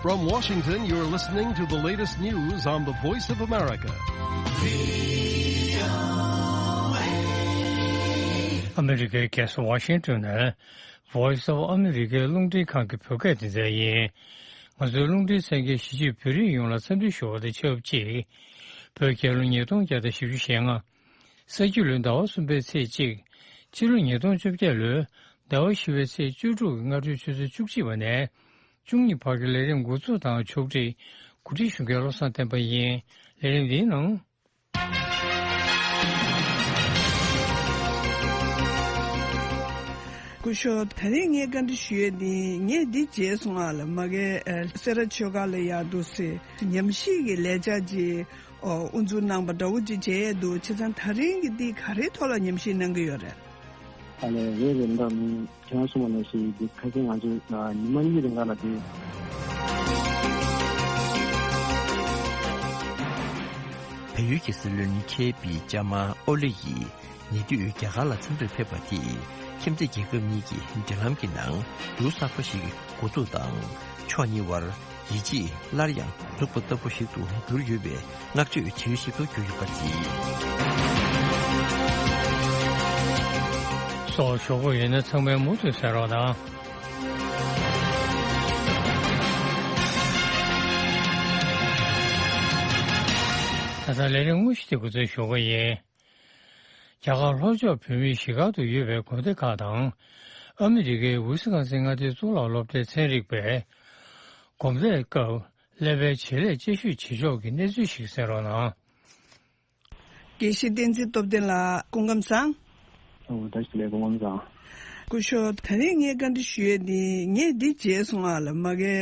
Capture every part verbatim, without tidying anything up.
From Washington, you're listening to the latest news on the Voice of America. ཨ་མི་རི་ཀའི་རྒྱལ་ས་ཝ་ཤིང་ཏོན་ནས་Voice of America རླུང་འཕྲིན་ཁང་གི་བོད་སྐད་སྡེ་ཚན་ཡིན། ང་ཚོའི་རླུང་འཕྲིན་གསན་མཁན་གཞིས་བྱེས་བོད་རིགས་ཡོངས་ལ་འཚམས་འདྲི་ཞུ་བ་དང་ཆབས་ཅིག་བོད་རྒྱལ་ལོ་ཉིས་སྟོང་བརྒྱ་དང་བཞི་བཅུ་ཞེ་ལྔ། ས་ཁྱི་ལོའི་ཟླ་བ་གསུམ་པའི་ཚེས་གཅིག་ཕྱི་ལོ་ཉིས་སྟོང་བཅོ་བརྒྱད་ལོའི་ཟླ་བ་བཞི་པའི་ཚེས་བཅུ་དྲུག་གི་སྔ་དྲོའི་ཆུ་ཚོད་བཅུ་གཅིག་པ་ནས་བཅུ་གཉིས་བར་གྱི་ལས་རིམ་འགོ་འཛུགས་དང་ཕྱོགས་སྒྲིག་གོ་སྒྲིག་ཞུ་མཁན་བློ་བཟང་བསྟན་པ་ཡིན། ལས་རིམ་འདིའི་ནང་། སྐུ་ཞབས། ད་རིང་ངས་བཀའ་འདྲི་ཞུ་ཡས་འདི་ངས་འདི་བརྗེད་སོང་ཨ་ལ་མ་གའི་སེ་ར་ཆོས་སྒར་ལ་ཡག་འདུག་སེ་ཉམས་ཞིབ་ཀྱི་ལས་འཆར་ཅིག་ཨོ་དབུ་འཛུགས་གནང་པ་འདྲ་བོ་ཅིག་བརྗེད་ཡས་འདུག་བྱས་ཙང་ད་རིང་གི་འདི་ག་རེའི་ཐོག་ལ་ཉམས་ཞིབ་གནང་གི་ཡོད་རེད། ཨ་ལས་རེད་རེད་འདྲ་མིན། ཁྱེད་རང་གསུངས་པ་ནང་བཞིན་འདི་ཁ་སང་ང་ཚོས་ཉི་མ་གཉིས་རིང་ག་ལ་དེ། བལ་ཡུལ་གྱི་སྲིད་བློན་ཁེ་པི་ཅཱ་མ་ཨོ་ལི་ཡིས་ཉེ་དུས་རྒྱ་གར་ལ་འཚམས་འདྲིར་ཕེབས་པ་དེས་ཁྱིམ་མཚེས་རྒྱལ་ཁབ་གཉིས་ཀྱི་འབྲེལ་ལམ་གྱི་ནང་འགྱུར་གསར་པ་ཞིག་འགོ་འཛུགས་དང་ཕྱོགས་གཉིས་དབར་ཡིད་ཆེས་སླར་ཡང་འཛུགས་པ་ལྟ་བུ་ཞིག་ཏུ་གྱུར་ཡོད་པའི་བསྔགས་བརྗོད་བྱེད་ཡུལ་ཞིག་ཏུ་གྱུར་ཡོད་པ་རེད། སོགས་ཞོགས་པ་ཡོད་ན་ཚང་མས་མུ་མཐུད་གསན་རོགས་གནང་། ད་ལྟ་ལས་རིམ་དངོས་གཞི་དེ་འགོ་འཛུགས་ཞུ་གི་ཡིན། རྒྱ་གར་ལྷོ་ཕྱོགས་བོད་མིའི་གཞིས་སྒར་དུ་ཡོད་པའི་དགོན་སྡེ་ཁག་དང་། ཨ་མི་རི་ཀའི་ཝི་སི་ཀོན་སིན་མངའ་སྡེའི་གཙུག་ལག་སློབ་གྲྭའི་ཚན་རིག་པས། སྒོམ་བཟླས་སྐབས་ཀླད་པའི་བྱེད་ལས་དཔྱད་ཞིབ་བྱེད་ཕྱོགས་ཀྱི་གནས་ཚུལ་ཞིག་གསན་རོགས་གནང་། དགེ་བཤེས་བསྟན་འཛིན་སྟོབས་ལྡན་ལགས་སྐུ་ཁམས་བཟང་། ཨོ་བཀྲ་ཤིས་བདེ་ལེགས་སྐུ་ཁམས་བཟང་། སྐུ་ཞབས། ད་རིང་ངས་བཀའ་འདྲི་ཞུ་ཡས་འདི་ངས་འདི་བརྗེད་སོང་ཨ་ལ་མ་གའི་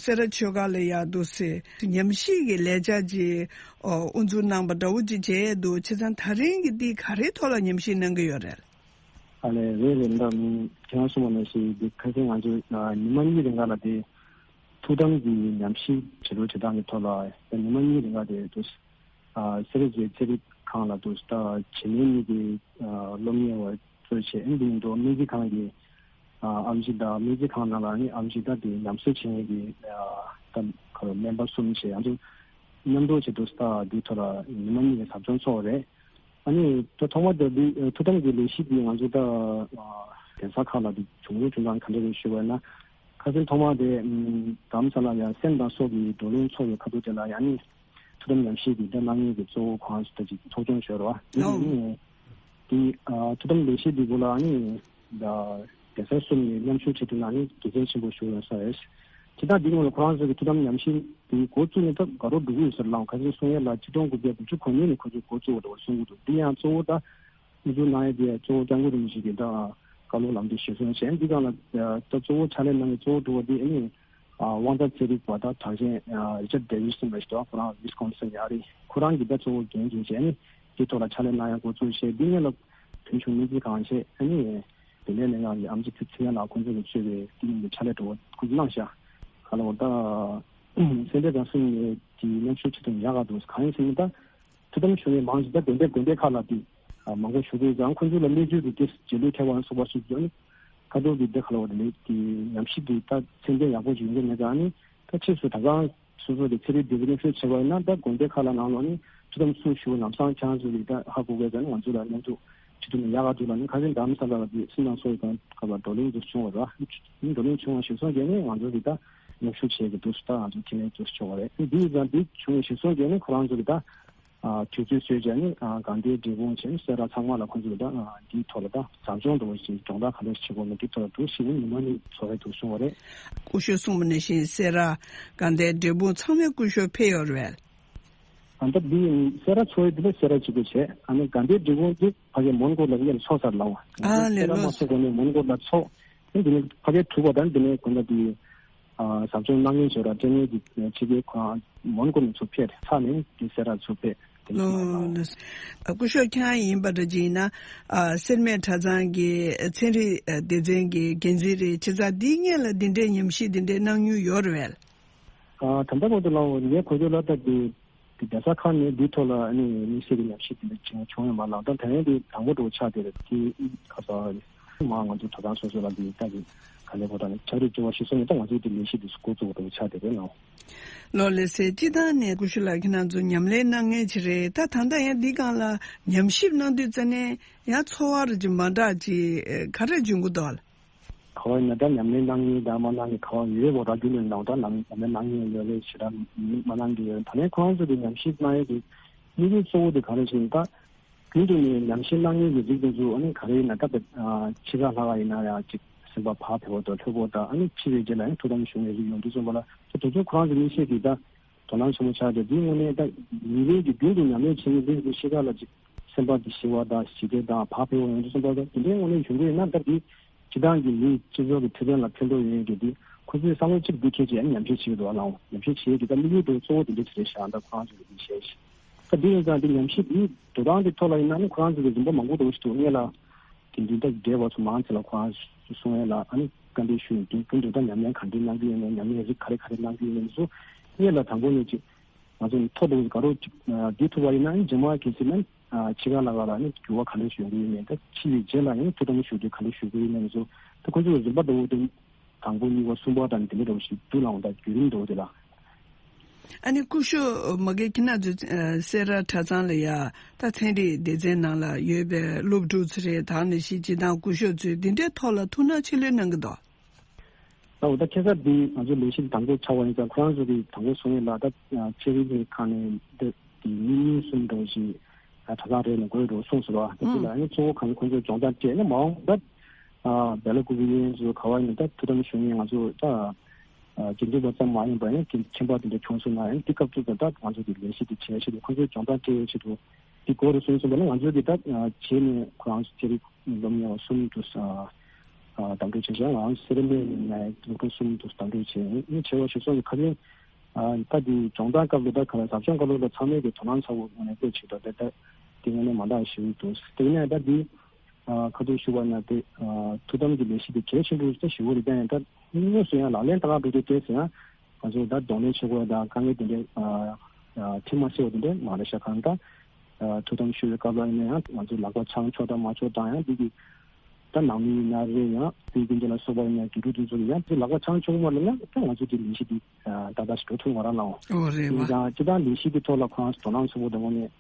སེ་ར་ཆོས་སྒར་ལ་ཡག་འདུག་སེ་ཉམས་ཞིབ་ཀྱི་ལས་འཆར་ཅིག་ཨོ་དབུ་འཛུགས་གནང་པ་འདྲ་བོ་ཅིག་བརྗེད་ཡས་འདུག་བྱས་ཙང་ད་རིང་གི་འདི་ག་རེའི་ཐོག་ལ་ཉམས་ཞིབ་གནང་གི་ཡོད་རེད། ཨ་ལས་རེད་རེད་འདྲ་མིན། ཁྱེད་རང་གསུངས་པ་ནང་བཞིན་འདི་ཁ་སང་ང་ཚོས་ཉི་མ་གཉིས་རིང་ག་ལ་དེ་ཐུགས་དམ་གྱི་ཉམས་ཞིབ་བྱེད་རོགས་བྱེད་སྟངས་ཀྱི་ཐོག་ལ་ཉི་མ་གཉིས་རིང་ག་དེ་དུ་སེ་ར་བྱེས་ཚན་རིག་ཁང་ལ་དུ་ད་བྱེས་སྨན་གཉིས་ཀྱི་སློབ་གཉེར་བ་གཙོས་བྱས་ཨེ་འདི་ཡིན་འགྲོ་སྨན་རྩིས་ཁང་གི་ཨམ་ཆི་དང་སྨན་རྩིས་ཁང་ནང་ལ་ནི་ཨམ་ཆི་ད་དེ་ཉམས་གསོ་བྱེད་མཁན་གྱི་ད་ཁ་སྨན་པ་གསུམ་བྱས་ང་ཚོ་མཉམ་དུ་བྱེད་དུ་ད་འདི་ཐོག་ལ་ཉི་མ་གཉིས་ཀྱི་ཟབ་སྦྱོང་ཚོགས་རེད། ཨ་ནི་ད་ཐོག་མ་དེ་འདི་ཐུགས་དམ་གྱི་ལས་གཞི་འདི་ང་ཚོ་ད་གདན་ས་ཁག་ལ་འདི་བྱུང་རོགས་བྱུང་དང་ག་འདྲ་རེད་ཞུ་བ་ཡིན་ན། ཁ་སང་ཐོག་མ་དེ་རྡ་རམ་ས་ལ་ཡང་སེམས་དང་སྲོག་གི་བགྲོ་གླེང་ཚོགས་པའི་ཁ་ཐུག་དེ་ལ་ཡང་ནི་ཐུགས་དམ་ཉམས་ཞིབ་ཀྱི་ད་གནང་མཁན་གྱི་གཙོ་བོ་ཁོང་ཚོ་ད་ཅིག་ཚོགས་ཆུང་ཞུ་རོགས་ཨ་ནི་ཨོ། ནི་འདི་ཐུགས་དམ་ལས་གཞི་འདི་གུ་ལ་ནི་ད་གདན་ས་གསུམ་ནས་མཉམ་ཞུགས་བྱེད་ཐུབ་ན་ནི་དགེ་མཚན་ཆེན་པོ་ཞིག་ཡོང་ས་རེད། ཇི་ལྟར་འདི་སྔོན་ལ་ཁོ་རང་ཚོ་གི་ཐུགས་དམ་ཉམས་ཞིབ་འདི་འགོ་བཙུགས་ནས་ད་དགའ་རབ་འགྲོ་གི་ཡོད་ཟེར་ལངས་ཁ་སང་གསུང་ཡས་ལ་ཆིག་སྟོང་དགུ་བརྒྱ་དགུ་བཅུ་གོ་གཉིས་ནས་ཁོ་ཚོས་འགོ་བཙུགས་པ་འདྲ་བ་གསུང་གི་འདུག་འདི་ཡང་གཙོ་བོ་ད་དབུ་འཛུགས་གནང་ཡས་དེ་གཙོ་བོ་སྐྱབས་མགོན་རིན་པོ་ཆེ་གི་ད་བཀའ་སློབ་ལམ་སྟོན་གཞིར་བཟུང་བྱས་འདི་སྒང་ལ་ད་གཙོ་བོ་ཕྱག་ལས་གནང་མཁན་གཙོ་བོ་དྲུག་པ་འདི་ཨ་ནི་དབང་རྩ་རྩེ་རིག་པ་ད་གྲགས་ཅན་རི་ཅར་ཌེ་ཝི་སི་ལབ་ཞིག་འདུག་ཁོ་རང་ཝི་སི་ཀོན་སིན་ནས་ཨ་རི་ཁོ་རང་གི་ད་གཙོ་བོ་འགན་འཛིན་བྱས་ཨ་ནི་དེ་ཐོག་ལ་ཕྱག་ལས་གནང་ཡ་འགོ་ཚུགས་བྱས་འདི་སྔོན་ལ་བོད་གཞུང་སྨན་རྩིས་ཁང་བྱས་ཨ་ནི་དེ་ལས་ལས་ཁང་གི་ཨམ་ཆི་ཚེ་ཚེ་རིང་ལགས་ཁོང་ཚོ་གིས་གཙོས་པའི་ཏིང་གི་ཕྱག་ལས་འགྲོ་བ་ཁོང་ཚོ་གནང་ཤག་ག་ལ་བ་ད་སེ་འབྲས་དགའ་གསུམ་ནས་ཀྱི་མཉམ་ཞུགས་བྱེད་ཐུབ་ཡག་ག་འདུག་གང་ཡིན་ཟེར་ན་ད་ཐུགས་དམ་ཞུ་མཁན་མང་ཞིག་ད་དགོན་སྡེ་དགོན་སྡེ་ཁག་ལ་དེ་མང་པོ་ཞུགས་ཀྱི་ཡོད་ཙང་ཁོང་ཚོ་ལ་གནས་ཚུལ་དེ་རྗེས་ལུས་ཐེབས་པ་སོགས་པ་ཞིག་ཡོད་ནི་ཁ་ཐུག་གི་འདི་ག་ལ་བ་དེ་ལས་ཀྱི་ཉམས་ཞིབ་དེ་ད་ཚད་ལྡན་ཡག་པོ་ཞིག་ཡོང་གི་མེད་ཙང་ནི་ད་ཕྱིས་སུ་ད་གང་སོ་སོ་གི་ཚན་རིག་འདི་གི་སློབ་ཞུགས་བྱེད་པ་ཡིན་ན་ད་དགོན་སྡེ་ཁག་ལ་ནང་ལོགས་ནས་ཐུགས་དམ་སུ་ཞུ་ལམ་སང་ཆང་ཚུ་གི་ད་ཧ་གོ་དགོས་ཙང་ང་ཚོ་ལ་མཉམ་དུ་ཁྲིད་ཐུབ་ན་ཡག་ག་འདུག་ལ་ནི་ཁ་སང་རྡ་རམ་ས་ལ་ལ་དེ་སེམས་ནང་སོ་ཡི་གང་ག་ལ་བགྲོ་གླེང་དུ་བྱུང་བ་ར་བགྲོ་གླེང་བྱུང་བ་ཞིག་སོང་རྗེས་ནས་ང་ཚོ་གི་ད་མཉམ་ཞུགས་བྱེད་ཀྱི་འདུག་སུ་ད་ང་ཚོ་ཁྱེད་ནས་དུ་བྱུང་བ་རེད། འདི་ཡིན་ཙང་འདི་བྱུང་བ་ཞིག་སོང་རྗེས་ནས་ཁོ་རང་ཚོ་གི་ད་དུས་ཚོད་བཟོས་རྗེས་ནས་དགའ་ལྡན་འབྲས་སྤུངས་བྱས་ནས་སེ་ར་ཚང་མ་ལ་ཁོ་ཚོ་གི་ད་འདིའི་ཐོག་ལ་ད་ཟབ་སྦྱོང་འདྲ་བོ་ཞིག་སྦྱོང་བརྡར་ག་འདྲ་ཞིག་བྱེད་དགོས་མིན་འདི་ཐོག་ལ་འདུག་ཞིག་ཉི་མ་གཉིས་ཚོགས་རེ་འདུག་བྱུང་བ་རེད། སྐུ་ཞབས་གསུངས་པ་ནང་བཞིན་སེ་ར་དགའ་ལྡན་འབྲས་སྤུངས་ཚང་མའི་སྐུ་ཞབས་ཕེབས་ཡོད་རེད། ཨ་ད་འདི་སེ་ར་ཚོ་ཡི་འདི་ལ་སེ་ར་གཅིག་པུ་བྱས་ཨ་ནི་དགའ་ལྡན་འབྲས་སྤུངས་འདི་ཕ་གི་མོན་གྷོ་ལ་ཡར་ཚོགས་ཚར་ལ་བ། ཨ་ནི་སེ་ར་མ་ཚོགས་གོང་ནས་མོན་གྷོ་ལ་ཚོགས། ཨ་འདི་ནི་ཕ་གི་དྲུག་པ་དང་འདི་ནས་དགོན་པ་འདི་ཟབ་སྦྱོང་གནང་མཁན་ཚོ་ར་ལྟེ་གནས་ཀྱི་ཕྱི་རྒྱལ་ཁོ་རང་མོན་གྷོ་ནས་ཚུར་ཕེབས་ཚར་ནས་འདི་སེ་ར་ཚུར་ཕེབས་དེ་ཚོ་ལ་ལ་བ། ཨོ་ལགས་སོ། སྐུ་ཞབས་ཁྱེད་རང་ཡིན་པ་འདྲ་ཅིག་ཡིན་ན་སེར་སྨད་གྲྭ་ཚང་གི་ཚན་རིག་སྡེ་ཚན་གྱི་འགན་འཛིན་རེད་བྱས་ཙང་འདིའི་སྔོན་ལ་འདི་འདྲའི་ཉམས་ཞིབ་འདི་འདྲའི་གནང་མྱོང་ཡོད་རེད་བས། ཨ་ད་ལྟ་བར་དུ་ལའོ་ངས་གོ་ཚོད་ལ་ལྟ་དེ་དེ་གདན་ས་ཁག་ནས་འདིའི་ཐོག་ལ་ཨ་ནི་དམིགས་བསལ་གྱི་ཉམས་ཞིབ་དེ་འདྲ་བྱུང་བྱུང་ཡོད་མ་ལགས། ད་དེ་རིང་དེ་དང་པོ་འགྲོ་ཆགས་དེ་རེད་དེ་ཁ་ས་ མ་ང་ཚོ་གྲྭ་ཚང་སོ་སོ་ལ་འདི་ལྟ་གི་ག་ལེ་བོ་དང་ཕྱག་རོགས་བཅོལ་བ་ཞིག་སོང་ནས་ད་ང་ཚོའི་དེ་ལས་གཞི་དེ་འགོ་བཙུགས་པ་དང་ཆ་དེ་རེད་ལ། ལོ་ལེ་སེ་སྤྱི་བཏང་ནས་སྐུ་ཞབས་ལགས་ཁྱེད་རང་ཚོ་ཉམས་ལེན་གནང་མཁན་ཅིག་རེད། ད་ད་ལྟ་ཡང་འདི་སྒང་ལ་ཉམས་ཞིབ་གནང་དུས་ཙ་ནས་ཡང་ཚོར་བ་རེ་ཅིག་མ་འདྲ་ཅིག་ག་རེ་བྱུང་གི་འདུག་ལ། ག་བ་ཡིན་ན་ད་ཉམས་ལེན་གནང་མཁན་དང་མ་གནང་མཁན་ག་བ་ཡོད་རེད་བོ། ར་རྒྱུན་ལས་ནང་ད་ནང་ཉམས་ལེན་གནང་མཁན་ཡོད་རེད། ཞེ་དྲག་མ་གནང་མཁན་ཡོད་རེད། ད་ལན་ཁོ་རང་ཚོ་གི་ཉམས་ཞིབ་གནང་ཡས་ཀྱི་དམིགས་ཡུལ་གཙོ་བོ་དེ་ག་རེ་ཞིག་ད། རྒྱུན་དུ་ནས་ཉམས་ཞིབ་གནང་མཁན་གྱི་རིགས་དེ་ཚོ་ཨ་ནི་ག་རེ་ཡིན་ན་ད་ཕྱི་ཁ་ལྷག་ག་ཡིན་ན་ཡང་ཅིག་སེམས་པ་བག་ཕེབས་པ་དང་ལྷོད་པོ་དང་ཨ་ནི་འཆི་བའི་རྗེས་ལ་ཡང་ཐུགས་དམ་བཞུགས་མཁན་རིགས་ཡོང་དུས་ཙམ་པ་ལ་ད་དེ་ཚོ་ཁོ་རང་ཚོ་མི་ཤེས་ཀྱི་ད་དོ་སྣང་ཆེན་པོ་ཆགས་ཏེ་དེའི་དངོས་གནས་ད་ཉིན་རེ་གི་རྒྱུན་དུ་ཉམས་ལེན་བྱེད་མཁན་རིགས་དེ་ཕྱི་ཁ་ལ་ཅིག་སེམས་པ་དེ་ཞི་བ་དང་ཞི་བདེ་དང་བག་ཕེབས་པ་ཡོང་དུས་ཙམ་པ་ད་དེ་འདྲའི་དངོས་གནས་བྱུང་གི་ཡོད་ན་ད་དེ་སྤྱི་བཏང་གི་མི་སྤྱི་ཚོགས་ཀྱི་འཕྲོད་བསྟེན་ལ་ཕན་ཐོགས་ཡོད་མཁན་གྱི་དེ་ཁོ་ཚོའི་བསམ་བློ་གཅིག་འདི་འཁྱེར་བྱས་ཨ་ནི་ཉམས་ཞིབ་བྱེད་ཀྱི་འདུག་ཨ་ལའང་ཉམས་ཞིབ་བྱེད་ཀྱི་ད་དམིགས་ཡུལ་དེ་གཙོ་བོ་དེ་འདྲ་ཅིག་རེད་ཤག་ད་ཁོ་རང་ཚོ་གི་དེ་བྱས་ཤག་ད་འདི་ཡིན་ཙང་འདི་ཉམས་ཞིབ་འདི་འགྲོ་སྟངས་འདི་ཐོག་ལ་ཡིན་ན་ནི་ཁོ་རང་ཚོ་གི་རིམ་པ་མང་པོ་འགྲོ་བཞིན་འདུག་སྔོན་ལ་དེ་འདི་འདྲ་འདྲའི་བ་ཚོ་མང་ཆེ་ལ་ཁོ་རང་ཚོ་གསུང་ཡས་ལ་ཨ་ནི་བཀའ་འདྲི་ཞུ་ཡིན་དུས་རྒྱུན་དུ་ད་ཉམས་ལེན་ག་འདྲའི་གནང་གི་ཡོད་མེད་ཉམས་ལེན་རིགས་ག་རེ་ག་རེ་གནང་གི་ཡོད་མེད་ཚོ་སྔོན་ལ་དང་པོ་ནས་ཅིག་ང་ཚོ་མཐོ་འདྲ་བོ་ག་རོ་ཅིག་འདི་ཐུབ་པ་ཡིན་ན་ཨ་ནི་རྗེས་མ་གལ་སྲིད་ན་ཕྱི་ཁ་ལ་ག་ལ་ནི་འགྱུར་བ་ག་འདྲ་ཞིག་ཡོང་གི་ཡོད་མེད་ད་ཕྱི་ཡི་རྗེས་ལ་ཡང་ཐུགས་དམ་ཞུ་དུས་ག་འདྲ་ཞུ་གི་ཡོད་མེད་ཚོ་ད་ཁོ་ཚོ་རིམ་པ་འདྲ་བོ་དེ། དང་པོ་གཉིས་པ་གསུམ་པ་དང་དེ་འདྲ་འདྲ་བོ་ཞིག་འདུག་ལའང་ད་བརྒྱུད་རིམ་འདྲ་བོ་དེ་ལ། ཨ་ནི་སྐུ་ཞབས་མ་གི་ཁྱེད་རང་ཚོ་ཨ་སེ་ར་གྲྭ་ཚང་ལ་ཡ་ད་ཚན་རིག་སྡེ་ཚན་ནང་ལ་ཡོད་པའི་སློབ་ཕྲུག་ཚོ་རེད། ད་ནི་ཞིག་སྤྱི་བཏང་སྐུ་ཞབས་ཚོས་འདི་འདྲའི་ཐོག་ལ་ཐུགས་སྣང་ཆེ་ལོས་གནང་གི་འདུག་ད་འོ་ད་ཁ་སང་འདི་ང་ཚོ་ལས་གཞི་དང་པོ་ཆགས་པ་ཡིན་ཙང་ཁོ་རང་ཚོ་གིས་དང་པོ་གསུང་ཡས་ལ་ད་ཚན་རིག་གི་ཁག་ནས་འདི་འདི་གཉིས་གཉིས་གསུམ་འདྲ་བོ་ཞིག་གྲྭ་ཚང་རེ་ནས་དགོས་འགྲོ་གསུངས་སོང་བ། དེ་ལ་ནི་གཙོ་བོ་གང་ཁོང་ཚོས་སྦྱོང་བརྡར་སྤྲད་ན་མ་འོངས་པར་སྦེ་ལ་ཀུ་གི་ཡོན་ཚོ་ག་བ་ཡིན་ད་ཐུགས་དམ་ཞུ་མཁན་ང་ཚོ་ད་དགེ་འདུན་པ་ཙམ་མ་ཡིན་པར་ཡང་དགེ་ཁྱིམ་པ་དེ་འདྲ་བྱུང་སོང་ན་ཡང་དེ་སྐབས་དུས་ད་ད་ང་ཚོ་གི་ལས་གཞི་དེ་བྱེད་ཆེད་དུ་ཁོང་ཚོས་སྦྱོང་བརྡར་སྤྲད་ཡོད་ཆེད་དུ་དེ་དགོས་རེད་གསུངས་སོང་བ་ན་ང་ཚོ་གི་ད་བྱས་ནས་ཁོ་རང་ཚོ་ཚན་རིག་སློབ་གཉེར་བ་གསུམ་དུ་ཨ་ཨ་གདམ་འཐུ་བྱས་ཤག་ང་རང་སེ་ར་སྨད་ནས་སློབ་ཕྲུག་གསུམ་དུ་གདམ་འཐུ་བྱས་ཡིན་ཆེ་བ་ཞུ་སོང་གི་ཁ་ཆེན་ཨ་ད་དེ་སྦྱོང་བརྡར་སྐབས་ལ་ད་ག་ལ་ཟབ་སྦྱོང་སྐབས་ལ་ད་ཚང་མས་ཀྱི་དོ་སྣང་ཚ་བོ་ངོས་ནས་དཔེ་བྱེད་དོ་ད་ད་དེ་ངོས་ནས་མ་འདང་ཞུ་འདུག་དེ་ནས་ད་དེ་ཨ་ཁ་ཐུག་ཞུ་བ་ན་དེ་ཨ་ཐུགས་དམ་གྱི་ལས་གཞི་དེ་གལ་ཆེན་པོ་ཞིག་ད་ཞུ་བ་རེད། ད་ཡང་ད་དངོས་སུ་ཡང་ལག་ལེན་བསྟར་ག་འགྲོ་དུས་དེ་ཡང་ང་ཚོ་ད་གདོང་ལེན་བྱེད་དགོས་ད་དཀའ་ངལ་དེ་འདྲ་ཨ་ཨ་ཐེངས་མ་སེ་བ་དེ་འདྲ་མ་རེད་ཤག་གང་ལྟར། ཐུགས་དམ་ཞུ་བའི་སྐབས་ལ་ཡིན་ན་ཡང་ང་ཚོ་ལག་པ་འཆང་ཆོག་དང་མ་ཆོག་དང་ཡང་འདི་གི་ད་ནང་མི་ཡིན་ན་རེད་ཡང་དེ་རྒྱུན་ལ་སོགས་པ་ཡིན་ན་དགེ་ཕྲུག་དེ་ཚོ་ཡང་དེ་ལག་པ་འཆང་ཆོག་མ་ལ་ཡང་ད་ང་ཚོ་དེ་ལས་གཞི་དེ་ད་ལྟ་ཞིག་འགྲོ་ཐུབ་མ་ར་ལའོ། ཨོ་རེད་བ། ཡིན་ཙང་སྤྱི་བཏང་ལས་གཞི་དེ་ཐོག་ལ་ཁོང་དོ་སྣང་ཚུལ་པོ་དང་ནས་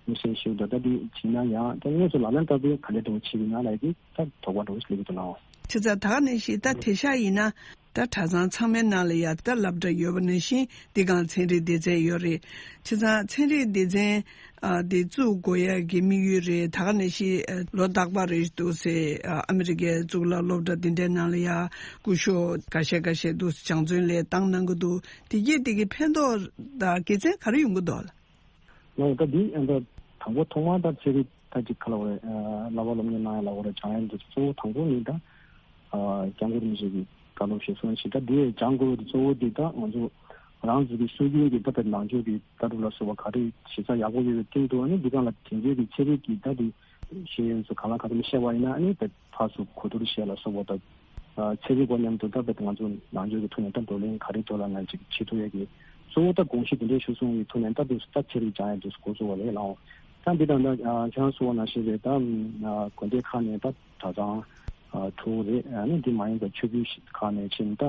མི་ཤེས་ཞུ་ད་ད་དེ་བྱེད་ན་ཡང་ད་དངོས་སུ་ལག་ལེན་བསྟར་དུས་ག་ལེ་དང་བྱེད་ཀྱི་ན་ལ་ཡི་ད་དོགས་པ་འགྲོ་སླེབས་ཀྱི་འདུག་ལའོ། བྱས་ཙང་ད་ག་ནས་ཤིག་ད་དེ་ཤ་ཡིན་ན། ད་གྲྭ་ཚང་ཚང་མའི་ནང་ལ་ཡ་ད་སློབ་གྲྭ་ཡོད་པ་ནང་བཞིན་འདི་གའང་ཚན་རིག་སྡེ་ཚན་ཡོད་རེད། བྱས་ཙང་ཚན་རིག་སྡེ་ཚན་ཨ་འདི་བཙུགས་དགོས་ཡ་གི་དམིགས་ཡུལ་རེད། ད་ག་ནང་བཞིན་ཨ་ལོ་རྟག་པར་རེ་འདུག་སེ་ཨ་ཨ་མི་རི་ཀའི་གཙུག་ལག་སློབ་གྲྭ་འདི་འདྲའི་ནང་ལ་ཡ་སྐུ་ཞབས་འགའ་ཤས་འགའ་ཤས་འདུག་སེ་སྦྱང་བརྩོན་ལས་བཏང་གནང་གི་འདུག་དེ་གས་དེ་གི་ཕན་ཐོགས་དང་དགེ་མཚན་ག་རེ་ཡོང་གི་འདུག་ལ། ང་ད་འདི་ཨ་ད་དང་པོ་ཐོག་མར་ད་ཚན་རིག་ད་ཅིག་ག་ལ་བ་རེད། བསླབ་པ་སློབ་གཉེར་གནང་ཡ་ལ་བ་རེད། སྦྱང་ཡ་འདི་གཙོ་བོ་དང་པོ་ནི་ད་སྐྱབས་མགོན་རིན་པོ་ཆེ་གི་བཀའ་སློབ་ཞིག་གསུངས་ཤིང་ད་འདི་སྦྱང་དགོས་པའི་གཙོ་བོ་འདི་ད་ང་ཚོ་རང་ཚོ་གི་སྲོལ་རྒྱུན་གྱི་ད་ད་ནང་ཆོས་ཀྱི་ལྟ་གྲུབ་ལ་སོགས་པ་ག་རེ་གཞི་རྩ་ཡག་པོ་ཡོད་པའི་སྟེང་དུ་ཨ་ནི་འདི་གང་ལ་དེང་དུས་ཀྱི་ཚན་རིག་གི་ད་འདི་ཤེས་ཡོན་ཚོ་གང་ལ་གང་འཚམ་བཤད་པ་ཡིན་ན་ཨ་ནི་ད་ཕར་ཚུར་གོ་བསྡུར་བྱས་ལ་སོགས་པ་ད། ཚན་རིག་པ་མཉམ་དུ་ད་ད་ང་ཚོ་ནང་ཆོས་ཀྱི་ཐོག་ནས་ད་བགྲོ་གླེང་ག་རེ་ཐོག་ལ་ང་ཅིག་བྱེད་ཐུབ་ཡས་ཀྱི་གཙོ་བོ་ད་དགོངས་གཞི་དེ་འདྲའི་ཞུ་སོང་བའི་ཐོག་ནས་ད་དུས་ད་ཚན་རིག་སྦྱང་ཡས་དུས་འགོ་བཙུགས་པ་རེད་ལགས། ད་འདི་དང་ད་ཁྱེད་རང་གསུངས་པ་ནང་བཞིན་རེད། ད་དགོན་སྡེ་ཁག་ནས་ད་གྲྭ་ཚང་དྲུག་རེད། ཨ་ནི་འདི་མ་ཡིན་པ་ཆོས་བརྒྱུད་ཁག་ནས་ཕྱིན་ད་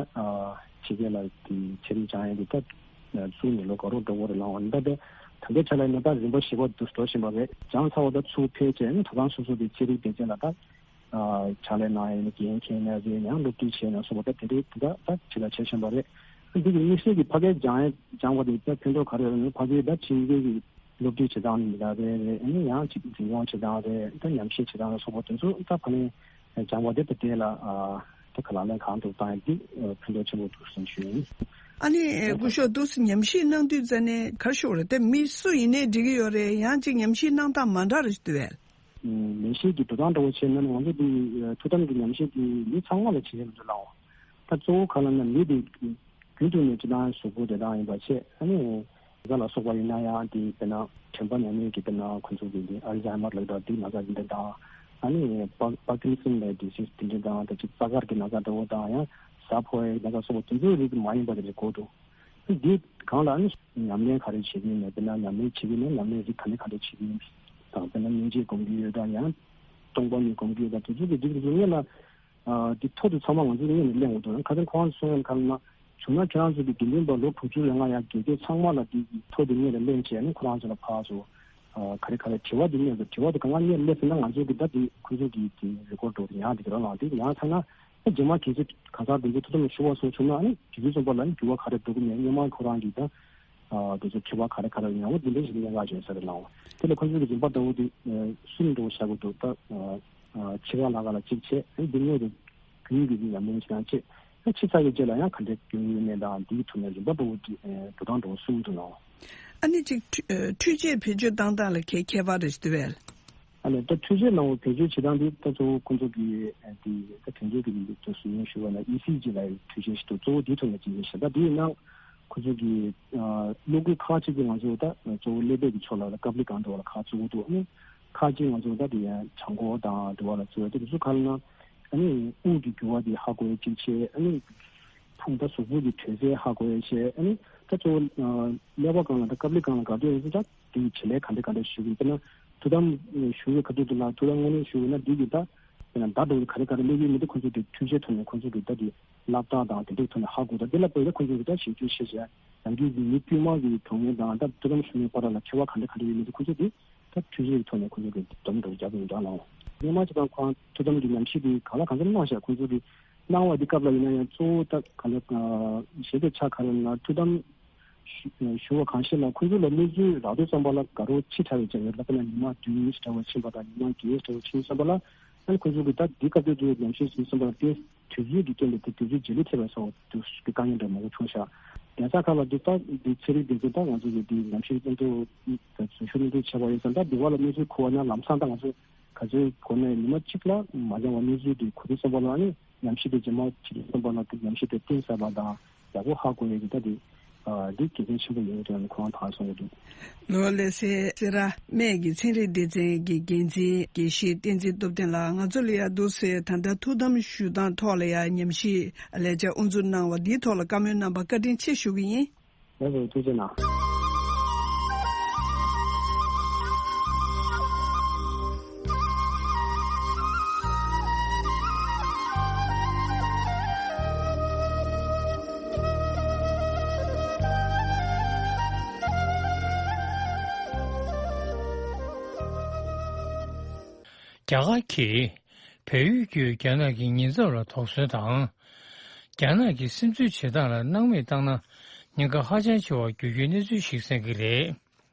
ཕྱི་རྒྱལ་ལ་དེ་ཚན་རིག་སྦྱང་ཡས་དེ་ད་བཙུགས་ནས་ལོ་ག་རོ་འགྲོ་གི་རེད་ལགས། ད་ད་ད་ལྟའི་ཆ་ལ་ཡིན་ན་ད་རིམ་པ་བཞི་པ་དུ་འགྲོ་བཞིན་པ་རེད། སྦྱངས་ཚར་བ་ད་ཚུར་ཕེབས་བྱས་ཨ་ནི་གྲྭ་ཚང་སོ་སོ་དེ་ཚན་རིག་སྡེ་ཚན་ལ་ད། ཕྱག་ལས་གནང་ཡས་ནི་འགན་འཁྱེར་ནས་རེད། ཡང་སློབ་ཁྲིད་བྱས་ནས་སོགས་པ་ད་དེ་འདྲའི་དེ་དག་ད་ཕྱི་ལ་བྱེད་བཞིན་པ་རེད། འདི་གི་དམིགས་བསལ་གྱི་ཕ་གིར་སྦྱང་ཡས་སྦྱངས་པ་དེ་ད་ཕན་ཐོགས་ག་རེ་ཡོད་ན་ཕ་གིར་ད་ཕྱི་རྒྱལ་གྱི་སློབ་ཁྲིད་བྱེད་སྟངས་ནི་མི་འདྲ་རེད་རེད། ཨ་ནི་ཡང་ཅིག་འཛིན་སྐྱོང་བྱེད་སྟངས་རེད། ད་ཉམས་ཞིབ་བྱེད་སྟངས་ལ་སོགས་པ་དེ་ཚོ་ད་ཕ་ནས་སྦྱངས་པ་དེ་ད་དེ་ལ་ད་ག་ལག་ལེན་གང་ཐུབ་བཏང་ཡས་འདི་ཕན་ཐོགས་ཆེན་པོ་འདུག་བསམ་ཞུ་ཡིན། ཨ་ནི་སྐུ་ཞབས་འདུག་སེ་ཉམས་ཞིབ་གནང་དུས་ཙ་ནས་ག་རེ་ཞུ་དགོས་རེད། དེ་མི་སུ་ཡིན་ནའི་འགྲིག་གི་ཡོད་རེད། ཡང་ཅིག་ཉམས་ཞིབ་གནང་སྟངས་མ་འདྲ་རེ་ཞིག་འདུག་གས། ལས་གཞི་གི་འགྲོ་སྟངས་འདྲ་བོ་བྱས་ན་ང་ཚོ་འདི་ཐུགས་དམ་གྱི་ཉམས་ཞིབ་འདི་མི་ཚང་མ་ལ་བྱེད་ཀྱི་མི་འདུག་ལའོ། ད་གཙོ་བོ་ག་ལ་ན་མི་འདི་རྒྱུན་དུ་ནས་སྤྱི་བཏང་གཟུགས་པོ་དེ་དག་ཡིན་པ་བྱས་ཨ་ནི་ད་ལ་སོགས་པ་ཡིན་ན་ཡང་འདི་དཔེར་ན་དྲན་པ་ཉམས་ཉེས་ཀྱི་དཔེར་ན་ཁོ་ཚོ་གི་འདི་ཨལ་ཛའི་མར་ལབ་ད་འདི་ན་ཚ་འདི་འདྲ་དང་ཨ་ནི་པ་པར་ཀིན་སན་ལབ་འདི་སིས་འདི་འདྲ་དང་ད་ཅིག་རྩ་དཀར་གྱི་ན་ཚ་འདྲ་བོ་དང་ཡང་གཟའ་ཕོག་ཡའི་ན་ཚ་སོགས་པ་དེ་ཚོའི་རིགས་མ་ཡིན་པ་དེ་འདྲ་གོ་འདུག་འདི་གང་ལ་ནི་ཉམས་ལེན་ག་རེ་བྱེད་ཀྱི་ཡིན་ན། དཔེར་ན་ཉམས་ལེན་བྱེད་ཀྱི་ཡིན་ན་ཉམས་ལེན་རིགས་ག་ནས་ག་འདྲ་བྱེད་ཀྱི་ཡིན་དང་། དཔེར་ན་སྙིང་རྗེ་སྒོམ་གྱི་ཡོད་དང་ཡང་ སྟོང་པ་ཉིད་སྒོམ་རྒྱུ་དང་དེ་ཚོ་གི་འདི་ཚོ་སྔོན་ལ་ཨ་འདི་ཐོ་དེ་ཚང་མ་ང་ཚོ་སྔོན་ནས་ལེན་དགོས་འདུག་ཁ་སང་ཁོང་གསུང་ཡ་གང་ན་བྱུང་ན་ཁྱེད་རང་ཚོ་གི་དགེ་འདུན་པ་ལོ་དྲུག་ཅུ་རེ་ལྔ་ཡ་དགེ་རྒན་ཚང་མ་ལ་འདི་གི་ཐོ་དེ་སྔོན་ལ་ལེན་བྱས་ནས་ཁོ་རང་ཚོ་ལ་ཕར་ཚུར་ཨ་ག་རེ་ག་རེ་དྲི་བ་དེ་སྔོན་ལ་དྲི་བ་དེ་གང་ལ་སྔོན་ལ་སླེབས་ཟིན་ན་ང་ཚོ་གི་ད་དེ་ཁོ་ཚོ་གི་དེ་རེ་ཀོར་འགྲོ་དེ་ཉག་དེ་དེ་རང་ལངས་དེ་ཉག་ཚང་ན་ཨ་རྗེས་མ་གལ་སྲིད་གང་ཟག་དེ་ཚོ་ཐོ་དམ་ཞུ་བ་སོགས་བྱུང་ན་ཨ་ནི་དེ་ཚོ་ཚང་པ་ལ་ནི་འགྱུར་བ་ག་རེ་འགྲོ་གི་མེད་སྔོན་མ་ཁོ་རང་གི་ད། དེ་ཚོ་དྲི་བ་ག་རེ་ག་རེ་ཡོང་བ་འདི་འདྲ་ཞིག་གནད་འགག་ཅན་ས་རེད་ལགས། དེ་ལ་ཁོང་ཚོས་ཀྱི་རིམ་པ་ལྟ་བུ་དེ་གསུམ་འགྲོ་བྱ་དགོས་འདུག་ད་ཕྱི་ག་ལ་ག་ལ་གཅིག་བྱས་འདི་ངོས་དེ་རྒྱུན་གྱི་ཉམས་ལེན་བྱེད་སྟངས་བྱས་ཕྱི་ཚ་བའི་རྗེས་ལ་ཡང་ག་འདྲས་སྐྱོན་ཡོད་མེད་དང་འདིའི་ཐོག་ནས་རིམ་པ་ལྟ་བུ་དེ་འགྲོ་སྟངས་འགྲོ་གསུམ་འདུག་ལགས། ཨ་ནི་གཅིག་འཕྲུལ་འཕྲུལ་ཆས་བེད་སྤྱོད་བཏང་སྟངས་ལ་གལ་ཁྱད་པར་རེ་ཞིག་འདུག་བས། ཨ་ནི་ད་འཕྲུལ་ཆས་ནང་བ་བེད་སྤྱོད་བྱེད་སྟངས་འདི་ད་གཙོ་བོ་ཁོང་ཚོ་གི་ཨ་དེ་ད་དོན་གཅོད་ཀྱི་ལས་འགུལ་དུ་ཟུར་ཉན་ཞུ་བ་ན་ཨི་སི་ཇི་ལ་ཡི་འཕྲུལ་ཆས་ཤིག་ཏུ་གཙོ་བོ་དེའི་ཐོག་ནས་ཅིག་ཡིན་ཞེས་ད་དེ་ཡིན་ན་ཁོང་ཚོ་གི་ཨ་གློག་སྒུལ་ཁག་ཅིག་གི་ང་ཚོ་ད་གཙོ་བོ་ཀླད་པའི་གི་ཕྱོགས་ལ་ད་ཀབ་ལི་གང་འདྲ་བ་ལ་ཁག་གཙོ་བོ་འདུག་ཨ་ནི་ཁག་ཅིག་ང་ཚོ་ད་དེ་ཡང་བྱང་ཁོག་དང་དེ་བ་ལ་གཙོ་བོ་དེ་ཚོ་ག་ལ་ན་ཨ་ནི་དབུགས་ཀྱི་རྒྱུ་བ་དེ་ཧ་གོ་ཡ་ཅིག་བྱས་ཨ་ནི་ཕུང་ད་གཟུགས་པོ་གི་དྲོད་ཚད་ཧ་གོ་ཡ་བྱས་ཨ་ནི་ད་གཙོ་བོ་ཀླད་པ་སྒང་ལ་ད་ཀབ་ལི་གང་ལ་ག་དུས་ཡིན་ད། དེ་ཡི་བྱེད་ལས་ག་འདྲ་ག་འདྲ་ཞུ་གི་ཡིན་ཟེར་ན། ཐུགས་དམ་ཞུ་བའི་ཁ་ཐུག་ཏུ་ལ་ཐུགས་དམ་དངོས་གནས་ཞུ་བས་ན་འདི་གི་ད། དེ་ན་ད་འགྲོ་ག་རེ་ག་རེ་སླེབས་ཡོད་མི་འདུག་ཁོང་ཚོ་གི་འཕྲུལ་ཆས་ཐོག་ནས་ཁོང་ཚོ་གི་ད་དེ་སློབ་གྲྭ་དང་དེ་འདྲའི་ཐོག་ནས་ཧ་གོ་ད་དེ་ལ་བོད་ལ་ཁོང་ཚོ་གི་ད་ཞིབ་འཇུག་ཤེས་བྱ་ཡང་གི་མི་དཀྱུས་མ་གི་གྲོང་ཡོད་དང་ད་ཐུགས་དམ་ཞུ་མི་བར་ལ་ཁྱད་པར་ག་འདྲ་ག་འདྲ་ཡོད་མི་འདུག་ཁོང་ཚོ་གི་ད་འཕྲུལ་ཆས་ཐོག་ནས་ཁོང་ཚོ་གི་འདོམས་འགྲོ་རྒྱག་གི་ཡོད་འདྲ་ལ། སྔོན་མ་ཅི་དང་ཁོང་ཐུགས་དམ་གི་ཉམས་ཞིབ་དེ་ག་ལ་གང་འཚམ་གནང་ཤག་ཁོང་ཚོ་གི་གནང་བ་འདི་སྐབས་ལ་ཡིན་ན་ཡང་གཙོ་བོ་ད་ག་ལ་གཞན་དེ་ཆ་ག་རེ་ལ་ཐུགས་དམ། ཞུ་བ་གང་ཤེས་ལ་ཁོང་ཚོ་ལ་གནས་ཚུལ་རག་དུས་ཙམ་པ་ལ་དགའ་རོགས་ཕྱི་དྲགས་ཡོད་ཀྱང་ཡོད་ལ་ཁ་ན་ཉི་མ་བདུན་ཞིག་འདྲ་བ་ཕྱིན་པ་དང་ཉི་མ་བརྒྱད་འདྲ་བ་ཕྱིན་ཙམ་པ་ལ་ཨ་ནི་ཁོང་ཚོ་གི་ད་འདི་སྐབས་དུས་དུས་ཉམས་ཞིབ་ཟིན་ཙམ་པ་ལ་དེ་དུས་ཚོད་ཀྱི་རྐྱེན་པས་དེ་དུས་ཚོད་རྗེས་ལུས་ཐེབས་པའི་སོགས་དུས་ཀྱི་དཀའ་ངལ་འདྲ་མང་པོ་བྱུང་ཤག་དེང་སང་ཁ་ལ་འདི་ད་འདི་ཚན་རིག་སྡེ་ཚན་ད་ང་ཚོ་གི་འདི་ཉམས་ཞིབ་སྙན་ཐོ་འཛུལ་ཞུགས་སྙན་ཐོ་བྱས་པ་ཡིན་ཙང་ད་འདི་བ་ལ་གནས་ཚུལ་གོ་བ་ན་ལམ་སང་ད་ང་ཚོ་ག་ཚོད་གོ་ནས་ཉི་མ་གཅིག་ལ་མ་འགྱངས་པ་གནས་ཚུལ་འདི་གོ་དུས་ཙམ་པ་ལ་ཨ་ནི། ཉམས་ཞིབ་དེ་རྗེས་མ་བྱེད་དུས་ཙམ་པ་ལ་དེ་ཉམས་ཞིབ་དེ་གཏིང་ཟབ་པ་དང་ཡག་པོ་ཧ་གོ་ཡས་ཀྱི་ད་དེ་འདི་དགེ་མཚན་ཆེན་པོ་ཡོད་དོན་ཁོ་རང་ཕར་གསུང་གི་འདུག་ལོ་ལེ་སེ་སེ་ར་སྨད་ཀྱི་ཚན་རིག་སྡེ་ཚན་གྱི་འགན་འཛིན་དགེ་བཤེས་བསྟན་འཛིན་སྟོབས་ལྡན་ལགས་ང་ཚོ་ལ་ཡ་འདུག་སེ་ད་ལྟ་ཐུགས་དམ་ཞུ་སྟངས་ཐོག་ལ་ཡ་ཉམས་ཞིབ་ལས་བྱ་དབུ་འཛུགས་གནང་བ་འདིའི་ཐོག་ལ་བཀའ་མོལ་གནང་བར་བཀའ་དྲིན་ཆེ་ཞུ་གི་ཡིན། ལགས་སོ་ཐུགས་རྗེ་གནང་། རྒྱ་གར་གྱིས་བལ་ཡུལ་བརྒྱུད་རྒྱ་ནག་གི་ཉེན་ཚབས་ལ་དོགས་ཟོན་དང་། རྒྱ་ནག་གི་སིམ་འཛུལ་བྱེད་སྟངས་ལ་སྣང་མེད་བཏང་ན་ཉེན་ཁ་ཧ་ཅང་ཆེ་བར་འགྱུར་རྒྱུའི་གནས་ཚུལ་ཞིག་གསན་གྱི་རེད།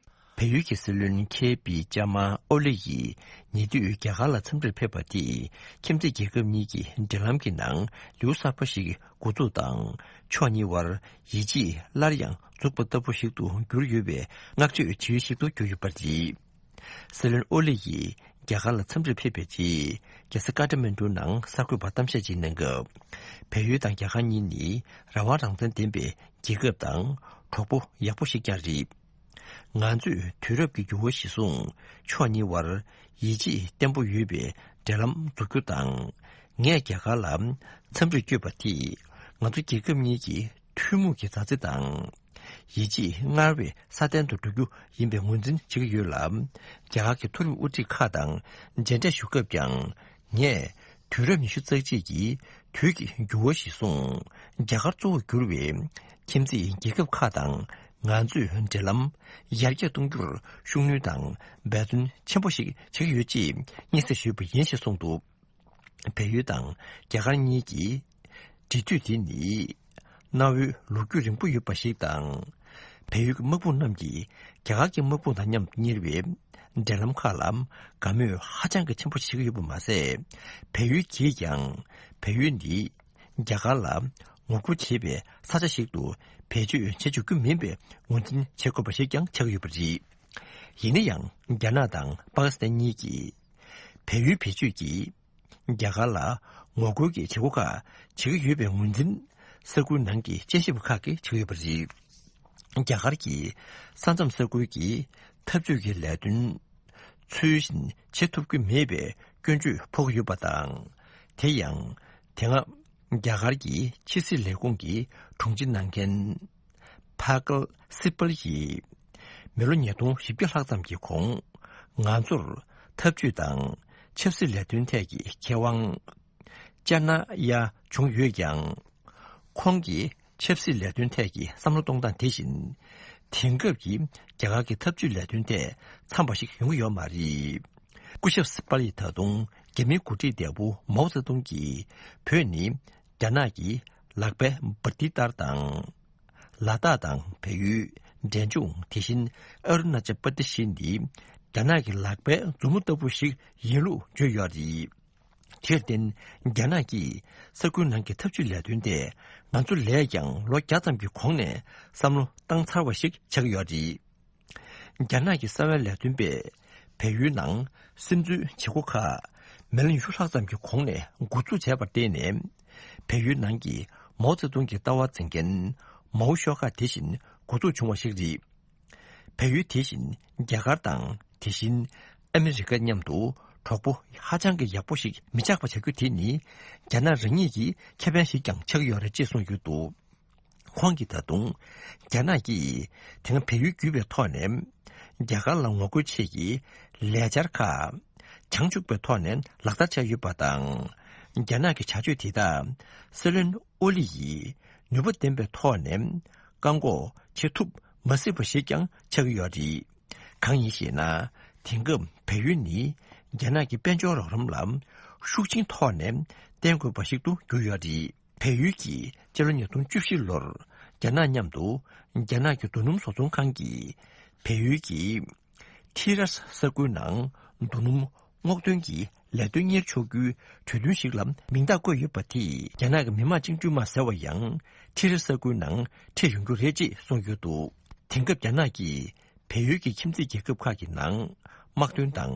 བལ་ཡུལ་གྱི་སྲིད་བློན་ཁེ་པི་ཅ་མ་ཨོ་ལི་ཡིས་ཉེ་དུས་རྒྱ་གར་ལ་འཚམས་འདྲིར་ཕེབས་པ་དེས་ཁྱིམ་མཚེས་རྒྱལ་ཁབ་གཉིས་ཀྱི་འབྲེལ་ལམ་གྱི་ནང་ལེའུ་གསར་པ་ཞིག་འགོ་འཛུགས་དང་ཕྱོགས་གཉིས་དབར་ཡིད་ཆེས་སླར་ཡང་འཛུགས་པ་ལྟ་བུ་ཞིག་ཏུ་གྱུར་ཡོད་པའི་བསྔགས་བརྗོད་བྱེད་ཡུལ་ཞིག་ཏུ་གྱུར་ཡོད་པ་རེད། སྲིད་བློན་ཨོ་ལི་ཡིས་རྒྱ་གར་ལ་འཚམས་འདྲིར་ཕེབས་པའི་རྗེས་རྒྱལ་ས་ཀ་ཏ་མན་གྲུ་ནང་གསར་འགོད་པར་གཏམ་བཤད་ཅིག་གནང་སྐབས། བལ་ཡུལ་དང་རྒྱ་གར་གཉིས་ནི་རང་དབང་རང་བཙན་ལྡན་པའི་རྒྱལ་ཁབ་དང་གྲོགས་པོ་ཡག་པོ་ཞིག་ཀྱང་རེད། ང་ཚོས་དུས་རབས་ཀྱི་འགྱུར་བ་གཞིར་བཟུང་ཕྱོགས་གཉིས་དབར་ཡིད་ཆེས་བརྟན་པོ་ཡོད་པའི་འབྲེལ་ལམ་འཛུགས་རྒྱུ་དང་། ངས་རྒྱ་གར་ལ་འཚམས་འདྲིར་བསྐྱོད་པ་དེས་ང་ཚོ་རྒྱལ་ཁབ་གཉིས་ཀྱི་ཐུན་མོང་གི་མཛའ་བརྩེ་དང་། ཡིད་ཆེས་སྔར་བས་སྲ་བརྟན་དུ་འགྲོ་རྒྱུ་ཡིན་པའི་ངོས་འཛིན་བྱེད་ཀྱི་ཡོད་ལ། རྒྱ་གར་གྱི་མཐོ་རིམ་དབུ་ཁྲིད་ཁག་དང་མཇལ་འཕྲད་ཞུ་སྐབས་ཀྱང་། ངས་དུས་རབས་ཉི་ཤུ་རྩ་གཅིག་གི་དུས་ཀྱི་འགྱུར་བ་གཞིར་བཟུང་རྒྱ་གར་གཙོ་བོར་གྱུར་བའི་ཁྱིམ་མཚེས་རྒྱལ་ཁབ་ཁག་དང་ང་ཚོས་འབྲེལ་ལམ་ཡར་རྒྱས་གཏོང་རྒྱུར་ཤུགས་སྣོན་དང་འབད་བརྩོན་ཆེན་པོ་ཞིག་བྱེད་ཀྱི་ཡོད་ཅེས་སྙན་སེང་ཞུས་པ་ཡིན་ཞེས་གསུངས་འདུག་བལ་ཡུལ་དང་རྒྱ་གར་གཉིས་ཀྱི་འབྲེལ་མཐུད་དེ་ནི་གནའ་བོའི་ལོ་རྒྱུས་རིང་པོ་ཡོད་པ་ཞིག་དང་། བལ་ཡུལ་གྱི་དམག་དཔུང་རྣམས་ཀྱིས་རྒྱ་གར་གྱི་དམག་དཔུང་དང་མཉམ་དུ་གཉེར་བའི་འབྲེལ་ལམ་ཁག་ལ་དགའ་མོས་ཧ་ཅང་གི་ཆེན་པོ་བྱེད་ཀྱི་ཡོད་པ་མ་ཟད། བལ་ཡུལ་གྱིས་ཀྱང་བལ་ཡུལ་ནི་རྒྱ་གར་ལ་ངོ་རྒོལ་བྱེད་པའི་ས་ཆ་ཞིག་ཏུ་བེད་སྤྱོད་བྱེད་བཅུག་རྒྱུ་མིན་པའི་ངོས་འཛིན་བྱེད་དགོས་པ་ཞིག་ཀྱང་ཆགས་ཀྱི་ཡོད་པ་རེད། ཡིན་ན་ཡང་རྒྱ་ནག་དང་པ་ཀི་སི་ཐན་གཉིས་ཀྱིས་བལ་ཡུལ་བེད་སྤྱོད་ཀྱིས་རྒྱ་གར་ལ་ངོ་རྒོལ་གྱི་བྱེད་སྒོ་ཁག་བྱེད་ཀྱི་ཡོད་པའི་ངོས་འཛིན་ས་ཁུལ་ནང་གི་དཔྱད་ཞིབ་པ་ཁག་གིས་བྱེད་ཀྱི་ཡོད་པ་རེད། རྒྱ་གར་གྱི་ས་མཚམས་ས་ཁུལ་གྱི་འཐབ་ཇུས་ཀྱི་ལས་དོན་ཚུལ་བཞིན་བྱེད་ཐུབ་ཀྱི་མེད་པའི་སྐྱོན་བརྗོད་ཕོག་གི་ཡོད་པ་དང་། དེ་ཡང་དེ་སྔ་རྒྱ་གར་གྱི་ཕྱི་སྲིད་ལས་ཁུངས་ཀྱི་དྲུང་ཆེ་གནང་མཁན་ཕ་ཀལ་སི་པལ་ཡིས་མི་ལོ་ཉིས་སྟོང་བཞི་བརྒྱ་ལྷག་ཙམ་གྱི་གོང་ང་ཚོར་འཐབ་ཇུས་དང་ ཆབ་སྲིད་ལས་དོན་ཐད་ཀྱི་མཁས་དབང་ཅཱ་ན་ཡ་བྱུང་ཡོད་ཀྱང་། ཁོང་གིས་ཆབ་སྲིད་ལས་དོན་ཐད་ཀྱི་བསམ་བློ་གཏོང་སྟངས་དེ་བཞིན། དེང་སྐབས་ཀྱི་རྒྱ་གར་གྱི་འཐབ་ཇུས་ལས་དོན་ཐད་འཚམ་པ་ཞིག་ཡོང་གི་ཡོད་མ་རེད། སྐུ་ཞབས་པཱ་ལགས་ད་དུང་རྒྱ་མིའི་འགོ་ཁྲིད་འདས་པོ་མའོ་ཙེ་ཏུང་གིས་བོད་ནི་རྒྱ་ནག་གི་ལག་པའི་འབར་མདེལ་ལྟར་དང་། ལ་དྭགས་དང་བལ་ཡུལ། འབྲས་ལྗོངས། དེ་བཞིན་ཨ་རུ་ན་ཅལ་པར་དེ་ཤི་འདི་རྒྱ་ནག་གི་ལག་པའི་མཛུབ་མོ་ལྟ་བུ་ཞིག་ཡིན་ལུགས་བརྗོད་ཡོད་རེད། དེར་བརྟེན། རྒྱ་ནག་གིས་ས་ཁུལ་ནང་གི་འཐབ་ཇུས་ལས་དོན་དེ་ང་ཚོ་ལས་ཀྱང་ལོ་བརྒྱ་ཙམ་གྱི་གོང་ནས་བསམ་བློ་བཏང་ཚར་བ་ཞིག་ཆགས་ཡོད་རེད། རྒྱ་ནག་གི་གསང་བའི་ལས་དོན་པས་བལ་ཡུལ་ནང་སིམ་འཛུལ་བྱེད་སྒོ་ཁག་མི་ལོ་ཉི་ཤུ་ལྷག་ཙམ་གྱི་གོང་ནས་འགོ་འཛུགས་བྱས་པར་བརྟེན་ནས། བལ་ཡུལ་ནང་གི་མའོ་ཙེ་ཏུང་གི་ལྟ་བ་འཛིན་མཁན་མའོ་ཤོག་ཁག་དེ་བཞིན་འགོ་འཛུགས་བྱུང་བ་ཞིག་རེད། བལ་ཡུལ་དེ་བཞིན་རྒྱ་གར་དང་དེ་བཞིན་ཨ་མི་རི་ཀ་མཉམ་དུ་གྲོགས་པོ་ཧ་ཅང་གི་ཡག་པོ་ཞིག་མི་ཆགས་པ་བྱ་རྒྱུ་དེ་ནི་རྒྱ་ནག་རང་ཉིད་ཀྱི་ཁེ་ཕན་ཞིག་ཀྱང་ཆགས་ཀྱི་ཡོད་རེད་ཅེས་གསུངས་ཡོད་འདུག་ཁོང་གིས་ད་དུང་རྒྱ་ནག་གིས་དེ་སྔ་བལ་ཡུལ་བརྒྱུད་པའི་ཐོག་ནས་རྒྱ་གར་ལ་ངོ་རྒོལ་ཆེད་ཀྱི་ལས་འཆར་ཁག་བྱང་ཆུབ་པའི་ཐོག་ནས་ལག་བསྟར་བྱས་ཡོད་པ་དང་། རྒྱ་ནག་གི་བྱ་སྤྱོད་དེ་དག་སྲིད་བློན་ཨོ་ལི་ཡིས་ནུས་པ་ལྡན་པའི་ཐོག་ནས་བཀག་འགོག་བྱེད་ཐུབ་མ་སྲིད་པ་ཞིག་ཀྱང་ཆགས་ཀྱི་ཡོད་རེད། གང་ཡིན་ཞེ་ན། དེང་སྐབས་བལ་ཡུལ་ནི་རྒྱ་ནག་གི་དཔལ་འབྱོར་རོགས་རམ་ལ་ཤུགས་ཆེན་ཐོག་ནས་བརྟེན་དགོས་པ་ཞིག་ཏུ་གྱུར་ཡོད་རེད། བལ་ཡུལ་གྱིས་སྤྱི་ལོ་ཉིས་སྟོང་བཅུ་བཞི་ལོར་རྒྱ་ནག་མཉམ་དུ་རྒྱ་ནག་གི་རྡོ་སྣུམ་བཟོ་ཚོང་ཁང་གིས་བལ་ཡུལ་གྱི་ཐི་ར་ས་ས་ཁུལ་ནང་རྡོ་སྣུམ་སྔོག་འདོན་གྱི་ལས་དོན་གཉེར་ཆོག་རྒྱུའི་གྲོས་མཐུན་ཞིག་ལ་མིང་རྟགས་བཀོད་ཡོད་པ་དེས་རྒྱ་ནག་གི་མི་དམངས་བཅིངས་འགྲོལ་དམག་ཟེར་བ་ཡང་ཐི་ར་ས་ཁུལ་ནང་ཁྲིད་ཡོང་རྒྱུ་རེད་ཅེས་གསུངས་ཡོད་འདུག་དེང་སྐབས་རྒྱ་ནག་གིས་བལ་ཡུལ་གྱི་ཁྱིམ་མཚེས་རྒྱལ་ཁབ་ཁག་གི་ནང་དམག་དོན་དང་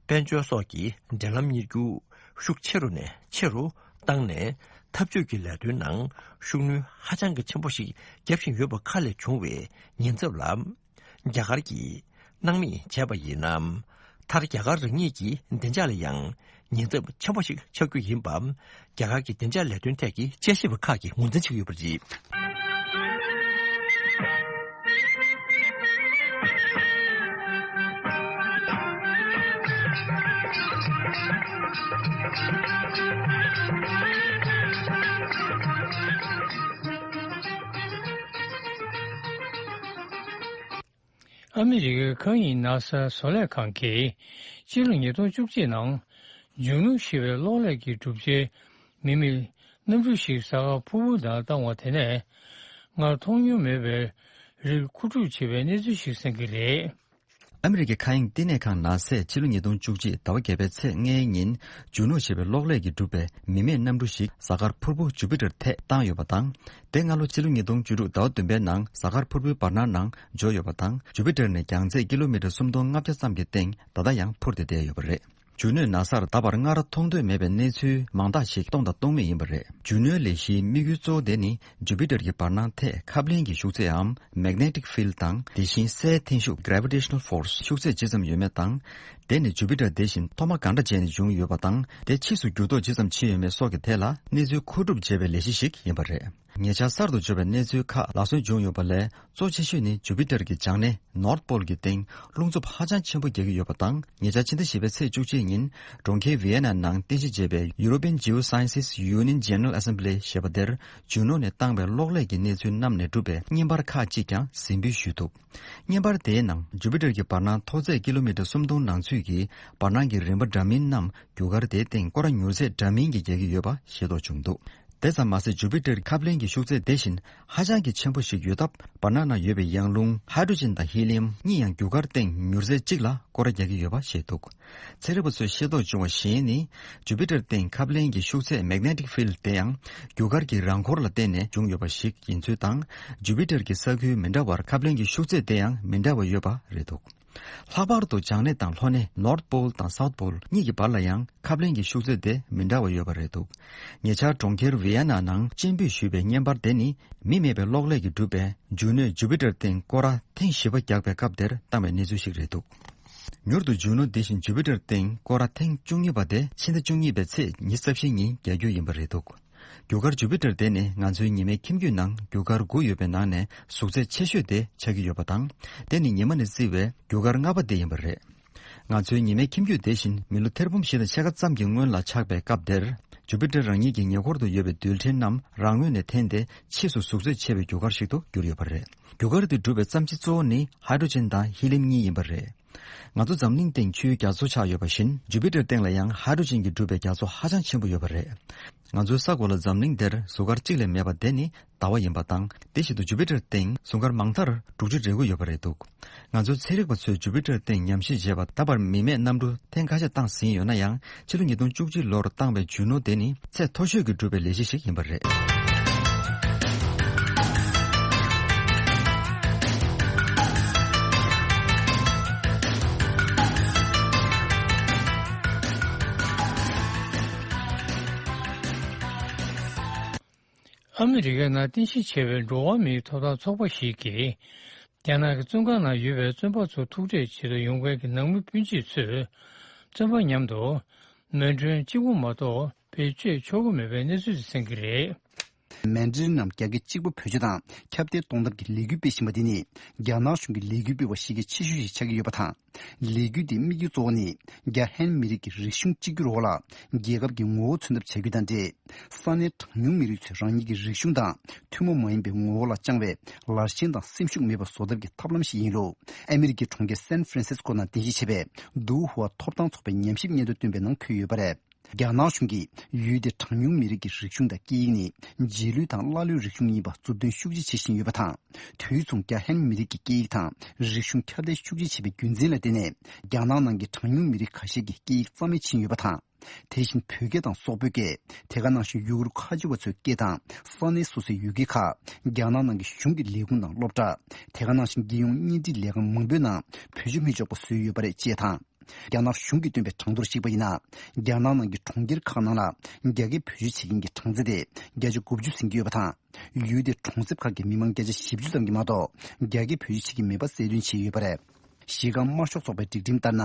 དཔལ་འབྱོར་སོགས་ཀྱི་འབྲེལ་ལམ་གཉེར་རྒྱུ་ཤུགས་ཆེ་རུ་ནས་ཆེ་རུ་བཏང་ནས། འཐབ་ཇུས་ཀྱི་ལས་དོན་ནང་ཤུགས་སྣོན་ཧ་ཅང་གི་ཆེན་པོ་ཞིག་བརྒྱབ་བཞིན་ཡོད་པ་ཁ་ལས་བྱུང་བའི་ཉེན་ཚབས་ལ་རྒྱ་གར་གྱིས་སྣང་མེད་བྱས་པ་ཡིན་ན། མཐར་རྒྱ་གར་རང་ཉིད་ཀྱི་བདེ་འཇགས་ལ་ཡང་ཉེན་ཚབས་ཆེན་པོ་ཞིག་ཆགས་རྒྱུ་ཡིན་པ། རྒྱ་གར་གྱི་བདེ་འཇགས་ལས་དོན་ཐད་ཀྱི་དཔྱད་ཞིབ་པ་ཁག་གིས་ངོས་འཛིན་བྱེད་ཀྱི་ཡོད་པ་རེད། ཨ་མི་རི་ཀའི་མཁའ་དབྱིངས་ན་སཱ་བཟོ་ལས་ཁང་གིས་སྤྱི་ལོ་ཉིས་སྟོང་བཅུ་གཅིག་ནང་ཇུ་ནོ་ཞེས་པའི་གློག་ཀླད་ཀྱི་གྲུབ་ཆའི་མི་མེད་གནམ་གྲུ་ཞིག་གཟའ་སྐར་ཕུར་བུ་ནང་བཏང་བ་དེ་ནས་སྔར་མཐོང་མྱོང་མེད་པའི་རིགས་མཁོ་སྒྲུབ་བྱས་པའི་གནས་ཚུལ་ཞིག་གསན་གྱི་རེད། ཨ་མི་རི་ཀའི་མཁའ་དབྱིངས་བསྟི་གནས་ཁང་ན་སཱས་ཕྱི་ལོ་ཉིས་སྟོང་བཅུ་གཅིག་ཟླ་བ་བརྒྱད་པའི་ཚེས་ལྔའི་ཉིན་ཇུ་ནོ་ཞེས་པའི་གློག་ཀླད་ཀྱིས་གྲུབ་པའི་མི་མེད་གནམ་གྲུ་ཞིག་གཟའ་སྐར་ཕུར་བུ་ཇུ་པི་ཏར་ཐད་བཏང་ཡོད་པ་དང་། དེ་སྔ་ལོ་ཕྱི་ལོ་ཉིས་སྟོང་བཅུ་དྲུག་ཟླ་བ་བདུན་པའི་ནང་གཟའ་སྐར་ཕུར་བུའི་བར་སྣང་ནང་འབྱོར་ཡོད་པ་དང་། ཇུ་པི་ཏར་ནས་རྒྱང་ཚད་ཀི་ལོ་མི་ཊར་སུམ་སྟོང་ལྔ་བརྒྱ་ཙམ་གྱི་སྟེང་ད་ལྟ་ཡང་འཕུར་ཏེ་བསྡད་ཡོད་པ་རེད། ཇུ་ནོས་ན་སཱར་ད་བར་སྔར་མཐོང་ཐོས་མེད་པའི་གནས་ཚུལ་མང་དག་ཞིག་མཐོང་དང་མཐོང་མུས་ཡིན་པ་རེད། ཇུ་ནོའི་ལས་གཞིའི་དམིགས་ཡུལ་གཙོ་བོ་དེ་ནི་ཇུ་པི་ཏར་གྱི་བར་སྣང་ཐད་ཁབ་ལེན་གྱི་ཤུགས་ཚད་འམ་Magnetic Field དང་། དེ་བཞིན་སའི་འཐེན་ཤུགས་Gravitational Force ཤུགས་ཚད་ཇི་ཙམ་ཡོད་མེད་དང་། དེ་ནི་ཇུ་པི་ཏར་དེ་བཞིན་མཐོ་དམའ་གང་འདྲ་བྱས་ནས་བྱུང་ཡོད་པ་དང་། དེ་ཕྱིས་སུ་འགྱུར་ལྡོག་ཇི་ཙམ་ཕྱིན་ཡོད་མེད་སོགས་ཀྱི་ཐད་ལ་གནས་ཚུལ་མཁོ་སྒྲུབ་བྱས་པའི་ལས་གཞི་ཞིག་ཡིན་པ་རེད། ཉེ་ཆར་གསར་དུ་འབྱོར་བའི་གནས་ཚུལ་ཁག་ལག་སོན་བྱུང་ཡོད་པ་ལས། གཙོ་ཆེ་ཤོས་ནི་ཇུ་པི་ཏར་གྱི་བྱང་སྣེ་North Pole གྱི་སྟེང་རླུང་འཚུབ་ཧ་ཅང་ཆེན་པོ་རྒྱག་གི་ཡོད་པ་དང་། ཉེ་ཆར་ཕྱི་ཟླ་བཞི་པའི་ཚེས་བཅུ་གཅིག་ཉིན་གྲོང་ཁྱེར་Vienna ནང་རྟེན་གཞི་བྱས་པའི་European Geosciences Union General Assembly ཞེས་པ་དེར་ཇུ་ནོ་ནས་བཏང་བའི་གློག་ཀླད་ཀྱི་གནས་ཚུལ་བསྣམས་ནས་གྲུབ་པའི་བརྙན་པར་ཁག་ཅིག་ཀྱང་གཟིགས་འབུལ་ཞུས་འདུག་བརྙན་པར་དེའི་ནང་ཇུ་པི་ཏར་གྱི་བར་སྣང་མཐོ་ཚད་ཀི་ལོ་མི་ཊར་སུམ་སྟོང་ནང་ཚུད་ཀྱི་བར་སྣང་གི་རིམ་པ་འདྲ་མིན་རྣམས་རྒྱུ་སྐར་དེའི་སྟེང་སྐོར་ར་མྱུར་ཚད་འདྲ་མིན་གྱིས་རྒྱག་གི་ཡོད་པ་ཤེས་རྟོགས་བྱུང་འདུག་དེ་ཙམ་མ་ཟད་ཇུ་པི་ཏར་ཁབ་ལེན་གྱི་ཤུགས་ཚད་དེ་བཞིན་ཧ་ཅང་གི་ཆེན་པོ་ཞིག་ཡོད་སྟབས། བར་སྣང་ནང་ཡོད་པའི་ཡང་རླུང་ཧའི་ཌྲོ་ཇན་དང་ཧེ་ལི་ཡམ་གཉིས་ཡང་རྒྱུ་སྐར་སྟེང་མྱུར་ཚད་གཅིག་ལ་སྐོར་ར་རྒྱག་གི་ཡོད་པ་ཤེས་ཐུབ། ཚན་རིག་པ་ཚོས་ཤེས་རྟོགས་བྱུང་བ་བཞིན་ནི། ཇུ་པི་ཏར་སྟེང་ཁབ་ལེན་གྱི་ཤུགས་ཚད་Magnetic Field དེ་ཡང་རྒྱུ་སྐར་གྱི་རང་འཁོར་ལ་བརྟེན་ནས་བྱུང་ཡོད་པ་ཞིག་ཡིན་ཚུལ་དང་། ཇུ་པི་ཏར་གྱི་ས་ཁུལ་མི་འདྲ་བར་ཁབ་ལེན་གྱི་ཤུགས་ཚད་དེ་ཡང་མི་འདྲ་བ་ཡོད་པ་རེད་འདུག་ལྷག་པར་དུ་བྱང་སྣེ་དང་ལྷོ་སྣེ་North Pole དང་South Pole གཉིས་ཀྱི་བར་ལ་ཡང་ཁབ་ལེན་གྱི་ཤུགས་ཚད་དེ་མི་འདྲ་བ་ཡོད་པ་རེད་འདུག་ཉེ་ཆར་གྲོང་ཁྱེར་Vienna ནང་སྤྱན་འབུལ་ཞུས་པའི་བརྙན་པར་དེ་ནི་མི་མེད་པའི་གློག་ཀླད་ཀྱིས་གྲུབ་པའི་ཇུ་ནོས་ཇུ་པི་ཏར་སྟེང་སྐོར་ར་ཐེངས་བཞི་པ་རྒྱག་པའི་སྐབས་དེར་བཏང་བའི་གནས་ཚུལ་ཞིག་རེད་འདུག་མྱུར་དུ་ཇུ་ནོ་དེ་བཞིན་ཇུ་པི་ཏར་སྟེང་སྐོར་ར་ཐེངས་བཅུ་གཉིས་པ་དེ་ཕྱི་ཟླ་བཅུ་གཉིས་པའི་ཚེས་ཉི་ཤུ་རྩ་བཞི་ཉིན་རྒྱག་རྒྱུ་ཡིན་པ་རེད་འདུག་རྒྱུ་སྐར་ཇུ་པི་ཏར་དེ་ནི་ང་ཚོའི་ཉི་མའི་ཁྱིམ་རྒྱུད་ནང་རྒྱུ་སྐར་དགུ་ཡོད་པའི་ནང་ནས་གཟུགས་ཚད་ཆེ་ཤོས་དེ་ཆགས་ཀྱི་ཡོད་པ་དང་། དེ་ནི་ཉི་མ་ནས་བརྩིས་པའི་རྒྱུ་སྐར་ལྔ་པ་དེ་ཡིན་པ་རེད། ང་ཚོའི་ཉི་མའི་ཁྱིམ་རྒྱུད་དེ་བཞིན་མི་ལོ་ཐེར་འབུམ་བཞི་དང་ཕྱེད་ཀ་ཙམ་གྱི་སྔོན་ལ་ཆགས་པའི་སྐབས་དེར། ཇུ་པི་ཏེར་རང་ཉིད་ཀྱི་ཉེ་འཁོར་དུ་ཡོད་པའི་རྡུལ་ཕྲན་རྣམས་རང་ངོས་ནས་འཐེན་ཏེ་ཕྱིས་སུ་གཟུགས་ཚོད་ཆེ་བའི་རྒྱུ་སྐར་ཞིག་ཏུ་གྱུར་ཡོད་པ་རེད། རྒྱུ་སྐར་དེ་གྲུབ་པའི་བརྩམས་ཆོས་གཙོ་བོ་ནི་ཧའི་ཌྲོ་ཇན་དང་ཧི་ལིམ་གཉིས་ཡིན་པ་རེད། ང་ཚོ་འཛམ་གླིང་སྟེང་ཆུའི་རྒྱ་མཚོ་ཆགས་ཡོད་པ་བཞིན། ཇུ་པི་ཏེར་སྟེང་ལ་ཡང་ཧའི་ཌྲོ་ཇན་གྱིས་གྲུབ་པའི་རྒྱ་མཚོ་ཧ་ཅང་ཆེན་པོ་ཡོད་པ་རེད། ང་ཚོའི་ས་གོ་ལ་འཛམ་གླིང་འདིར་གཟུགས་སྐར་གཅིག་ལས་མེད་པ་དེ་ནི་ཟླ་བ་ཡིན་པ་དང་། དེ་བཞིན་དུ་ཇུ་པི་ཏེར་སྟེང་གཟུགས་སྐར་མང་མཐར་དྲུག་ཅུ་རེ་དགུ་ཡོད་པ་རེད་འདུག་ང་ཚོའི་ཚན་རིག་པ་ཚོས་ཇུ་པི་ཏེར་སྟེང་ཉམས་ཞིབ་བྱས་པ་ད་བར་མི་མེད་གནམ་གྲུ་ཐེངས་ཁ་ཤས་བཏང་ཟིན་ཡོད་ན་ཡང་། ཕྱི་ལོ་ཉིས་སྟོང་བཅུ་གཅིག་ལོར་བཏང་བའི་རྒྱུ་ནོར་དེ་ནི་ཚད་མཐོ་ཤོས་ཀྱི་གྲུབ་པའི་ལས་གཞི་ཞིག་ཡིན་པ་རེད། ཨ་མི་རི་ཀའི་ནང་རྟེན་གཞི་བྱས་པའི་འགྲོ་བ་མིའི་ཐོབ་ཐང་ཚོགས་པ་ཞིག་གིས། རྒྱ་ནག་གི་བཙོན་ཁང་ནང་ཡོད་པའི་བཙོན་པ་ཚོ་ཐུག་འཕྲད་བྱེད་དུ་ཡོང་མཁན་གྱི་ནང་མི་སྤུན་མཆེད་ཚོས་བཙོན་པ་མཉམ་དུ་མལ་གྲོན་གཅིག་པོ་མ་གཏོགས་བེད་སྤྱོད་ཆོག་གི་མེད་པའི་གནས་ཚུལ་དེ་གསན་གྱི་རེད། མལ་གྲོན་རྣམས་རྒྱ་སྐད་གཅིག་པ་བེད་སྤྱོད་དང་ཁྱབ་གདལ་གཏོང་ཐབས་ཀྱི་ལས་འགུལ་སྤེལ་བཞིན་པ་འདི་ནི་རྒྱ་ནག་གཞུང་གི་ལས་འགུལ་སྤེལ་བ་ཞིག་གི་ཆེ་ཤོས་ཤིག་ཆགས་ཀྱི་ཡོད་པ་དང་། ལས་འགུལ་འདིའི་དམིགས་ཡུལ་གཙོ་བོ་ནི་རྒྱ་ཧན་མི་རིགས་ཀྱི་རིག་གཞུང་གཅིག་གྱུར་འོག་ལ་རྒྱལ་ཁབ་ཀྱི་ངོ་བོ་མཚོན་ཐབས་བྱ་རྒྱུ་དང་འབྲེལ། ས་གནས་གྲངས་ཉུང་མི་རིགས་ཚོས་རང་ཉིད་ཀྱི་རིག་གཞུང་དང་ཐུན་མོང་མ་ཡིན་པའི་ངོ་བོ་ལ་བཅངས་པའི་ལར་ཞེན་དང་སེམས་ཤུགས་མེད་པ་བཟོ་ཐབས་ཀྱི་ཐབས་ལམ་ཞིག་ཡིན་ལུགས། ཨ་མི་རི་ཀའི་གྲོང་ཁྱེར་སན་ཧྥ་རན་སིས་ཀོ་ནང་རྟེན་གཞི་བྱས་པའི་ཏུའུ་ཧུའ་ཐོབ་ཐང་ཚོགས་པའི་ཉམས་ཞིབ་སྙན་ཐོ་བཏོན་པའི་ནང་འཁོད་ཡོད་པ་རེད། རྒྱ་ནག་གཞུང་གིས་ཡུལ་དེའི་གྲངས་ཉུང་མི་རིགས་ཀྱི་རིག་གཞུང་དང་སྐད་ཡིག་ནི་རྗེས་ལུས་དང་ཀླ་ཀློའི་རིག་གཞུང་ཡིན་པ་མཛུབ་སྟོན་ཤུགས་ཆེ་བྱེད་བཞིན་ཡོད་པ་དང་། དུས་མཚུངས་རྒྱ་ཧན་མི་རིགས་ཀྱི་སྐད་ཡིག་དང་རིག་གཞུང་ཁྱབ་གདལ་ཤུགས་ཆེ་བྱས་པའི་རྒྱུ་མཚན་ལ་བརྟེན་ནས། རྒྱ་ནག་ནང་གི་གྲངས་ཉུང་མི་རིགས་ཁ་ཤས་ཀྱི་སྐད་ཡིག་རྩ་མེད་ཕྱིན་ཡོད་པ་དང་། དེ་བཞིན་བོད་སྐད་དང་སོག་པོའི་སྐད། དེ་ག་ནང་བཞིན་ཡུ་གུར་ཁ་ཆེ་བ་ཚོའི་སྐད་དང་ས་གནས་སོ་སོའི་ཡུལ་སྐད་ཁག་རྒྱ་ནག་ནང་གི་གཞུང་གི་ལས་ཁུངས་དང་སློབ་གྲྭ། དེ་ག་ནང་བཞིན་རྒྱལ་ཡོངས་བརྙན་འཕྲིན་ལས་ཁང་མང་པོའི་ནང་བེད་སྤྱོད་མི་ཆོག་པ་བཟོས་ཡོད་པ་རེད་ཅེས་དང་། རྒྱ་ནག་གཞུང་གིས་བཏོན་པའི་གྲངས་ཐོར་གཞིགས་པ་ཡིན་ན། རྒྱ་ནག་ནང་གི་གྲོང་ཁྱེར་ཁག་ནང་ལ་རྒྱ་སྐད་བེད་སྤྱོད་བྱེད་མཁན་གྱི་གྲངས་ཚད་དེ་བརྒྱ་ཆ་དགུ་བཅུ་ཟིན་གྱི་ཡོད་པ་དང་། ཡུལ་དེའི་གྲོང་གསེབ་ཁག་གི་མི་མང་བརྒྱ་ཆ་བཞི་བཅུ་ཙམ་གྱིས་མ་གཏོགས་རྒྱ་སྐད་བེད་སྤྱོད་བྱེད་ཀྱི་མེད་པ་གསལ་སྟོན་བྱས་ཡོད་པ་རེད། གཞི་རྐང་དམར་ཤོག་ཚོགས་པའི་སྒྲིག་ཁྲིམས་ལྟར་ན།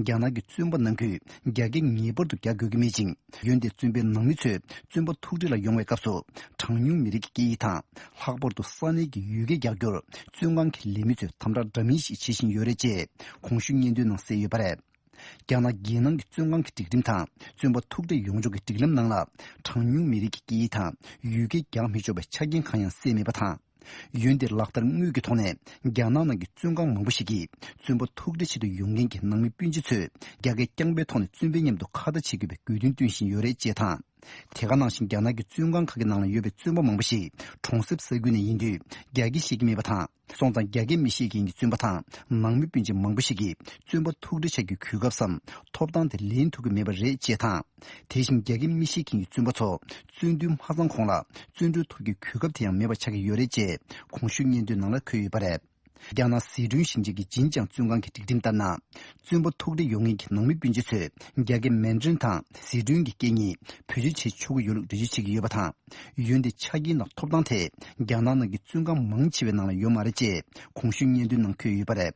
རྒྱ་ནག་གི་བཙོན་པ་ནང་ཁུལ་རྒྱ་སྐད་ངེས་པར་དུ་རྒྱག་དགོས་ཀྱི་མེད་ཅིང་། འོན་ཏེ་བཙོན་པའི་ནང་མི་ཚོས་བཙོན་པ་ཐུག་འཕྲད་ལ་ཡོང་བའི་སྐབས་སུ། གྲངས་ཉུང་མི་རིགས་ཀྱི་སྐད་ཡིག་དང་། ལྷག་པར་དུ་ས་གནས་ཀྱི་ཡུལ་སྐད་རྒྱག་རྒྱུར། བཙོན་ཁང་གི་ལས་མི་ཚོས་དམ་དྲག་འདྲ་མིན་ཞིག་བྱེད་བཞིན་ཡོད་རེད་ཅེས། གོང་ཞུས་སྙན་ཐོའི་ནང་གསལ་ཡོད་པ་རེད། རྒྱ་ནག་རྒྱལ་ནང་གི་བཙོན་ཁང་གི་སྒྲིག་ཁྲིམས་དང་། བཙོན་པ་ཐུག་འཕྲད་ཡོང་ཕྱོགས་ཀྱི་སྒྲིག་ལམ་ནང་ལ། གྲངས་ཉུང་མི་རིགས་ཀྱི་སྐད་ཡིག་དང་ཡུལ་སྐད་རྒྱག་མི་ཆོག་པའི་ཆ་རྐྱེན་གང་ཡང་གསལ་མེད་པ་དང་། འོན་ཏེ་ལག་བསྟར་དངོས་ཀྱི་ཐོག་ནས་རྒྱ་ནག་ནང་གི་བཙོན་ཁང་མང་པོ་ཞིག་གིས་བཙོན་པ་ཐུག་འཕྲད་ཆེད་དུ་ཡོང་མཁན་གྱི་ནང་མི་སྤུན་མཆེད་ཚོས་རྒྱ་སྐད་རྐྱང་པའི་ཐོག་ནས་བཙོན་པའི་མཉམ་དུ་ཁ་བརྡ་བྱེད་དགོས་པའི་དགོས་འདུན་བཏོན་བཞིན་ཡོད་རེད་ཅེས་དང་། དེ་ག་ནང་བཞིན་རྒྱ་ནག་གི་བཙོན་ཁང་ཁག་གི་ནང་ལ་ཡོད་པའི་བཙོན་པ་མང་པོ་ཞིག་གྲོང་གསེབ་ས་ཁུལ་ནས་ཡིན་དུས་རྒྱ་སྐད་ཤེས་ཀྱི་མེད་པ་དང་། སོང་ཙང་རྒྱ་སྐད་མི་ཤེས་མཁན་གྱི་བཙོན་པ་དང་ནང་མི་སྤུན་མཆེད་མང་པོ་ཞིག་གིས་བཙོན་པ་ཐུག་འཕྲད་བྱ་རྒྱུའི་གོ་སྐབས་སམ་ཐོབ་ཐང་དེ་ལེན་ཐུབ་ཀྱི་མེད་པ་རེད་ཅེས་དང་། དེ་བཞིན་རྒྱ་སྐད་མི་ཤེས་མཁན་གྱི་བཙོན་པ་ཚོ་བཙོན་འདུལ་མ་ཚང་གོང་ལ་བཙོན་གྲོལ་ཐོབ་རྒྱུའི་གོ་སྐབས་དེ་ཡང་མེད་པ་ཆགས་ཀྱི་ཡོད་རེད་ཅེས་གོང་ཞུས་སྙན་ཐོའི་ནང་ལ་འཁོད་ཡོད་པ་རེད། རྒྱ་ནག་ཟི་ཁྲོན་ཞིང་ཆེན་གྱི་ཇིན་ཅང་བཙོན་ཁང་གི་སྒྲིག་ཁྲིམས་ལྟར་ན། བཙོན་པ་ཐུག་འཕྲད་ཡོང་མཁན་གྱི་ནང་མི་སྤུན་མཆེད་ཚོས་རྒྱ་སྐད་མན་ཌྲིན་དང་ཟི་ཁྲོན་གྱི་སྐད་གཉིས་བེད་སྤྱོད་བྱེད་ཆོག་གི་ཡོད་ལུགས་འགྲེལ་བརྗོད་བྱེད་ཀྱི་ཡོད་པ་དང་། འོན་ཏེ་ཆ་རྐྱེན་དང་ཐོབ་ཐང་དེ་རྒྱ་ནག་ནང་གི་བཙོན་ཁང་མང་ཆེ་བའི་ནང་ལ་ཡོད་མ་རེད་ཅེས་གོང་ཞུས་སྙན་ཐོའི་ནང་འཁོད་ཡོད་པ་རེད།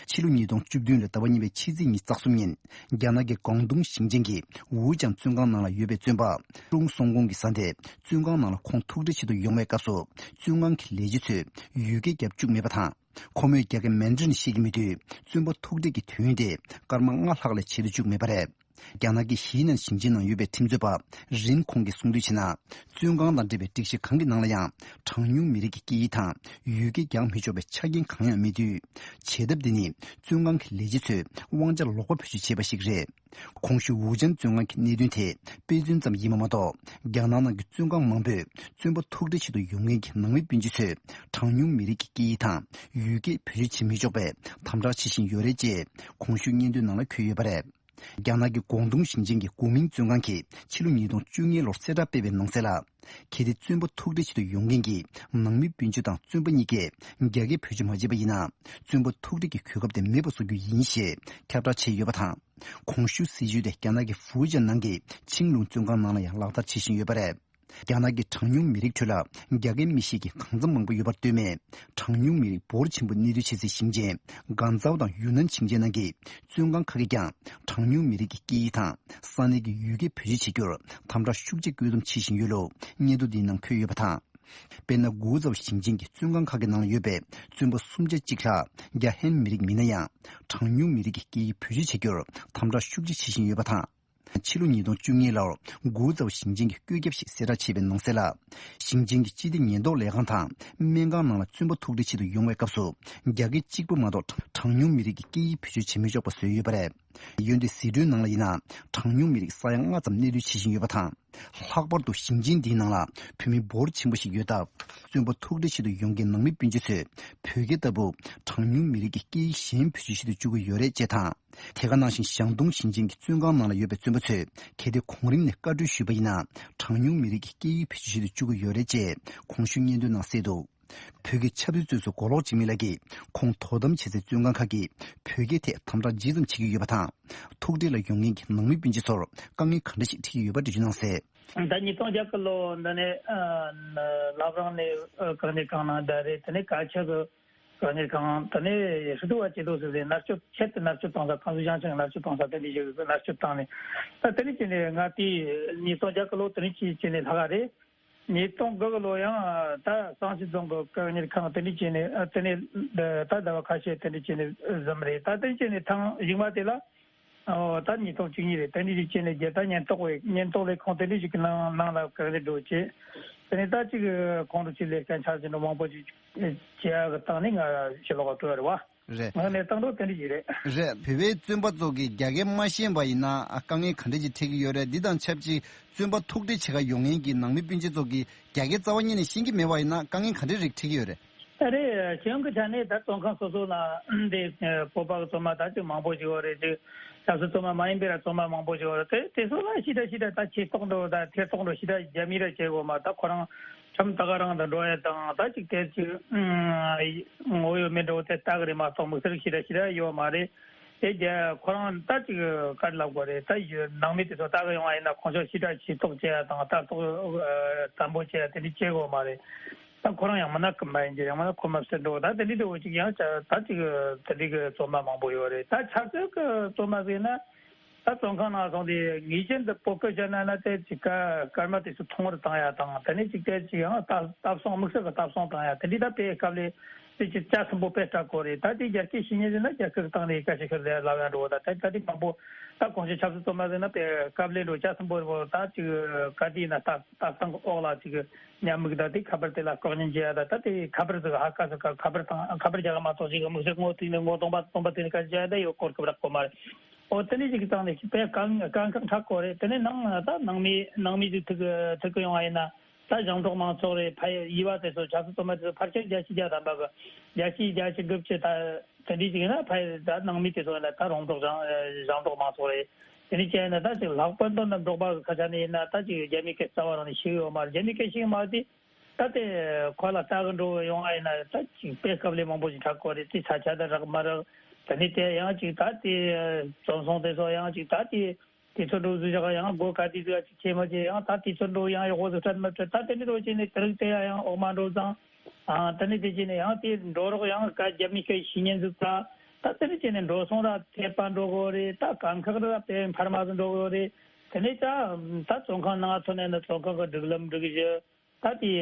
ཕྱི་ལོ་ཉིས་སྟོང་བཅུ་བདུན་ལོའི་ཟླ་བ་གཉིས་པའི་ཕྱི་ཚེས་ཉི་ཤུ་རྩ་གསུམ་ཉིན། རྒྱ་ནག་གི་ཀོང་ཏུང་ཞིང་ཆེན་གྱི་ཝུ་ཅང་བཙོན་ཁང་ནང་ལ་ཡོད་པའི་བཙོན་པ་ཀྲུང་སུང་ཀུང་གི་བཟའ་ཟླས་བཙོན་ཁང་ནང་ལ་ཁོང་ཐུག་འཕྲད་ཆེད་དུ་ཡོང་བའི་སྐབས་སུ། བཙོན་ཁང་གི་ལས་བྱེད་ཚོས་ཡུལ་སྐད་བརྒྱབ་བཅུག་མེད་པ་དང་། ཁོ་མོས་རྒྱ་སྐད་མན་ཌྲིན་ཤེས་ཀྱི་མེད་དུས། བཙོན་པ་ཐུག་འཕྲད་ཀྱི་དུས་ཡུན་དེ་སྐར་མ་ལྔ་ལྷག་ལས་ཆེ་རུ་བཅུག་མེད་པ་རེད། རྒྱ་ནག་གི་ཧི་ནན་ཞིང་ཆེན་ནང་ཡོད་པའི་ཁྲིམས་རྩོད་པ་རིན་ཁོང་གིས་གསུངས་དོན་བྱས་ན། བཙོན་ཁང་དང་འབྲེལ་བའི་སྒྲིག་གཞི་གང་གི་ནང་ལ་ཡང་གྲངས་ཉུང་མི་རིགས་ཀྱི་སྐད་ཡིག་དང་ཡུལ་སྐད་རྒྱག་མི་ཆོག་པའི་ཆ་རྐྱེན་གང་ཡང་མེད་དུས། བྱེད་ཐབས་འདི་ནི་བཙོན་ཁང་གི་ལས་བྱེད་ཚོས་དབང་ཆ་ལོག་པ་བེད་སྤྱོད་བྱས་པ་ཞིག་རེད། གོང་ཞུས་ཝུ་ཅན་བཙོན་ཁང་གི་གནད་དོན་དེ་དཔེ་མཚོན་ཙམ་ཡིན་པ་མ་གཏོགས། རྒྱ་ནག་ནང་གི་བཙོན་ཁང་མང་པོས་བཙོན་པ་ཐུག་འཕྲད་ཆེད་དུ་ཡོང་མཁན་གྱི་ནང་མི་སྤུན་མཆེད་ཚོས་གྲངས་ཉུང་མི་རིགས་ཀྱི་སྐད་ཡིག་དང་ཡུལ་སྐད་བེད་སྤྱོད་བྱེད་མི་ཆོག་པའི་དམ་དྲག་བྱེད་བཞིན་ཡོད་རེད་ཅེས་གོང་ཞུས་སྙན་ཐོའི་ནང་ལ་འཁོད་ཡོད་པ་རེད། རྒྱ་ནག་གི་ཀོང་ཏུང་ཞིང་ཆེན་གྱི་གུང་མིང་བཙོན་ཁང་གིས་ཕྱི་ལོ་ཉིས་སྟོང་བཅུ་གཉིས་ལོར་གསལ་བསྒྲགས་སྤེལ་བའི་ནང་གསལ་ལ། གལ་ཏེ་བཙོན་པ་ཐུག་འཕྲད་ཆེད་དུ་ཡོང་མཁན་གྱི་ནང་མི་སྤུན་མཆེད་དང་བཙོན་པ་གཉིས་ཀས་རྒྱ་སྐད་བེད་སྤྱོད་མ་བྱས་པ་ཡིན་ན། བཙོན་པ་ཐུག་འཕྲད་ཀྱི་གོ་སྐབས་དེ་མེད་པ་བཟོ་རྒྱུ་ཡིན་ཞེས་ཁྱབ་བསྒྲགས་བྱས་ཡོད་པ་དང་། གོང་ཞུས་སྲིད་ཇུས་དེ་རྒྱ་ནག་གི་ཧྥུའུ་ཅན་ནང་གི་ཆིང་ལུང་བཙོན་ཁང་ནང་ལ་ཡང་ལག་བསྟར་བྱེད་བཞིན་ཡོད་པ་རེད། རྒྱ་ནག་གི་གྲངས་ཉུང་མི་རིགས་ཁྲོད་ལ་རྒྱ་སྐད་མི་ཤེས་མཁན་གང་འཚམ་མང་པོ་ཡོད་པར་ལྟོས་མེད། གྲངས་ཉུང་མི་རིགས་འབོར་ཆེན་པོ་གནས་སྡོད་བྱེད་སའི་ཞིང་ཆེན་ཀན་ཙའོ་དང་ཡུན་ནན་ཞིང་ཆེན་ནང་གི་བཙོན་ཁང་ཁག་གིས་ཀྱང་གྲངས་ཉུང་མི་རིགས་ཀྱི་སྐད་ཡིག་དང་ས་གནས་ཀྱི་ཡུལ་སྐད་བེད་སྤྱོད་བྱེད་རྒྱུར་དམ་དྲག་ཤུགས་ཆེ་བཀོད་འདོམས་བྱེད་བཞིན་ཡོད་ལུགས་སྙན་ཐོ་འདིའི་ནང་འཁོད་ཡོད་པ་དང་། དཔེར་ན། འགོ་ཚུགས་ཞིང་ཆེན་གྱི་བཙོན་ཁང་ཁག་གི་ནང་ལ་ཡོད་པའི་བཙོན་པ་སུམ་ཆ་གཅིག་ལྷག་རྒྱ་ཧན་མི་རིགས་མིན་ན་ཡང་། གྲངས་ཉུང་མི་རིགས་ཀྱི་སྐད་ཡིག་བེད་སྤྱོད་བྱ་རྒྱུར་དམ་དྲག་ཤུགས་ཆེ་བྱེད་བཞིན་ཡོད་པ་དང་། ཕྱི་ལོ་ཉིས་སྟོང་བཅུ་གཉིས་ལོར་འགོ་ཚུགས་ཞིང་ཆེན་གྱི་བཀོད་ཁྱབ་ཞིག་གསལ་བསྒྲགས་བྱས་པའི་ནང་གསལ་ལ། ཞིང་ཆེན་གྱི་སྤྱི་བདེ་ཉེན་རྟོག་ལས་ཁང་དང་སྨན་ཁང་ནང་ལ་བཙོན་པ་ཐུག་འཕྲད་ཆེད་དུ་ཡོང་བའི་སྐབས་སུ། རྒྱ་སྐད་གཅིག་པུ་མ་གཏོགས་གྲངས་ཉུང་མི་རིགས་ཀྱི་སྐད་ཡིག་བེད་སྤྱོད་བྱེད་མི་ཆོག་པ་བཟོས་ཡོད་པ་རེད། འོན་ཏེ་ཟི་ཁྲོན་ནང་ལ་ཡིན་ན། གྲངས་ཉུང་མི་རིགས་ས་ཡ་ལྔ་ཙམ་གནས་སྡོད་བྱེད་བཞིན་ཡོད་པ་དང་། ལྷག་པར་དུ་ཞིང་ཆེན་འདིའི་ནང་ལ་བོད་མི་འབོར་ཆེན་པོ་ཞིག་ཡོད་སྟབས། བཙོན་པ་ཐུག་འཕྲད་ཆེད་དུ་ཡོང་མཁན་ནང་མི་སྤུན་མཆེད་ཚོས་བོད་སྐད་ལྟ་བུ་གྲངས་ཉུང་མི་རིགས་ཀྱི་སྐད་ཡིག་གཞན་བེད་སྤྱོད་བྱེད་དུ་བཅུག་གི་ཡོད་རེད་ཅེས་དང་། དེ་ག་ནང་བཞིན་ཞང་ཏུང་ཞིང་ཆེན་གྱི་བཙོན་ཁང་ནང་ལ་ཡོད་པའི་བཙོན་པ་ཚོས་གལ་ཏེ་གོང་རིམ་ནས་བཀའ་འཁྲོལ་ཞུས་པ་ཡིན་ན། གྲངས་ཉུང་མི་རིགས་ཀྱི་སྐད་ཡིག་བེད་སྤྱོད་བྱེད་དུ་བཅུག་གི་ཡོད་རེད་ཅེས་གོང་ཞུས་སྙན་ཐོའི་ནང་གསལ་འདུག་བོད་ཀྱི་ཆབ་སྲིད་བཙོན་ཟུར་མགོ་ལོག་འཇིགས་མེད་ལགས་ཀྱིས་ཁོང་དོ་དམ་བྱེད་སའི་བཙོན་ཁང་ཁག་གིས་བོད་སྐད་ཐད་དམ་དྲག་ཇི་ཙམ་བྱེད་ཀྱི་ཡོད་པ་དང་། ཐུག་འཕྲད་ལ་ཡོང་མཁན་གྱི་ནང་མི་སྤུན་མཆེད་ཚོར་དཀའ་ངལ་ག་འདྲ་ཞིག་འཕྲད་ཀྱི་ཡོད་པ་འགྲེལ་བརྗོད་གནང་གསལ། ད་ཉིས་སྟོང་བརྒྱད་ཀྱི་ལོ་འདི་ནས་བླ་བྲང་ནས་བཀག་ཉར་ཁང་ནང་བསྡད་རེད། དེ་ནས་གལ་ཆེ་གི་བཀག་ཉར་ཁང་དེ་ནས་ཧྲི་ཏུ་བ་ཅེ་ཏོ་ཟེར་བའི་མནར་གཅོད་ཆེད་དུ་མནར་གཅོད་བཏང་ས། ཁང་སུ་ཞང་ཆེན་མནར་གཅོད་བཏང་ས་དེ་འདྲ་ཞིག་མནར་གཅོད་བཏང་ནས། ད་དེ་ནས་བྱས་ནས་ང་དེ་ཉིས་སྟོང་བརྒྱད་ཀྱི་ལོ་དེ་ནས་ཅི་བྱས་ནས་ལྷག་ག་རེད། ཉིས་སྟོང་དགུ་གི་ལོ་ཡང་ད་སང་ཞི་རྫོང་གི་བཀག་ཉར་ཁང་དེ་འདྲ་བྱས་ནས། ཨ། དེ་ནས་ད་ཟླ་བ་ཁ་ཤས་དེ་འདྲ་བྱས་ནས་ཟིན་པ་རེད། ད་དེ་བྱས་ནས་ཐེངས་གཞུག་མ་དེ་ལ། ཨོ། ད་ཉིས་སྟོང་བཅུ་གཉིས་རེད། དེ་འདྲ་ཞིག་བྱས་ནས་རྒྱལ་དར་ཉེན་རྟོག་པའི་ཉེན་རྟོག་ལས་ཁུངས་དེ་འདྲ་ཞིག་གི་ནང་ནང་ལ་བཀག་ཉར་འགྲོ་བྱས། དེ་ནས་ད་ཅིག་ཁོང་ཁྲོ་ཆེ་ལས་ཀ་ཆགས་ཀྱི་འདུག་མང་པོ་ཞིག་བྱས་ཡག་གི་སྟེང་ནས་ང་ཕྱི་ལོགས་ལ་འགྲོ་ཡ་རེད་བ། རེད། ངས་གནས་སྟངས་འདྲ་དེ་འདྲ་ཞིག་རེད། རེད། བོད་པའི་བཙོན་པ་ཚོ་གིས་རྒྱ་སྐད་མ་ཤེས་པ་ཡིན་ན། ཨ། དཀའ་ངལ་ག་འདྲ་ཞིག་འཕྲད་ཀྱི་ཡོད་རེད། འདི་དང་ཆབས་ཅིག་བཙོན་པ་ཐུག་འཕྲད་བྱེད་གར་ཡོང་མཁན་གྱི་ནང་མི་སྤུན་མཆེད་ཚོ་གིས་རྒྱ་སྐད་རྩ་བ་ཉིད་ནས་ཤེས་ཀྱི་མེད་པ་ཡིན་ན། དཀའ་ངལ་ག་འདྲ་རིགས་འཕྲད་ཀྱི་ཡོད་རེད། ཨ་རེད། གཞུང་གི་ཆ་ནས་ད་བཙོན་ཁང་སོ་སོ་ལ་འདི་བོད་པ་གི་བཙོན་མ་ད་ཅིག་མང་པོ་ཞིག་ཡོད་རེད། ཅིག་ཆབ་སྲིད་བཙོན་མ་མ་ཡིན་པའི་ར་བཙོན་མ་མང་པོ་ཞིག་ཡོད་རེད། དེ་དེ་ཚོ་ལ་ཞེ་དྲག་ཞེ་དྲག་ད་ཆེ་མཐོང་འདྲ་བོ་དང་ཐེར་ཐོག་འདྲ་བོ་ཞེ་དྲག་རྒྱ་མི་ར་བྱེད་དགོས་མ། ད་ཁོ་རང་ཁྲིམས་ད་ག་རང་དང་འགྲོ་ཡ་དང་། ད་ཅིག་དེ་ཅིག་ངོ་ཡོད་མེད་འདྲ་བོ་དེ་ལྟ་གི་རེད་མ་གཏོགས་དམིགས་བསལ་ཞེ་དྲག་ཞེ་དྲག་ཡོད་མ་རེད། དེ་རྒྱ་ཁོ་རང་ད་ཅིག་ག་རེ་ལབ་དགོས་རེད། ད་ཡོད་ནང་མི་དེ་ཚོ་ལྟ་གི་ཡོང་བ་ཡིན་ན། ཁོང་ཚོ་ཞེ་དྲག་ཞིབ་རྟོག་བྱེད་ཡ་དང་། ལྟ་རྟོག་དམ་པོ་བྱེད་ཡ་དེ་འདྲ་བྱེད་དགོས་མ་རེད། ད་ཁོ་རང་ཡང་མིན་ན་ཁོ་མ་ཡིན་གྱི། ཡང་མིན་ན་ཁོ་མ་ཟེར་འགྲོ། ད་དེ་འདྲ་འདྲ་བོ་ཅིག་ཡང་ད་ཅིག་དེ་འདྲ་གི་བཙོན་མ་མང་པོ་ཡོད་རེད། ད་ཆབ་སྲིད་ཀྱི་བཙོན་མ་ཟེར་ན། ད་བཙོན་ཁང་ནང་སོང་སྟེ་ངེས་ཅན་དུ་བོད་སྐད་བཤད་ན་ན། དེ་ཅིག་སྐར་སྐར་མ་དེ་ཚོ་ཐུང་བར་བཏང་ཡ་དང་། དེ་ནས་ཅིག་དེ་ཅིག་ཡང་ལྟ་ལྟ་སྲུང་། དམིགས་བསལ་གྱི་ལྟ་སྲུང་བཏང་ཡ་དེ་འདྲ་ད་དཔེ་དཀའ་ལས་དེ་ཅིག་རྒྱ་ཆེན་པོ་དཔེ་སྤྲད་དགོས་རེད། ད་དེ་རྒྱ་སྐད་ཤེས་མཁན་ཟེར་ན་རྒྱ་སྐད་ཀྱི་སྟེང་ནས་སྐད་ཆ་ཤོད་ལས་ལབ་ཡ་འགྲོ་བ། ད་དེ་ད་དེ་མང་པོ་ད་གོང་ཞུས་ཆབ་སྲིད་བཙོན་མ་ཟེར་ན་དཔེ་དཀའ་ལས་འགྲོ། རྒྱ་ཆེན་པོ་རེད་པ། ད་ཅིག་ག་དུས་ན་ལྟ་ལྟ་སྟངས་ཀྱི་འོག་ལ་ཅིག་ཉམས་མིག་ད་དེ་ཁ་པར་དེ་ལ་ལྐོག་ཉན་བྱེད་ཡ། ད་ད་དེ་ཁ་པར་ཟིག་ཧ་ག་ཟིག་ག་ཁ་པར་དང་ཁ་པར་རྒྱག་གི་མ་གཏོགས་ཅིག་དམིགས་བསལ་ངོ་ཐུག་ནས་ངོ་སྟོང་པ་སྟོང་པ་དེ་ནས་སྐད་ཆ་བཤད་ཡ་ད་ཡོད་སྐོར་གི་རག་གོ་མ་རེད། ཨོ། དེ་ནས་ཅིག་གི་སྟེང་ནས་དཔེ་དཀའ་དཀའ་ཁག་འཕྲད་གོ་རེད། དེ་ནས་ནང་ད་ནང་མི་ནང་མི་ཅིག་ཐུག་ཐུག་གི་ཡོང་བ་ཡིན་ན། ད་ཞིང་འབྲོག་མང་ཚོགས་རེད། ཕ་ཡི་བ་དེ་ཚོ་ཆབ་སྲིད་བཙོན་མ་དེ་ཚོ་ཕལ་ཆེར་བརྒྱ་ཆ་བརྒྱ་ཐམ་པ་གི་བརྒྱ་ཆ་བརྒྱད་ཅུ་དགུ་བཅུ་ད་དེ་འདྲ་ཅིག་ཡིན་ན། ཕ་ཡི་ད་ནང་མི་དེ་ཚོ་ཡིན་ན་ད་རོང་འབྲོག་ཞང་ཞིང་འབྲོག་མང་ཚོགས་རེད། དེ་འདྲ་བྱས་ན་ད་ཅིག་ལྷག་པར་དུ་ནི་འབྲོག་པ་གི་ཁ་ཆ་ནས་ཡིན་ན། ད་ཅིག་རྒྱ་མིའི་སྐད་རྩ་བ་རང་ནས་ཤེས་ཡོད་མ་རེད། རྒྱ་མིའི་སྐད་ཤེས་མ་དེ། ད་དེ་ཁོ་ལ་ལྟ་གི་འགྲོ་ཡོང་ཨ་ཡིན་ན། ད་ཅིག་དཔེ་དཀའ་ལས་མང་པོ་ཞིག་འཕྲད་གོ་རེད། དེ་ས་ཆ་དེ་རག་མ་རག་དེ་ནས་དེ་ཡང་ཅིག་ད་དེ་བཙོན་སྲུང་དེ་ཚོ་ཡང་ཅིག་ད་དེ་དུས་ཚོད་འགྲོ་ཟིག་བཞག་ཡང་སྒོ་ག་དུས་ཟིག་ཅིག་ཕྱེ་མ་ཕྱེ། ཡང་ད་དུས་ཚོད་འགྲོ་ཡང་ཡག་པོ་ཟིག་སྤྲད་མ་སྤྲད། ད་དེ་འདྲ་འགྲོ་བྱས་ནས་དེ་རིགས་དེ་ཡང་འོག་མ་འགྲོ་ཙང་། ཨ། དེ་ནས་དེ་བྱས་ནས་ཡང་དེ་འགྲོ་རོགས་ཡང་ག་རྒྱ་མི་སྐད་ཤེས་མཁན་ཟིག་ད། ད་དེ་འདྲ་བྱས་ནས་འགྲོ་སོང་ར་ཐེབས་པ་འགྲོ་གོ་རེད། ད་དཀའ་ཁག་ར་དཔེ་འཕར་མ་ཟིག་འགྲོ་གོ་རེད། དེ་ནས་ད་ད་བཙོན་ཁང་ནང་ཐོན་ནས་ན་བཙོན་ཁང་གི་སྒྲིག་ལམ་སྒྲིག་གཞི། ད་དེ་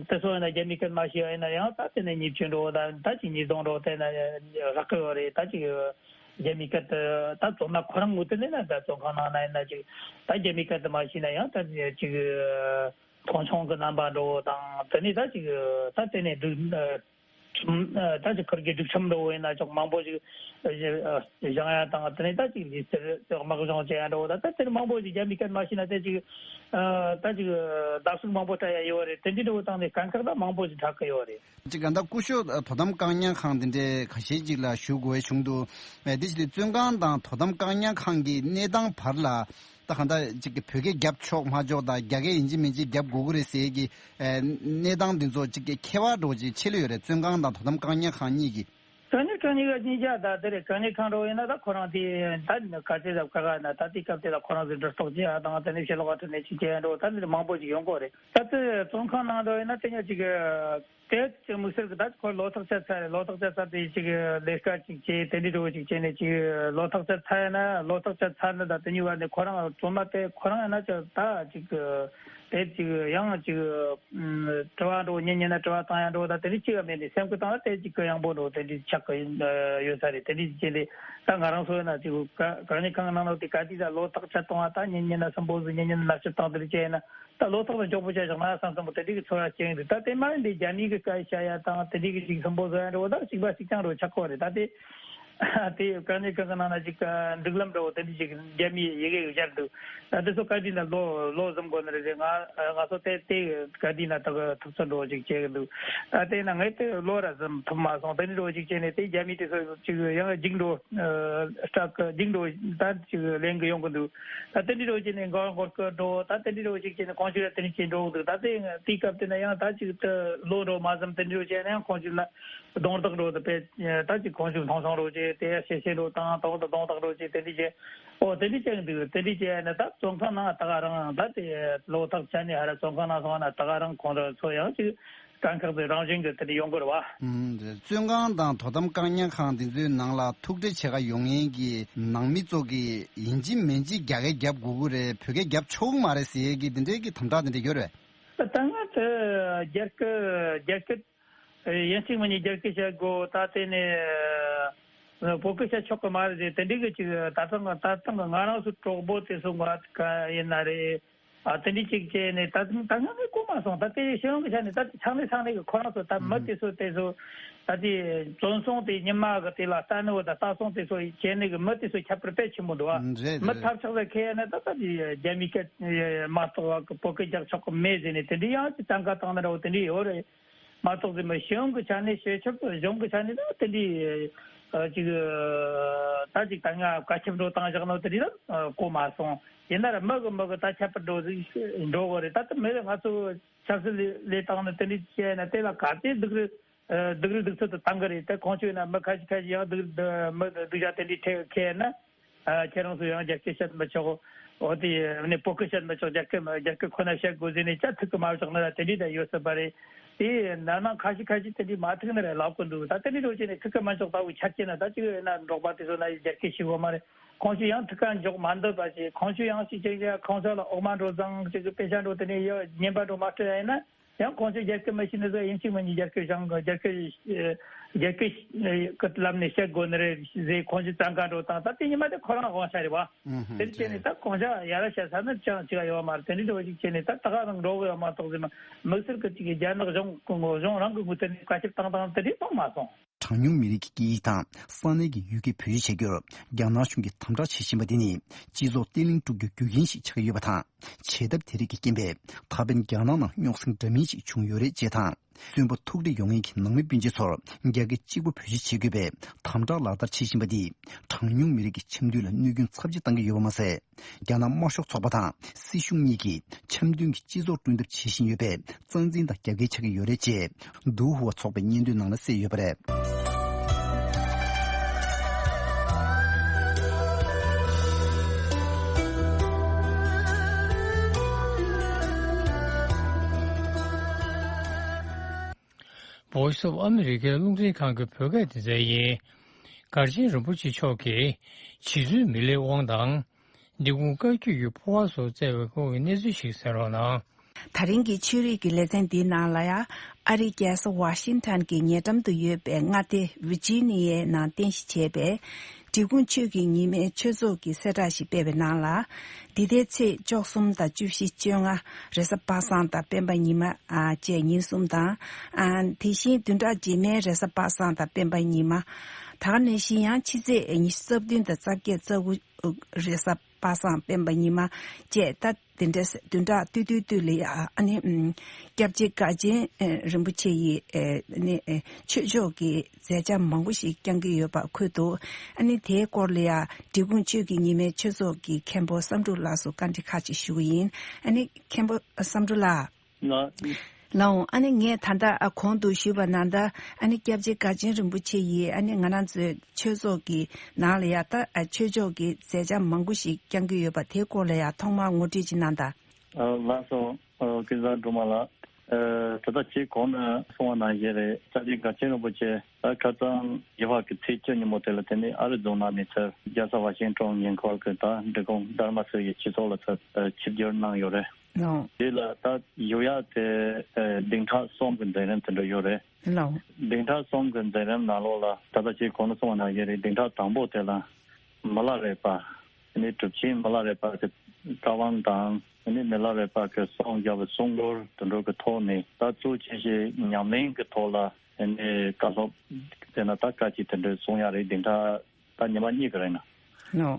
དེ་ཚོ་ཡིན་ན་རྒྱ་མི་སྐད་མ་ཤེས་པ་ཡིན་ན་ཡང་ད་དེ་ནས་ཉེས་སྤྱོད་འགྲོ་དང་། ད་ཅིག་ཉེས་རྡུང་འགྲོ་དེ་ན་རག་གི་ཡོད་རེད། ད་ཅིག་རྒྱ་མི་སྐད་དེ་ད་བཙོན་མ་ཁོ་རང་ངོས་དེ་ནས་ན། ད་བཙོན་ཁང་ནང་ན་ཡིན་ན་ཅིག་ད་རྒྱ་མི་སྐད་དེ་མ་ཤེས་ན་ཡང་ད་ཅིག་མཐོང་ཆུང་གི་རྣམ་པ་འགྲོ་དང་། དེ་ནས་ད་ཅིག་ད་དེ་ནས་སྒྲིག་ཁྲིམས། ད་ཅིག་ཁུར་གི་སྒྲིག་ཁྲིམས་འགྲོ་བས་ན་ཅོག་མང་པོ་ཞིག་བཞེངས་ཡ་དང་། དེ་ནས་ད་ཅིག་ལུས་རྩལ་དམག་སྦྱོང་བྱེད་ཡ་འགྲོ་ད། ད་དེར་མང་པོ་ཞིག་རྒྱ་མི་སྐད་མ་ཤེས་ན་དེ་ཅིག་ད་ཅིག་བརྡབ་གསིག་མང་པོ་སྤྲད་ཡ་ཡོད་རེད། དེ་འདྲའི་འགྲོ་སྟངས་ནས་དཀའ་ཁག་ད་མང་པོ་ཞིག་འཕྲད་ཀྱི་ཡོད་རེད། ཅིག་ག་ད་སྐུ་ཞབས་དོ་དམ་བཀག་ཉར་ཁང་འདི་འདྲའི་ཁ་ཤས་ཅིག་ལ་ཞུ་དགོས་བྱུང་འདུག་དེ་བཞིན་བཙོན་ཁང་དང་དོ་དམ་བཀག་ཉར་ཁང་གི་གནས་སྟངས་བར་ལ། ད་གང་ལྟར་ཅིག་གི་བོད་སྐད་རྒྱབ་ཆོག་མ་ཆོག་དང་། རྒྱ་སྐད་ཡིན་གཅིག་མིན་གཅིག་རྒྱབ་དགོས་ཀྱི་རེད་ཟེར་གྱི་གནས་སྟངས་འདི་ཚོ་ཅིག་གི་ཁྱད་པར་འདྲ་བོ་ཅིག་ཕྱེ་ལེ་ཡོད་རེད། བཙོན་ཁང་དང་དོ་དམ་བཀག་ཉར་ཁང་གཉིས་ཀྱི། བཀག་ཉར་ཁང་གཉིས་ཀ་གཉིས་ཀ་ད་དེ་རེད། བཀག་ཉར་ཁང་འགྲོ་ཡིན་ན་ད་ཁོ་རང་དེ་ད་ག་ཚོད་ཟབ་ཁ་ཁ་ན་ད་དེ་སྐབས་དེ་ལ་ཁོ་རང་ཚོས་འདྲི་རྟོག་བྱེད་ཡ་དང་། དེ་ནས་ཕྱི་ལོགས་ཁ་ཁྲིད་ནས་ཅིག་བྱེད་ཡ་འགྲོ་ད་དེ་མང་པོ་ཅིག་ཡོང་གི་རེད། ད་དེ་བཙོན་ཁང་ནང་འགྲོ་ཡིན་ན་དེ་ཉག་ཅིག་གི་དེ་ཅིག་དམིགས་བསལ་གྱི་ད་ཁོ་ལོ་ཐག་ཆད་ཚར་རེད། ལོ་ཐག་ཆད་ཚར་དེ་ཅིག་ལས་ཀ་ཅིག་བྱས། དེ་འདྲའི་འགྲོ་ཅིག་བྱས་ནས་ཅིག་ལོ་ཐག་ཆད་ཚར་ཡ་ན། ལོ་ཐག་ཆད་ཚར་ན་ད་དེ་གཉིས་བར་ནས་ཁོ་རང་བཙོན་མ་དེ་ཁོ་རང་ཡིན་ན་ཅིག་ད་ཅིག་ དེ་ཅིག་ཡང་ཅིག་ཨམ་དྲི་བ་འགྲོ་ཉན་ཉན་ན་དྲི་བ་བཏང་ཡ་འགྲོ་ད་དེ་འདྲ་ཅིག་ཡང་མེད་ནས་སེམས་ཁུར་བཏང་ན་དེ་ཅིག་གུ་ཡངས་པོ་འགྲོ་དེ་འདྲ་ཆགས་གི་ཡོད་ས་རེད། དེ་འདྲ་ཅིག་ལས་ད་ང་རང་ཚོ་ན་ཅིག་ག་ག་ནས་གང་ནང་ལོག་དེ་ག་དུས་ད་ལོ་ཐག་ཆད་གཏོང་བ་ད་ཉན་ཉན་ན་སུན་པོ་ཟིག་ཉན་ཉན་ན་ལག་ཆུ་བཏང་དེ་འདྲ་བྱས་ན། ད་ལོ་ཐོག་ལ་མགྱོགས་པོ་བྱས་བཞག་ན་བསམ་བསམ་པོ་དེ་འདྲའི་གི་ཚོར་བ་སྐྱེ་གི་འདུག་ད་དེ་མ་ཡིན་པའི་རྒྱ་མིའི་གི་སྐད་བཤད་ཡ་དང་དེ་འདྲའི་གི་ཅིག་སུན་པོ་བཟོ་ཡ་འདྲ་བོ་ད་གཅིག་པ་གཅིག་རྐྱང་འདྲ་བོ་ཆགས་ཀྱི་ཡོད་རེད། ད་དེ་དེ་ག་ནས་གང་གི་ནང་ན་ཅིག་སྒྲིག་ལམ་འདྲ་བོ་དེ་འདྲའི་ཅིག་རྒྱ་མིའི་ཡི་གེ་གི་སྦྱར་འདུག་ད་དེ་ཚོ་ག་དུས་ན་ལོ་ལོ་གསུམ་གོ་ནི་རེད། ང་ང་ཚོ་དེ་དེ་ག་དུས་ན་ད་གི་ཐུབ་ཚོད་འདྲ་བོ་ཅིག་བྱེད་གི་འདུག་ད་དེ་ན་ངས་དེ་ལོ་ར་ཙམ་ཐུབ་མ་སོང་། དེ་འདྲ་བོ་ཅིག་བྱས་ནས་དེ་རྒྱ་མི་དེ་ཚོ་ཅིག་ཡང་རྒྱུགས་འགྲོ་སྐྲག་གི་རྒྱུགས་འགྲོ་ད་ཅིག་ལེན་གི་ཡོང་གི་འདུག་ད་དེ་འདྲ་བོ་བྱས་ནས་མགོ་མགོ་སྐོར་འགྲོ་ད་དེ་འདྲ་བོ་ཅིག་བྱས་ནས་ཁོང་ཚོས་དེ་འདྲ་བྱས་འགྲོ་གི་འདུག་ད་དེ་དེའི་སྐབས་དེ་ན་ཡང་ད་ཅིག་ཏུ་ལོ་འགྲོ་མ་ཙམ་དེ་འདྲ་བོ་བྱས་ན་ཡང་ཁོང་ཚོས་ན་གདོང་བརྡ་འགྲོ་དེ་པས་ད་ཅིག་ཁོང་ཚོས་མཐོང་སོང་འགྲོ་བྱས་དེ་ཡ་ཤེས་ཤེས་འགྲོ་དང་ད་འོ་ད་གདོང་བརྡ་འགྲོ་བྱས་དེ་འདྲ་བྱས་ཨོ་དེ་འདྲ་བྱས་འདུག་དེ་འདྲ་བྱས་ན་ད་བཙོན་ཁང་ནང་ད་ག་རང་ད་དེ་ལོ་ཐག་ཆད་ནས་ཧ་ར་བཙོན་ཁང་ནང་སོང་ན་ད་ག་རང་ཁོང་རང་ཚོ་ཡང་ཅིག་དཀའ་ཁག་དེ་རང་བཞིན་གྱིས་དེ་འདྲ་ཡོང་གི་རེད་བ། ཨུམ། བཙོན་ཁང་དང་དོ་དམ་བཀག་ཉར་ཁང་དེ་ཚོའི་ནང་ལ་ཐུག་འཕྲད་བྱེད་ག་ཡོང་མཁན་གྱི་ནང་མི་ཚོ་གིས་ཡིན་གཅིག་མིན་གཅིག་རྒྱ་སྐད་རྒྱབ་དགོས་ཀྱི་རེད། བོད་སྐད་རྒྱབ་ཆོག་གི་མ་རེད་ཟེར་ཡས་ཀྱི་དེ་འདྲའི་གི་དམ་དྲག་དེ་འདྲ་ཡོད་རེད། ད་ང་ཚོ་རྒྱ་སྐད་རྒྱ་སྐད་ཡིན་གཅིག་མིན་གཉིས་རྒྱ་སྐད་བཤད་དགོས། ད་དེ་ནས་བོད་སྐད་བཤད་ཆོག་གི་མ་རེད་ཟེར་དེ་འདྲའི་གི་ཅིག་ད་ལྟ་ང་ད་ལྟ་ང་རང་ཚོ་གྲོགས་པོ་དེ་ཚོ་ང་ག་ཡིན་ན་རེད། ཨ་དེ་འདྲའི་ཅིག་བྱས་ནས་ད་ད་ང་ངས་གོ་མ་སོང་། ད་དེ་ཤེས་ཡོན་གྱི་ཆ་ནས་ད་ཚང་མས་ཚང་མས་གི་ཁོ་རང་ཚོ་ད་མི་དེ་ཚོ་དེ་ཚོ་ད་དེ་བཙོན་སྲུང་དེ་ཉི་མ་གི་དེ་ལ་ལྟ་ནི་བོ་ད་ལྟ་སྲུང་དེ་ཚོ་བྱས་ནས་གི་མི་དེ་ཚོ་ཁྱད་པར་དཔེ་ཆེན་པོ་འདུག་ཨ། ཨུམ། རེད་མི་རེད། ཐབས་ཆག་ལ་ཁེལ་ཡ་ན་ད་ད་དེ་རྒྱ་མི་སྐད་མ་གཏོགས་བ་གི་བོད་སྐད་རྒྱག་ཆོག་གི་མེད་ཟེར་ནས་དེ་འདྲའི་ཡང་ཅིག་གཏན་འཁེལ་བཏང་ནི་འདྲ་བོ་དེ་འདྲའི་ཡོད་རེད། མ་གཏོགས་ཟེར་མི་ཤེས་ཡོན་གྱི་ཆ་ནས་བྱེད་ཆོག་གི་གཞུང་གི་ཆ་ནས་ད་དེ་འདྲའི་ཅིག་ད་ཅིག་ད་ང་བཀའ་ཁྱབ་འགྲོ་བཏང་བཞག་ནོ་དེ་འདྲའི་ད་གོ་མ་སོང་། ཡིན་ན་ར་མི་གི་མི་གི་ད་ཁྱད་པར་འགྲོ་ཟིག་འགྲོ་གི་རེད། ད་ལྟ་མི་རེ་ང་ཚོ་ཆབ་སྲིད་ལས་ལས་སྟངས་ནི་དེ་འདྲ་བྱས་ན་དེ་ལ་ག་ཚད་སྡུག་རུ་སྡུག་རུ་སྡུག་ཚོད་དུ་བཏང་གི་རེད། དེ་ཁོང་ཆོས་ན་མི་ཁ་ཤས་ཁ་ཤས་ཡང་སྡུག་མི་སྡུག་ཅག་དེ་འདྲའི་ཁེ་ཁེ་ན་ཁྱེད་རང་ཚོ་ཡང་རྒྱ་སྐད་བཤད་མི་ཆོག་འོ་དེ་ནི་བོད་སྐད་བཤད་མི་ཆོག་རྒྱ་སྐད་རྒྱ་སྐད་ཁོ་ན་བཤད་དགོས་ཟེར་ནས་ཅག་ཐུག་གི་མ་བཞག་ན་ར་དེ་འདྲའི་ད་ཡོད་སྲིད་པ་རེད། དེ་ན་ནང་ཁ་ཤས་ཁ་ཤས་དེ་འདྲའི་མ་ཐུག་ན་ར་ལབ་གི་འདུག་ད་དེ་འདྲའི་འགྲོ་བྱས་ནས་ཐུག་གི་མ་ཆོག་ལྟ་བུ་ཆ་རྐྱེན་ན་ད་ཅིག་ཡོད་ན་འབྲོག་པ་དེ་ཚོ་ན་རྒྱ་སྐད་ཤེས་དགོས་མ་རེད། ཁོང་ཚོ་ཡང་ཐུག་ག་འཇོག་མ་འདོད་པ་ཞིག་ཁོང་ཚོ་ཡང་ཞིག་ཅིག་ཅིག་ཁོང་ཚོ་ལ་འོག་མ་འགྲོ་ཙང་ཅིག་གི་དཔེ་ཆ་འགྲོ་དེ་ནས་ཡ་ཉན་པ་འགྲོ་མ་སྤྲད་ཡ་ཡིན་ན་ཡང་ཁོང་ཚོ་རྒྱ་སྐད་མི་ཤེས་ནི་ཚོ་ཡིན་གཅིག་མིན་གཉིས་རྒྱ་སྐད་སྦྱང་རྒྱ་སྐད་རྒྱ་སྐད་གི་ལམ་ནས་བཤད་དགོས་ནི་རེད་ཟེར་ཁོང་ཚོ་གཙང་ཁ་འགྲོ་དང་ད་དེ་ཉི་མ་དེ་ཁོ་རང་དབང་ཆ་རེད་བ། ཨུ་ཧུམ། དེར་བྱས་ནས་ད་ཁོང་ཚོ་ཡ་ར་བཤད་ས་ནི་ཅང་ཅིག་ཡོད་མ་རེད། དེ་འདྲ་འགྲོ་ཞིག་བྱས་ནས་ད་ད་ག་རང་འགྲོ་གི་ཡོད་མ་གཏོགས་ཟེར་ན་དམིགས་བསལ་གི་ཅིག་རྒྱ་ནག་གཞུང་གཞུང་རང་གི་འགུལ་ཐད་ནས་བཀའ་ཁྱབ་བཏང་སྟངས་དེ་འདྲའི་མཐོང་མ་སོང་། གྲངས་ཉུང་མི་རིགས་ཀྱི་སྐད་ཡིག་དང་ས་གནས་ཀྱི་ཡུལ་སྐད་བེད་སྤྱོད་བྱ་རྒྱུར་རྒྱ་ནག་གཞུང་གིས་དམ་དྲག་བྱེད་བཞིན་པ་འདི་ནི་སྤྱི་ཚོགས་བརྟན་ལྷིང་དཀྲུག་རྒྱུའི་རྒྱུ་རྐྱེན་ཞིག་ཆགས་ཀྱི་ཡོད་པ་དང་། བྱེད་ཐབས་དེ་རིགས་ཀྱི་རྐྱེན་པས་ད་ཕན་རྒྱ་ནག་ནང་རྙོག་ཟིང་འདྲ་མིན་ཞིག་བྱུང་ཡོད་རེད་ཅེས་དང་། བཙོན་པ་ཐུག་འཕྲད་ཡོང་མཁན་གྱི་ནང་མི་སྤུན་མཆེད་ཚོར་རྒྱ་སྐད་གཅིག་པ་བེད་སྤྱོད་བྱེད་དགོས་པའི་དམ་དྲག་ལག་བསྟར་བྱེད་བཞིན་པ་འདིས་གྲངས་ཉུང་མི་རིགས་ཀྱི་འཆམ་མཐུན་ལ་གནོད་སྐྱོན་ཚབས་ཆེ་བཏང་གི་ཡོད་པ་མ་ཟད། རྒྱ་ནག་དམར་ཤོག་ཚོགས་པ་དང་སྲིད་གཞུང་གཉིས་ཀྱིས་འཆམ་མཐུན་གྱི་སྤྱི་ཚོགས་བསྐྲུན་ཐབས་བྱེད་བཞིན་ཡོད་པའི་རྩ་འཛིན་དང་རྒྱབ་འགལ་ཆགས་ཀྱི་ཡོད་རེད་ཅེས་ཏུའུ་ཧུའ་ཚོགས་པའི་སྙན་ཐོའི་ནང་ལ་གསལ་ཡོད་པ་རེད། བྷོ་ཡིས་ཨོཕ་ཨ་མི་རི་ཀའི་རླུང་འཕྲིན་ཁང་གི་བོད་སྐད་སྡེ་ཚན་ཡིན། མགར་ཆེན་རིན་པོ་ཆེ་མཆོག་གིས་རྗེ་བཙུན་མི་ལའི་དབང་དང་། འབྲི་གུང་བཀའ་བརྒྱུད་ཀྱི་འཕོ་བ་སོགས་བསྩལ་བའི་སྐོར་གྱི་གནས་ཚུལ་ཞིག་གསན་རོགས་གནང་། ད་རིང་གི་ཆོས་རིག་གི་ལེ་ཚན་འདིའི་ནང་ལ་ཡང་ཨ་རིའི་རྒྱལ་ས་ཝ་ཤིང་ཊོན་གྱི་ཉེ་འགྲམ་དུ་ཡོད་པའི་མངའ་སྡེ་ཝི་ཇི་ནི་ཡའི་ནང་རྟེན་གཞི་བྱས་པའི་འབྲི་གུང་ཆོས་ཀྱི་ཉི་མའི་ཆོས་ཚོགས་ཀྱི་གསལ་བསྒྲགས་ཤིག་སྤེལ་བའི་ནང་ལ། འདི་ཟླའི་ཚེས་བཅུ་གསུམ་དང་བཅུ་བཞི་བཅོ་ལྔ་རེས་གཟའ་པ་སངས་དང་སྤེན་པ་ཉི་མ་བཅས་ཉིན་གསུམ་དང་། དེ་བཞིན་བདུན་ཕྲག་རྗེས་མའི་རེས་གཟའ་པ་སངས་དང་སྤེན་པ་ཉི་མ། ད་ག་ནང་བཞིན་ཡང་ཕྱི་ཚེས་ཉི་ཤུ་རྩ་བདུན་དང་རྩ་བརྒྱད་རྩ་དགུ་རེས་གཟའ་པ་སངས་སྤེན་པ་ཉི་མ་བཅས་ད་དེ་འདྲ་བདུན་ཕྲག་ཏུས་ཏུས་ཏུས་ལ་ཡ་ཨ་ནི་སྐྱབས་རྗེ་མགར་ཆེན་རིན་པོ་ཆེ་ཡི་ཨ་ནི་ཆོས་ཕྱོགས་ཀྱི་མཛད་འཆར་མང་པོ་ཞིག་བསྐྱང་གི་ཡོད་པ་འཁོད་འདུག་ཨ་ནི་དེའི་སྐོར་ལ་ཡ་འབྲི་གུང་ཆོས་ཀྱི་ཉི་མའི་ཆོས་ཚོགས་ཀྱི་མཁན་པོ་བསམ་འགྲུབ་ལགས་སུ་བཀའ་འདྲི་ཁག་ཅིག་ཞུ་གི་ཡིན། ཨ་ནི་མཁན་པོ་བསམ་འགྲུབ་ལགས། ལགས། ལགས་འོང་། ཨ་ནི་ངས་ད་ལྟ་ཨ་གོང་དུ་ཞུས་པ་ནང་ལྟར་ཨ་ནི་སྐྱབས་རྗེ་མགར་ཆེན་རིན་པོ་ཆེ་ཡིས་ཨ་ནི་ང་རང་ཚོའི་ཆོས་ཚོགས་ཀྱི་ནང་ལ་ཡ་ད་ཨ་ཆོས་ཕྱོགས་ཀྱི་མཛད་འཆར་མང་པོ་ཞིག་བསྐྱང་གི་ཡོད་པ་དེའི་སྐོར་ལ་ཡ་ཐོག་མར་ངོ་སྤྲོད་ཅིག་གནང་དང་། ཨ་ལགས་སོ། ཨ་ཀུན་བཟང་སྒྲོལ་མ་ལགས། ཨ་ད་ལྟ་ཁྱེད་གོང་ནས་གསུངས་པ་ནང་བཞིན་རེད། སྐྱབས་རྗེ་མགར་ཆེན་རིན་པོ་ཆེ་ད་ཁ་སང་རྒྱལ་བ་གི་ཚེས་བཅུ་ཉིན་མོ་དེ་ལ་དེ་ནས་ཨ་རི་རྫོང་ནང་ནས་ཚུར་རྒྱལ་ས་ཝ་ཤིང་ཊོན་ཉེ་འཁོར་གྱི་ད་འབྲི་གུང་དྷརྨ་སེ་ཡི་སྤྱི་ཚོགས་ལ་ཚུར་ཆིབས་བསྒྱུར་གནང་ཡོད་རེད། ལོ། དེ་ལ་ད་ཡོད་ཡ་དེ་ཨ་ལྡིང་ཁྲག་གསུམ་གྱི་འཛིན་རིམ་དེ་འདྲ་ཡོད་རེད། ལོ། ལྡིང་ཁྲག་གསུམ་གྱི་འཛིན་རིམ་ནང་ལོགས་ལ་ད་ལྟ་ཅིག་གོང་དུ་གསུངས་པ་ནང་བཞིན་རེད། ལྡིང་ཁྲག་དང་པོ་དེ་ལ་མི་ལ་རས་པ། ཨ་ནི་གྲུབ་ཆེན་མི་ལ་རས་པ་གི་བཀའ་དབང་དང་། ཨ་ནི་མི་ལ་རས་པ་གི་གསུང་རྒྱབ་པའི་གསུང་མགུར་དེ་འདྲ་གི་ཐོག་ནས་ད་གཙོ་ཆེ་ཤོས་ཉམས་ལེན་གི་ཐོག་ལ་ཨ་ནི་བཀའ་སློབ་དེ་ན་ད་བཀའ་སྤྱི་དེ་འདྲ་གསུང་ཡ་རེད། ལྡིང་ཁྲག་ད་ཉི་མ་གཉིས་ཀྱི་རིང་ན། ལོ།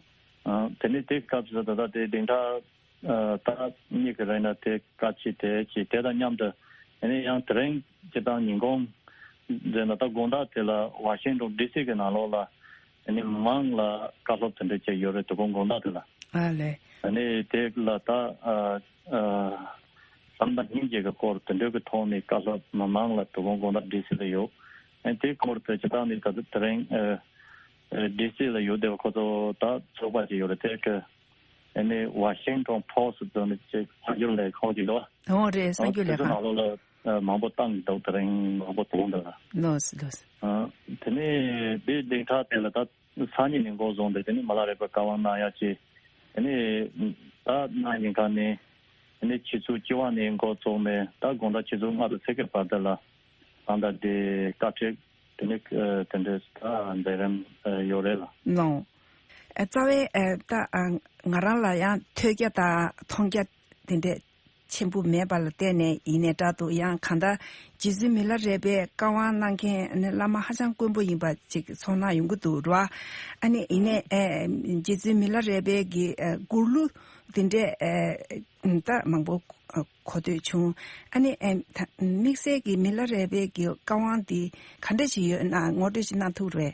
ཨ། དེ་ནས་དེ་སྐབས་སུ་ད་ལྟ་དེ་ལྡིང་ཁྲག་ཨ་ད་གཉིས་ཀྱི་རིང་ན་དེ་བཀའ་སྤྱི་དེ་ཅིག་དེ་དང་མཉམ་དུ་ཨ་ནི་ཡང་དེ་རིང་སྤྱིར་བཏང་ཉིན་གུང་མཛད་ན་ད་དགོང་དག་དེ་ལ་ཝ་ཤིང་ཊོན་ཌི་སི་གི་ནང་ལོགས་ལ་ཨ་ནི་མི་མང་ལ་བཀའ་སློབ་དེ་འདྲ་བྱས་ཡོད་རེད། དོ་དགོང་དགོང་དག་དེ་ལ། ཨ་ལེ། ཨ་ནི་དེ་ལ་ད་ཨ་ཨ་བསམ་པ་སྙིང་རྗེ་གི་སྐོར་དེ་འདྲ་གི་ཐོག་ནས་བཀའ་སློབ་མི་མང་ལ་དོ་དགོང་དགོང་དག་ཌི་སི་ལ་ཡོད། ཨ་ནི་དེའི་སྐོར་དེ་སྤྱིར་བཏང་ནས་ད་དེ་རིང་ཨ་ཨ་ཌི་སི་ལ་ཡོད་བསྡད་པ་ཁོ་ཚོ་ད་ཚོགས་པ་ཅིག་ཡོད་རེད། དེ་གི་ཨ་ནི་ཝ་ཤིང་ཊོན་པོ་སི་ཊི་ཟེར་ནས་ཅིག་གསར་འགྱུར་ལས་ཁང་ཅིག་འདུག་བ། འོ་རེད། གསར་འགྱུར་ལས་ཁང་། དེ་ཚོ་ནང་ལོགས་ལ་ཨ་མང་པོ་བཏང་གི་འདུག་དེ་རིང་མང་པོ་བཏང་འདུག་ལ། ལོས་ལོས། ཨ་དེ་ནས་དེ་ལྡིང་ཁྲག་དེ་ལ་ད་སང་ཉིན་ནས་འགོ་བཟུང་སྟེ་དེ་ནས་མི་ལ་རས་པ་བཀའ་དབང་གནང་ཡ་ཅིག་དེ་ནས་ད་གནངས་ཉིན་ཀ་ནས་དེ་ནས་ཆུ་ཚོད་བཅུ་པ་ནས་འགོ་བཙུགས་ནས་ད་དགོང་དག་ཆུ་ཚོད་ལྔ་དང་ཕྱེད་ཀའི་བར་དུ་ལ་གང་ལྟར་དེ་བཀའ་ཁྲིད་དེ་ནས་ཨ་དེ་འདྲའི་ད་མཛད་རིམ་ཨ་ཡོད་རེད་ལ། ལོ། ཨ་རྩ་བའི་ཨ་ད་ཨ་ང་རང་ལ་ཡང་ཐོས་རྒྱ་དང་མཐོང་རྒྱ་དེ་འདྲས་ཆེན་པོ་མེད་པ་ལ་བརྟེན་ནས་ཡིན་ནའི་འདྲ་འདུག་ཡང་གང་ལྟར་རྗེ་བཙུན་མི་ལ་རས་པའི་བཀའ་དབང་གནང་མཁན་ཨ་ནི་བླ་མ་ཧ་ཅང་དཀོན་པོ་ཡིན་པ་ཅིག་ཚོར་སྣང་ཡོང་གི་འདུག་ར། ཨ་ནི་ཡིན་ནའི་ཨ་རྗེ་བཙུན་མི་ལ་རས་པའི་གི་ཨ་མགུར་གླུ་དེ་འདྲས་ཨ་ད་མང་པོ་གོ་ཐོས་བྱུང་། ཨ་ནི་ཨ་ད་དམིགས་བསལ་གྱི་མི་ལ་རས་པའི་གི་བཀའ་དབང་འདི་ག་འདྲ་ཞིག་ཡོད་ན་ངོ་སྤྲོད་ཞིག་གནང་ཐུབ་རེད།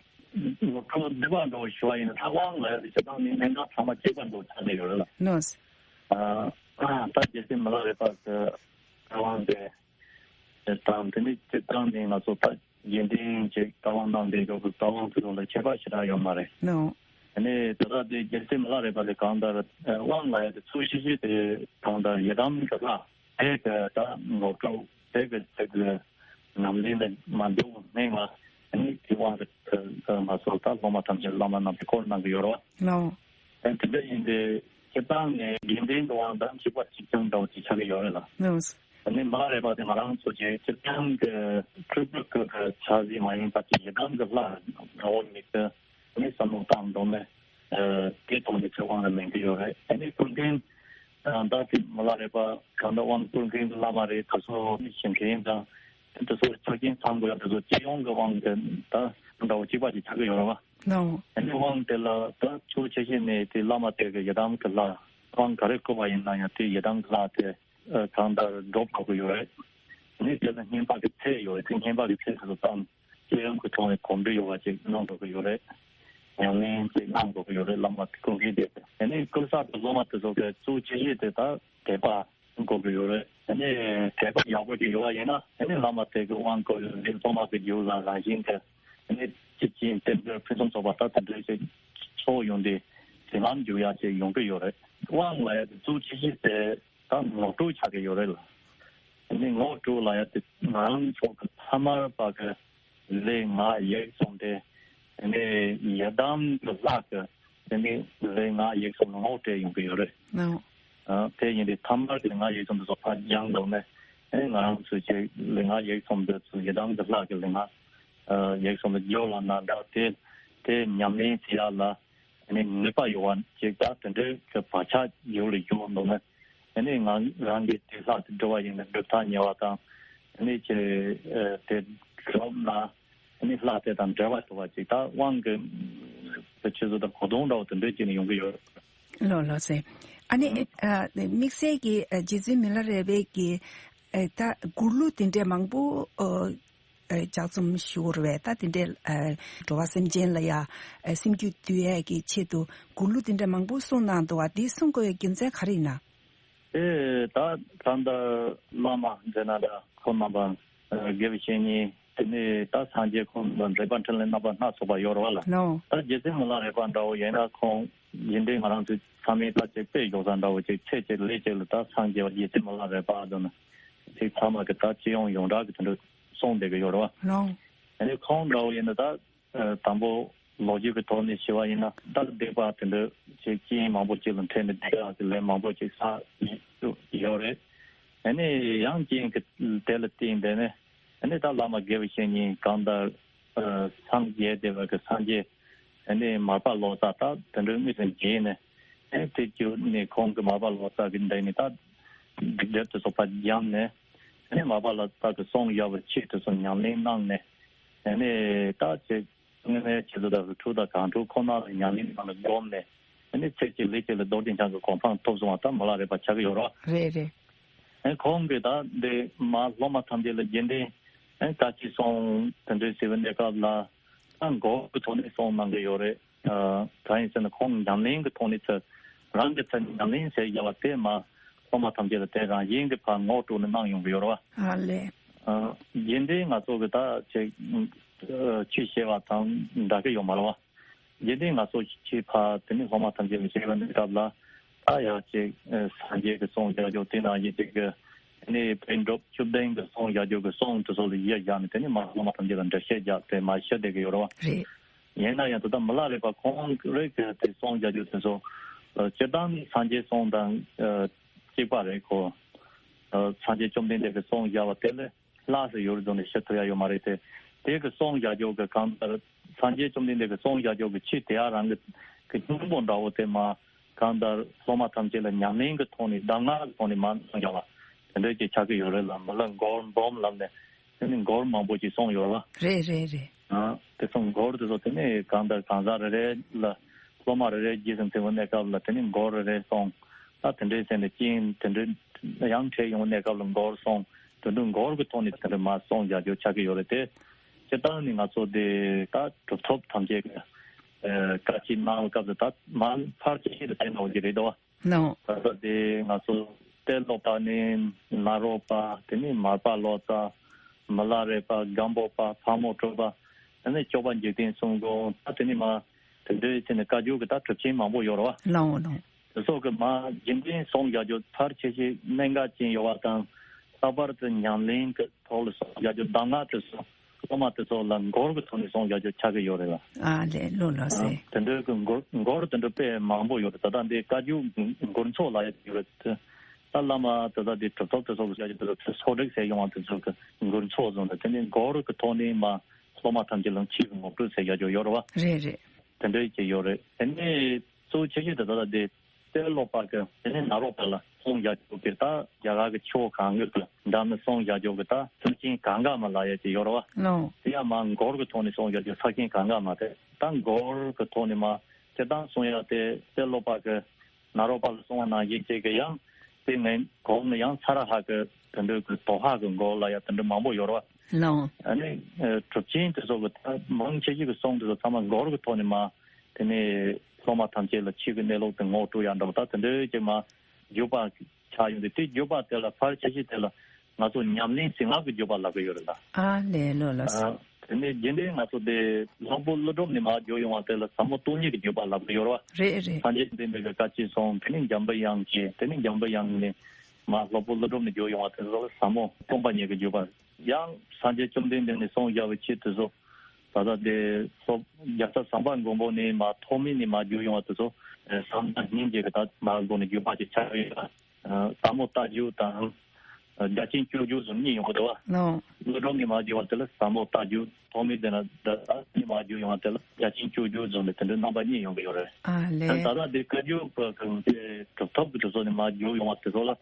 ངོ་སྤྲོད་བསྡུས་པ་འདྲ་བོ་ཞུ་བ་ཡིན་ན་ད་དབང་ལ་ཡ་དེ་སྤྱིར་བཏང་ནི་གནད་འགག་ཚང་མ་གཅིག་པ་འདྲ་བོ་ཆགས་བསྡད་ཡོད་རེད་ལ། ལོས། ཨ་ཨ་ད་རྗེ་བཙུན་མི་ལ་རས་པ་གི་བཀའ་དབང་དེ་དང་དེ་ནི་སྤྱིར་བཏང་ནི་ང་ཚོ་ད་རྗེས་དྲན་གྱི་བཀའ་དབང་གནང་བསྡད་ཡོད་པའི་བཀའ་དབང་དེ་ཚོ་ལ་ཁྱད་པར་ཞེ་དྲག་ཡོད་མ་རེད། ལོ། ཨ་ནི་ད་ལྟ་དེ་རྗེ་བཙུན་མི་ལ་རས་པ་དེ་གང་ལྟར་ཨ་དབང་ལ་ཡ་དེ་ཚུལ་བཞིན་བཞིན་དེ་གང་ལྟར་ཡི་དམ་གྱི་ལྷ་དེ་གི་ད་ངོ་སྤྲོད་དེ་གི་ཚིག་གི་ཉམས་ལེན་ལ་མ་འདུག་སྨྲས་ང་ཨ་ནི་དེ་དབང་གི་ང་ཚོ་ད་སློབ་མ་ཐམས་ཅད་བླ་མ་རྣམས་ཀྱིས་བསྐོར་གནང་གི་ཡོད་རེད་བ། ལོ། ཨ་དེ་འདྲ་ཡིན་ཏེ་སྤྱིར་བཏང་ནས་དགེ་འདུན་གྱི་དབང་དང་གཅིག་པ་གཅིག་རྐྱང་འདྲ་བོ་ཅིག་ཆགས་ཀྱི་ཡོད་རེད་ལ། ལོས། ཨ་ནི་མི་ལ་རས་པ་དེ་ང་རང་ཚོ་གི་སྤྱིར་བཏང་གི་སྤྲུལ་སྐུ་གི་ཆ་ཟིག་མ་ཡིན་པ་ཅིག་ཡི་དམ་གྱི་ལྷ་ངོ་བོ་ཉིད་དུ་ཨ་ནི་བསམ་བློ་བཏང་འདུག་ནས་ཨ་དེ་ཐོག་ནས་ཚེ་དབང་ལ་མེད་ཀྱི་ཡོད་རེད། ཨ་ནི་བསྐུར་མཁན་ཨ་ད་དེ་མི་ལ་རས་པ་གང་ལྟར་དབང་བསྐུར་མཁན་གྱི་བླ་མ་རེད། དེ་ཚོ་ཨ་ནི་ཞིང་མཁན་དང་དེ་ཚོ་ཆ་རྐྱེན་ཚང་དགོས་ཡ་དེ་ཚོ་སྤྱི་ཡོངས་ཀྱི་དབང་དེ་ད་འདྲ་བོ་གཅིག་པ་ཅིག་ཆགས་ཀྱི་ཡོད་རེད་བ། ལོ། ཨ་ནི་དབང་དེ་ལ་ད་ཚུལ་ཆེ་ཤོས་ནས་དེ་བླ་མ་དེ་གི་ཡི་དམ་གྱི་ལྷ་དབང་ག་རེ་བསྐུར་བ་ཡིན་ན་ཡང་དེ་ཡི་དམ་གྱི་ལྷ་དེ་ཨ་གང་ལྟར་སྒྲུབ་དགོས་ཀྱི་ཡོད་རེད། ཨ་ནི་དེ་ལ་བསྙེན་པ་གི་ཚད་ཡོད་རེད། དེ་བསྙེན་པ་གི་ཚད་དེ་ཚོ་ཙམ་སྤྱི་ཡོངས་ཀྱི་ཐོག་ནས་གོམས་འདྲིས་ཡོད་པ་ཅིག་གནང་དགོས་ཀྱི་ཡོད་རེད། ཉམས་ལེན་ཅིག་གནང་དགོས་ཀྱི་ཡོད་རེད། བླ་མ་བསྐུར་མཁན་དེ་ཨ་ནི་བསྐུར་ས་གི་སློབ་མ་དེ་ཚོ་གི་གཙོ་ཆེ་ཤོས་དེ་ད་དད་པ་དགོས་ཀྱི་ཡོད་རེད། ཨ་ནི་དད་པ་ཡག་པོ་ཅིག་ཡོད་པ་ཡིན་ན་ཨ་ནི་བླ་མ་དེ་གི་དབང་བསྐུར་ཡོད་ན་སློབ་མ་གི་རྒྱུད་ལ་རང་བཞིན་གྱི་ཨ་ནི་སྤྱི་བྱིན་རྟེན་འབྲེལ་ཕུན་སུམ་ཚོགས་པ་ད་དེ་འདྲའི་ཅིག་ཚོགས་ཡོང་དུས་ཞིང་ལམ་འཇུག་ཡག་ཅིག་ཡོང་གི་ཡོད་རེད། དབང་ལ་ཡ་དེ་གཙོ་ཆེ་ཤོས་དེ་ད་ངོ་སྤྲོད་ཆགས་ཀྱི་ཡོད་རེད་ལ། ཨ་ནི་ངོ་སྤྲོད་ལ་ཡ་དེ་ང་རང་ཚོ་གི་ཐ་མལ་པ་གི་ལས་ང་ཡིག་གསུམ་དེ་ཨ་ནི་ཡི་དམ་གྱི་ལྷ་གི་ཨ་ནི་ལས་ང་ཡིག་གསུམ་ལ་ངོ་སྤྲད་ཡོང་གི་ཡོད་རེད། ལོ། ཨ་དེ་ཡིན་དུས་ཐ་མལ་གྱི་ལས་ང་ཡིག་གསུམ་དེ་ཚོ་ཕར་སྦྱངས་འདུག་ནས་ཨ་ནི་ང་རང་ཚོའི་ཆེད་ལས་ང་ཡིག་གསུམ་དེ་ཚོ་ཡི་དམ་གྱི་ལྷ་གི་ལས་ང་ཨ་ཡིག་གསུམ་དེ་སྦྱོར་བ་ན་འདྲ། དེ་དེ་ཉམས་ལེན་བྱེད་ཡག་ལ་ཨ་ནི་ནུས་པ་ཡོད་པ་ཅིག་ད་དེ་འདྲའི་གི་བག་ཆགས་ཡོད་ལ་ཡོད་འདུག་ན། ཨ་ནི་ང་རང་གིས་དེ་ལྷ་དེ་སྒྲུབ་པ་ཡིན་ན་སྒྲུབ་ཐག་ཉེ་བ་དང་། ཨ་ནི་ཅི་ཨ་དེ་སྒྲུབ་ན་ཨ་ནི་ལྷ་དེ་དང་འབྲེལ་བ་ཐུབ་པ་ཅིག་ད་དབང་གི་ཆོས་ཚུལ་དང་གོ་དོན་འདྲ་བོ་དེ་འདྲའི་ཅིག་ནས་ཡོང་གི་ཡོད། ལོ་ལོ་ཟེར། ཨ་ནི་ཨ་དམིགས་བསལ་གྱི་ཨ་རྗེ་བཙུན་མི་ལ་རས་པའི་གི་ཨ་ད་མགུར་གླུ་དེ་འདྲའི་མང་པོ་ཨ་ཨ་ལྗགས་རྩོམ་ཞུ་བ་རེད་པས། ད་དེ་འདྲའི་ཨ་འགྲོ་བ་སེམས་ཅན་ལ་ཡ་ཨ་སེམས་རྒྱུད་བསྡུ་ཡས་ཀྱི་ཆེད་དུ་མགུར་གླུ་དེ་འདྲ་མང་པོ་གསུངས་གནང་འདུག་བ། འདི་གསུང་དགོས་པའི་རྒྱུ་མཚན་ག་རེ་ཡིན་ན། ཨེ་ད་ད་ལྟ་བླ་མ་མཛད་ན་འདྲ་ཁོང་རྣམ་པ་ཨ་དགེ་བའི་བཤེས་གཉེན་དེ་ནས་ད་སངས་རྒྱས་ཁོང་རྣམ་པ་རས་པ་འཕྲིན་ལས་རྣམ་པ་སྣ་ཚོགས་པ་ཡོད་རེད་བ་ལ། ལོ། ད་རྗེ་བཙུན་མི་ལ་རས་པ་འདྲ་བོ་ཡིན་ན་ཁོང་ཡིན་དུས་ང་རང་ཚོའི་ཚང་མས་ད་ཅིག་དཔེ་འཇོག་ས་འདྲ་བོ་ཅིག་ཚེ་གཅིག་ལས་གཅིག་ལ་ད་སངས་རྒྱས་པ་རྗེ་བཙུན་མི་ལ་རས་པ་ཟེར་ན་ཅིག་ཚང་མ་གི་ད་སྤྱི་ཡོངས་ཡོངས་གྲགས་ཀྱི་དེ་འདྲ་གསུངས་བསྡད་ཀྱི་ཡོད་རེད་བ། ལོ། ཨ་ནི་ཁོང་འདྲ་བོ་ཡིན་ན་ད་ཨ་དང་པོ་ལོ་རྒྱུས་ཀྱི་ཐོག་ནས་ཞུ་བ་ཡིན་ན་ད་སྡིག་པ་དེ་འདྲ་ཅིག་རྐྱེན་མང་པོ་ཅིག་ལ་འཕྲད་ནས་སྡིག་པ་གི་ལས་མང་པོ་ཅིག་བསགས་ཡོད་ ཡོད་རེད། ཨ་ནི་ཡང་རྐྱེན་གྱི་དེ་ལ་བརྟེན་ཏེ་ནི་ཨ་ནི་ད་བླ་མ་དགེ་བའི་བཤེས་གཉེན་གང་ལྟར་སངས་རྒྱས་བསྡད་པ་གི་སངས་རྒྱས་ཨ་ནི་མར་པ་ལོ་ཙཱ་ད་དེ་འདྲའི་དངོས་སུ་མཇལ་ནས་ཨ་ནི་དེ་བརྒྱུད་ནས་ཁོང་གི་མར་པ་ལོ་ཙཱ་གི་མདུན་ནས་ད་སྡིག་སྒྲིབ་དེ་ཚོ་ཕར་སྦྱངས་ནས་ཨ་ནི་མར་པ་ལོ་ཙཱ་གི་གསུང་ཡག་པོ་ཆེ་དེ་ཚོ་ཉམས་ལེན་གནང་ནས་ཨ་ནི་ད་ཅིག་དངོས་གནས་ཁྱེད་ཚོ་དག་གི་ཐུགས་དང་གང་ཐུག་ཁོ་ན་ལ་ཉམས་ལེན་ནང་ལ་བསྒོམས་ནས་ཨ་ནི་ཚེ་གཅིག་ལུས་གཅིག་ལ་རྡོ་རྗེ་འཆང་གི་གོ་འཕང་ཐོབ་སོང་བ་ད་མི་ལ་རས་པ་ཆགས་ཀྱི་ཡོད་རོགས། རེད་རེད། ཨ་ཁོང་གིས་ད་འདི་མ་སློབ་མ་ཐམས་ཅད་ལ་རྒྱུན་ལྡན་ཨ་བཀའ་ཆོས་གསུང་དེ་འདྲའི་ཟེར་བའི་གནས་སྐབས་ལ་ད་མགོ་གི་ཐོག་ནས་གསུང་གནང་གི་ཡོད་རེད། ཨ་གང་ཡིན་ཟེར་ན་ཁོང་ཉམས་ལེན་གི་ཐོག་ནས་ཚུར་རང་གི་ཚུར་ཉམས་ལེན་ཟེར་ཡ་བ་དེ་མ་སློབ་མ་ཐམས་ཅད་ལ་དེ་རང་བཞིན་གྱི་ཕར་ངོ་སྤྲོད་ནས་གནང་ཡོང་གི་ཡོད་རེད་བ། ཨ་ལས། ཨ་རྒྱུན་ལྡན་ང་ཚོ་གི་ད་ཅིག་ཨ་ཆོས་བཤད་པ་དང་འདྲ་གི་ཡོད་མ་རེད་བ། རྒྱུན་ལྡན་ང་ཚོ་ཆོས་ཕར་དེ་ནས་སློབ་མ་ཐམས་ཅད་ལ་བཤད་པ་འདི་སྐབས་ལ་ད་ཡང་ཅིག་ཨ་སངས་རྒྱས་ཀྱི་གསུང་བཞག་རྒྱུ་དེ་ནང་བཞིན་ཅིག་གི་དེ་ནས་པཎ་གྲུབ་བཅུ་བདུན་གྱི་གསུང་བཞག་རྒྱུ་གི་གསུང་དེ་ཚོ་ལ་ཡིད་བཞག་ནས་དེ་ནས་མ་སློབ་མ་ཐམས་ཅད་ལ་འགྲེལ་བཤད་རྒྱག་དེ་མ་ཤོད་བསྡད་ཀྱི་ཡོད་རེད་བ། རེད། ཡིན་ན་ཡང་དེ་ལྟར་མི་ལ་རས་པ་ཁོང་རང་གི་དེ་གསུང་བཞག་རྒྱུ་དེ་ཚོ་ཨ་སྤྱིར་བཏང་ནི་སངས་རྒྱས་གསུང་དང་ཨ་གཅིག་པ་རེད་ཁོ། ཨ་སངས་རྒྱས་བཅོམ་ལྡན་འདས་ཀྱི་གསུང་བཞག་པ་དེ་ལས་ལྷག་ཙམ་ཡོད་རེད་བཟོ་ནས་བཤད་ཐུབ་ཡ་ཡོད་མ་རེད་དེ། དེ་གི་གསུང་བཞག་རྒྱུ་གི་གང་ལྟར་སངས་རྒྱས་བཅོམ་ལྡན་འདས་ཀྱི་གསུང་བཞག་རྒྱུ་གི་ཆོས་དེ་ཡང་རང་གི་གི་སྙིང་པོ་འདྲ་བོ་དེ་མ་གང་ལྟར་སློབ་མ་ཐམས་ཅད་ལ་ཉམས་ལེན་གི་ཐོག་ནས་གདམས་ངག་གི་ཐོག་ནས་མ་གསུང་བཞག་པ་དེ་འདྲ་ཅིག་ཆགས་ཀྱི་ཡོད་རེད་ལ་མི་ལ་མགོར་འབུམ་ལབ་ནས་དེ་ནི་མགོར་མང་པོ་ཅིག་གསུངས་ཡོད་རེད་བ། རེད་རེད་རེད། ཨ་དེ་ཚོ་མགོར་དེ་ཚོ་དེ་ནས་གང་ལྟར་གང་ཟག་རེ་རེ་ལ་སློབ་མ་རེ་རེ་རྗེས་སུ་འཛིན་པའི་གནས་སྐབས་ལ་དེ་ནས་མགོར་རེ་རེ་གསུངས། ད་དེ་འདྲའི་ཚེ་ནས་རྐྱེན་དེ་འདྲའི་ཡང་འཕྲད་ཡོང་བའི་གནས་སྐབས་ལ་མགོར་གསུངས། དེ་འདྲའི་མགོར་གྱི་ཐོག་ནས་དེ་འདྲ་མ་གསུངས་བཞག་རྒྱུ་ཆགས་ཀྱི་ཡོད་རེད་དེ། སྤྱིར་བཏང་ནི་ང་ཚོ་འདི་ད་གྲུབ་ཐོབ་ཐམས་ཅད་ཀྱི་ཨ་བཀའ་ཆོས་གནང་བའི་སྐབས་སུ་ད་མར་ཕར་ཆེ་ཤོས་དེ་བསྟན་གནང་བ་ཅིག་རེད་དོ། ནོ། ད་ལྟ་དེ་ང་ཚོ་གཏེར་སློབ་པ་ནི་ནཱ་རོ་པ། དེ་ནས་མར་པ་ལོ་ཙཱ། མི་ལ་རས་པ། སྒམ་པོ་པ། ཕག་མོ་གྲུ་པ། དེ་ནས་སྐྱོབ་པ་འཇིག་རྟེན་གསུམ་མགོན། ད་དེ་ནས་མར་དེ་འདྲའི་ཚེ་ནས་བཀའ་བརྒྱུད་ཀྱི་ད་གྲུབ་ཆེན་མང་པོ་ཡོད་རེད་བ། ལའོ་ལའོ། དེ་སོགས་ཀྱི་མར་རྒྱུན་ལྡན་གསུང་བཞག་རྒྱུ་ཕལ་ཆེ་ཤོས་གནད་འགག་ཅན་ཡོད་པ་དང་། ལྷག་པར་དུ་ཉམས་ལེན་གྱི་ཐོག་ལ་གསུང་བཞག་རྒྱུ་གདམས་ངག་དེ་ཚོ་སློབ་མ་དེ་ཚོ་ལ་མགོར་གྱི་ཐོག་ནས་གསུང་བཞག་རྒྱུ་ཆགས་ཀྱི་ཡོད་རེད་ལ། ཨ་ལས་ལོ་ལོ་ཨ་སེ། དེ་འདྲའི་གི་མགོར་མགོར་དེ་འདྲ་དཔེ་མང་པོ་ཡོད་རེད། ད་ལྟ་འདི་བཀའ་བརྒྱུད་མགུར་མགུར་མཚོ་ལབ་ཡ་ཡོད་རེད། ད་བླ་མ་དེ་ད་འདི་གྲུབ་ཐོབ་དེ་ཚོ་གི་བཞག་རྒྱུ་དེ་ཚོ་ཕྱོགས་སྒྲིག་ཟེར་ཡོང་བ་དེ་ཚོ་གི་མགུར་མཚོ་བཟོ་འདྲ་དེ་ནི་མགོར་གི་ཐོག་ནས་མ་སློབ་མ་ཐམས་ཅད་ལ་ཆོས་ཀྱི་ངོ་སྤྲོད་ཟེར་བཞག་རྒྱུ་ཡོད་རེད་བ། རེད་རེད། དེ་འདྲའི་ཅིག་ཡོད་རེད། དེ་ནས་གཙོ་ཆེ་ཤོས་དེ་ད་ལྟ་དེ་གཏེར་སློབ་པ་གི་དེ་ནས་ནཱ་རོ་པ་ལ་གསུང་བཞག་རྒྱུ་གི་ད་རྒྱ་གར་གི་ཆོས་གང་གི་གི་འདྲ་མི་གསུང་བཞག་རྒྱུ་གི་ད་ས་ཆེན་གངྒཱ་མ་ལབ་ཡ་ཅིག་ཡོད་རེད་བ། ལོ། དེ་ཡང་མ་མགོར་གི་ཐོག་ནས་གསུང་བཞག་རྒྱུ་ས་ཆེན་གངྒཱ་མ་དེ་ད་མགོར་གི་ཐོག་ནས་མ་སྤྱིར་བཏང་གསུང་ཡ་དེ་གཏེར་སློབ་པ་གི་ནཱ་རོ་པ་ལ་གསུང་བ་ནང་བཞིན་ཅིག་གི་ཡང་དེ་ངའི་གོང་ནས་ཡང་ཚ་ར་ཧ་གི་དེ་འདྲ་གི་དོ་ཧ་གི་མགོར་ལབ་ཡ་དེ་འདྲ་མང་པོ་ཡོད་རེད་བ། ལོ། ཨ་ནི་ཨ་གྲུབ་ཆེན་དེ་ཚོ་གི་ད་མང་ཆེ་ཤོས་ཀྱི་གསུང་དེ་ཚོ་ཚང་མ་མགོར་གྱི་ཐོག་ནས་མ་དེ་ནས་སློབ་མ་ཐམས་ཅད་ལ་ཆོས་ཀྱི་གནས་ལུགས་དེ་ངོ་སྤྲོད་ཡ་འདྲ་བོ་ད་དེ་འདྲའི་ཅིག་མ་བརྒྱུད་པ་ཆགས་ཡོང་དུས་དེ་བརྒྱུད་པ་དེ་ལ་ཕལ་ཆེ་ཤོས་དེ་ལ་ང་ཚོ་ཉམས་ལེན་བྱིན་རླབས་ཀྱི་བརྒྱུད་པ་ལབ་ཀྱི་ཡོད་རེད་ད། ཨ་ལས་ལོ་ལོ། ཨ་དེ་ནས་རྒྱུན་ལྡན་ང་ཚོ་དེ་ལྷག་པོ་ཀླུ་སྒྲུབ་ནས་མར་བརྒྱུད་ཡོང་བ་དེ་ལ་ཟབ་མོ་སྟོང་ཉིད་ཀྱི་བརྒྱུད་པ་ལབ་ཀྱི་ཡོད་རེད་བ། རེད་རེད། སངས་རྒྱས་བསྟན་པའི་བཀའ་ཆོས་གསུམ་དེ་ནས་འཇམ་པའི་དབྱངས་ཀྱི་དེ་ནས་འཇམ་པའི་དབྱངས་ནས་མར་ལྷག་པོ་ཀླུ་སྒྲུབ་ནས་བརྒྱུད་ཡོང་བ་དེ་ཚོ་ལ་ཟབ་མོ་སྟོང་པ་ཉིད་ཀྱི་བརྒྱུད་པ། ཡང་སངས་རྒྱས་བཅོམ་ལྡན་འདས་ནས་གསུངས་བཞག་པའི་ཆོས་དེ་ཚོ་ད་ལྟ་དེ་སློབ་རྒྱལ་ཚབ་ཟམ་པ་མགོན་པོ་ནས་མར་ཐོགས་མེད་ནས་མར་བརྒྱུད་ཡོང་བ་དེ་ཚོ་ཟབ་མོ་སྙིང་རྗེ་གི་ད་མར་སྒོ་ནས་བརྒྱུད་པ་ཅིག་ཆགས་ཡོད་ལ། ཟབ་མོ་ལྟ་བརྒྱུད་དང་རྒྱ་ཆེན་སྤྱོད་བརྒྱུད་ཟེར་གཉིས་ཡོང་གི་འདུག་བ། ལོ། ཀླུ་སྒྲུབ་ནས་མར་བརྒྱུད་པ་དེ་ལ་ཟབ་མོ་ལྟ་བརྒྱུད། ཐོགས་མེད་དེ་ན་ད་ལྟ་ནས་མར་བརྒྱུད་ཡོང་བ་དེ་ལ་རྒྱ་ཆེན་སྤྱོད་བརྒྱུད་ཟེར་ནས་དེ་འདྲའི་རྣམ་པ་གཉིས་ཡོང་གི་ཡོད་རེད། ཨ་ལས། ད་ལྟ་དེ་བཀའ་བརྒྱུད་པ་གི་དེ་གྲུབ་ཐོབ་ཀྱི་དེ་ཚོ་ནས་མར་བརྒྱུད་ཡོང་བ་དེ་ཚོ་ལ་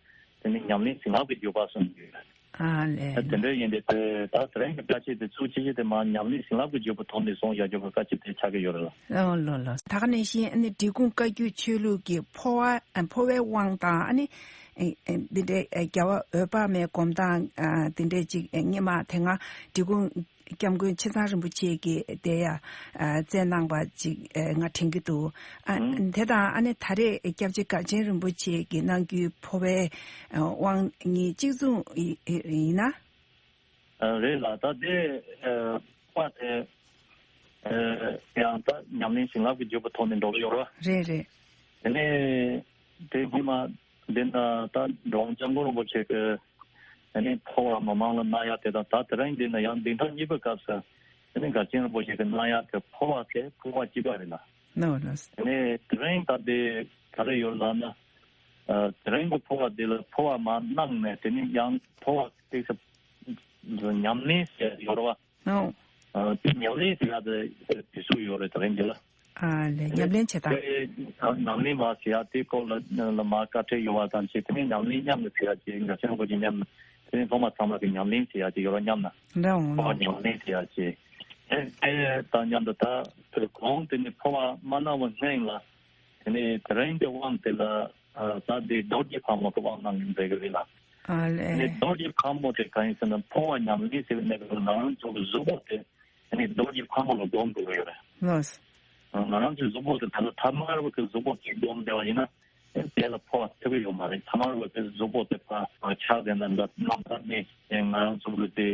དེ་ནི་ཉམས་ལེན་བྱིན་རླབས་ཀྱི་བརྒྱུད་པ་གསུངས་ཡོད། ཨ་ལས། དེ་འདྲ་ཡིན་དུས་དེ་ད་དེ་རིང་གི་བཀའ་ཆོས་དེ་ཚུལ་ཆེ་ཆེ་དེ་མར་ཉམས་ལེན་བྱིན་རླབས་ཀྱི་བརྒྱུད་པ་ཐོག་ནས་གསུངས་བཞག་རྒྱུ་གི་བཀའ་ཆོས་དེ་ཆགས་ཀྱི་ཡོད་རེད་ལ། ལོ་ལོ་ལོ། ད་ག་ནང་བཞིན་ཨ་ནི་འབྲི་གུང་བཀའ་བརྒྱུད་ཆོས་ལུགས་ཀྱི་འཕོ་བ་འཕོ་བའི་དབང་དང་ཨ་ནི་འདི་འདྲའི་རྒྱལ་བ་འོད་དཔག་མའི་སྒོམ་སྟངས་འདི་འདྲའི་ཅིག་སྔས་མ་དེ་སྔ་འབྲི་གུང་སྐྱབས་མགོན་ཆེ་ཚང་རིན་པོ་ཆེ་གིས་དེ་ཡ་བསྩལ་གནང་པ་ཅིག་ང་དྲན་གྱི་འདུག་ཨ་ཨང་། དེ་དང་ཨ་ནི་ད་རེས་སྐྱབས་རྗེ་གངས་ཅན་རིན་པོ་ཆེ་གིས་གནང་རྒྱུའི་འཕོ་བའི་དབང་གཉིས་གཅིག་མཚུངས་ཡིན་ན། རེད་ལ་ད་དེ་འཕོ་བ་དེ་ཡང་ད་ཉམས་ལེན་བྱིན་རླབས་ཀྱི་བརྒྱུད་པ་ཐོག་ནས་འགྲོ་གི་ཡོད་རེད་བ། རེད་རེད། དེ་ནས་དེ་སྔོན་མ་འདི་ན་ད་འབྲོག་སྐྱབས་མགོན་རིན་པོ་ཆེ་གི་ཨ་ནི་འཕོ་བ་མི་མང་ལ་གནང་ཡ་དེ་དང་ད་དེ་རིང་འདི་ན་ཡང་འདི་ཐང་གཉིས་པའི་སྐབས་སུ་ཨ་ནི་གངས་ཅན་རིན་པོ་ཆེ་གི་གནང་ཡ་དེ་འཕོ་བ་དེ་འཕོ་བ་གཅིག་པ་རེད་ལ། ནོ་ནོ། ཨ་ནི་དེ་རིང་ད་དེ་ག་རེ་ཡོད་ལབ་ན་ ཨ་དེ་རིང་གི་འཕོ་བ་འདི་ལ་འཕོ་བ་མར་གནང་ནས་དེ་ནས་ཡང་འཕོ་བ་ཏོག་ཙམ་ཉམས་ལེན་ཟེར་ཡོད་རེད་བ། ཨོ། ཨ་དེ་ཉམས་ལེན་ཟེར་ཡག་དེ་དེ་སུ་ཡོད་རེད་དེ་རིང་འདི་ལ། ཨ་ལས། ཉམས་ལེན་བྱེད་སྟངས། དེ་ཨ་ཉམས་ལེན་མ་ཟེར་ཡག་དེ་སྐོར་ལ་ལ་མ་བཀའ་ཁྲིད་ཡོད་བ་དང་བཅས། དེ་ནས་ཉམས་ལེན་མཉམ་དུ་ཟེར་ཡག་ཅིག་འགའ་ཤས་ཀྱིས་མཉམ་དེ་ནས་སློབ་མ་ཚང་མ་གི་ཉམས་ལེན་ཟེར་ཡག་ཅིག་ཡོད་རེད་སྙམ་ན། འདྲ་འོང་ལོ། འཕོ་བ་ཉམས་ལེན་ཟེར་ཡག་ཅིག་ཨེ་ཨེ་དང་མཉམ་དུ་ད་དེ་གོང་དེ་ནས་འཕོ་བ་མ་གནང་བ་སྔོན་ལ། དེ་ནས་དེ་རིང་གི་དབང་དེ་ལ་ཨ་ད་དེ་རྡོ་རྗེ་ཕག་མོ་གི་དབང་གནང་གི་འདུག་གི་རེད་ལ། ཨ་ལས། དེ་ནས་རྡོ་རྗེ་ཕག་མོ་དེ་གང་ཡིན་ཟེར་ན། འཕོ་བ་ཉམས་ལེན་ཟེར་བའི་གནས་སྐབས་ལ་ང་རང་ཚོ་གི་གཟུགས་པོ་དེ་དེ་ནས་རྡོ་རྗེ་ཕག་མོ་ལ་སྒོམ་དགོས་ཀྱི་ཡོད་རེད། ལགས། ང་རང་ཚོའི་གཟུགས་པོ་དེ་ད་ལྟ་ཐ་མལ་པ་གི་གཟུགས་པོ་གཅིག་སྒོམ་བསྡད་པ་ཡིན་ན། དེ་ལ་འཕོ་བ་ཐེབས་ཀྱི་ཡོད་མ་རེད། ཐ་མལ་པ་གི་གཟུགས་པོ་དེ་ཕར་ཆགས་བསྡད་ན་འདྲ། རྣམ་པར་གནས་ང་རང་ཚོ་གི་དེ་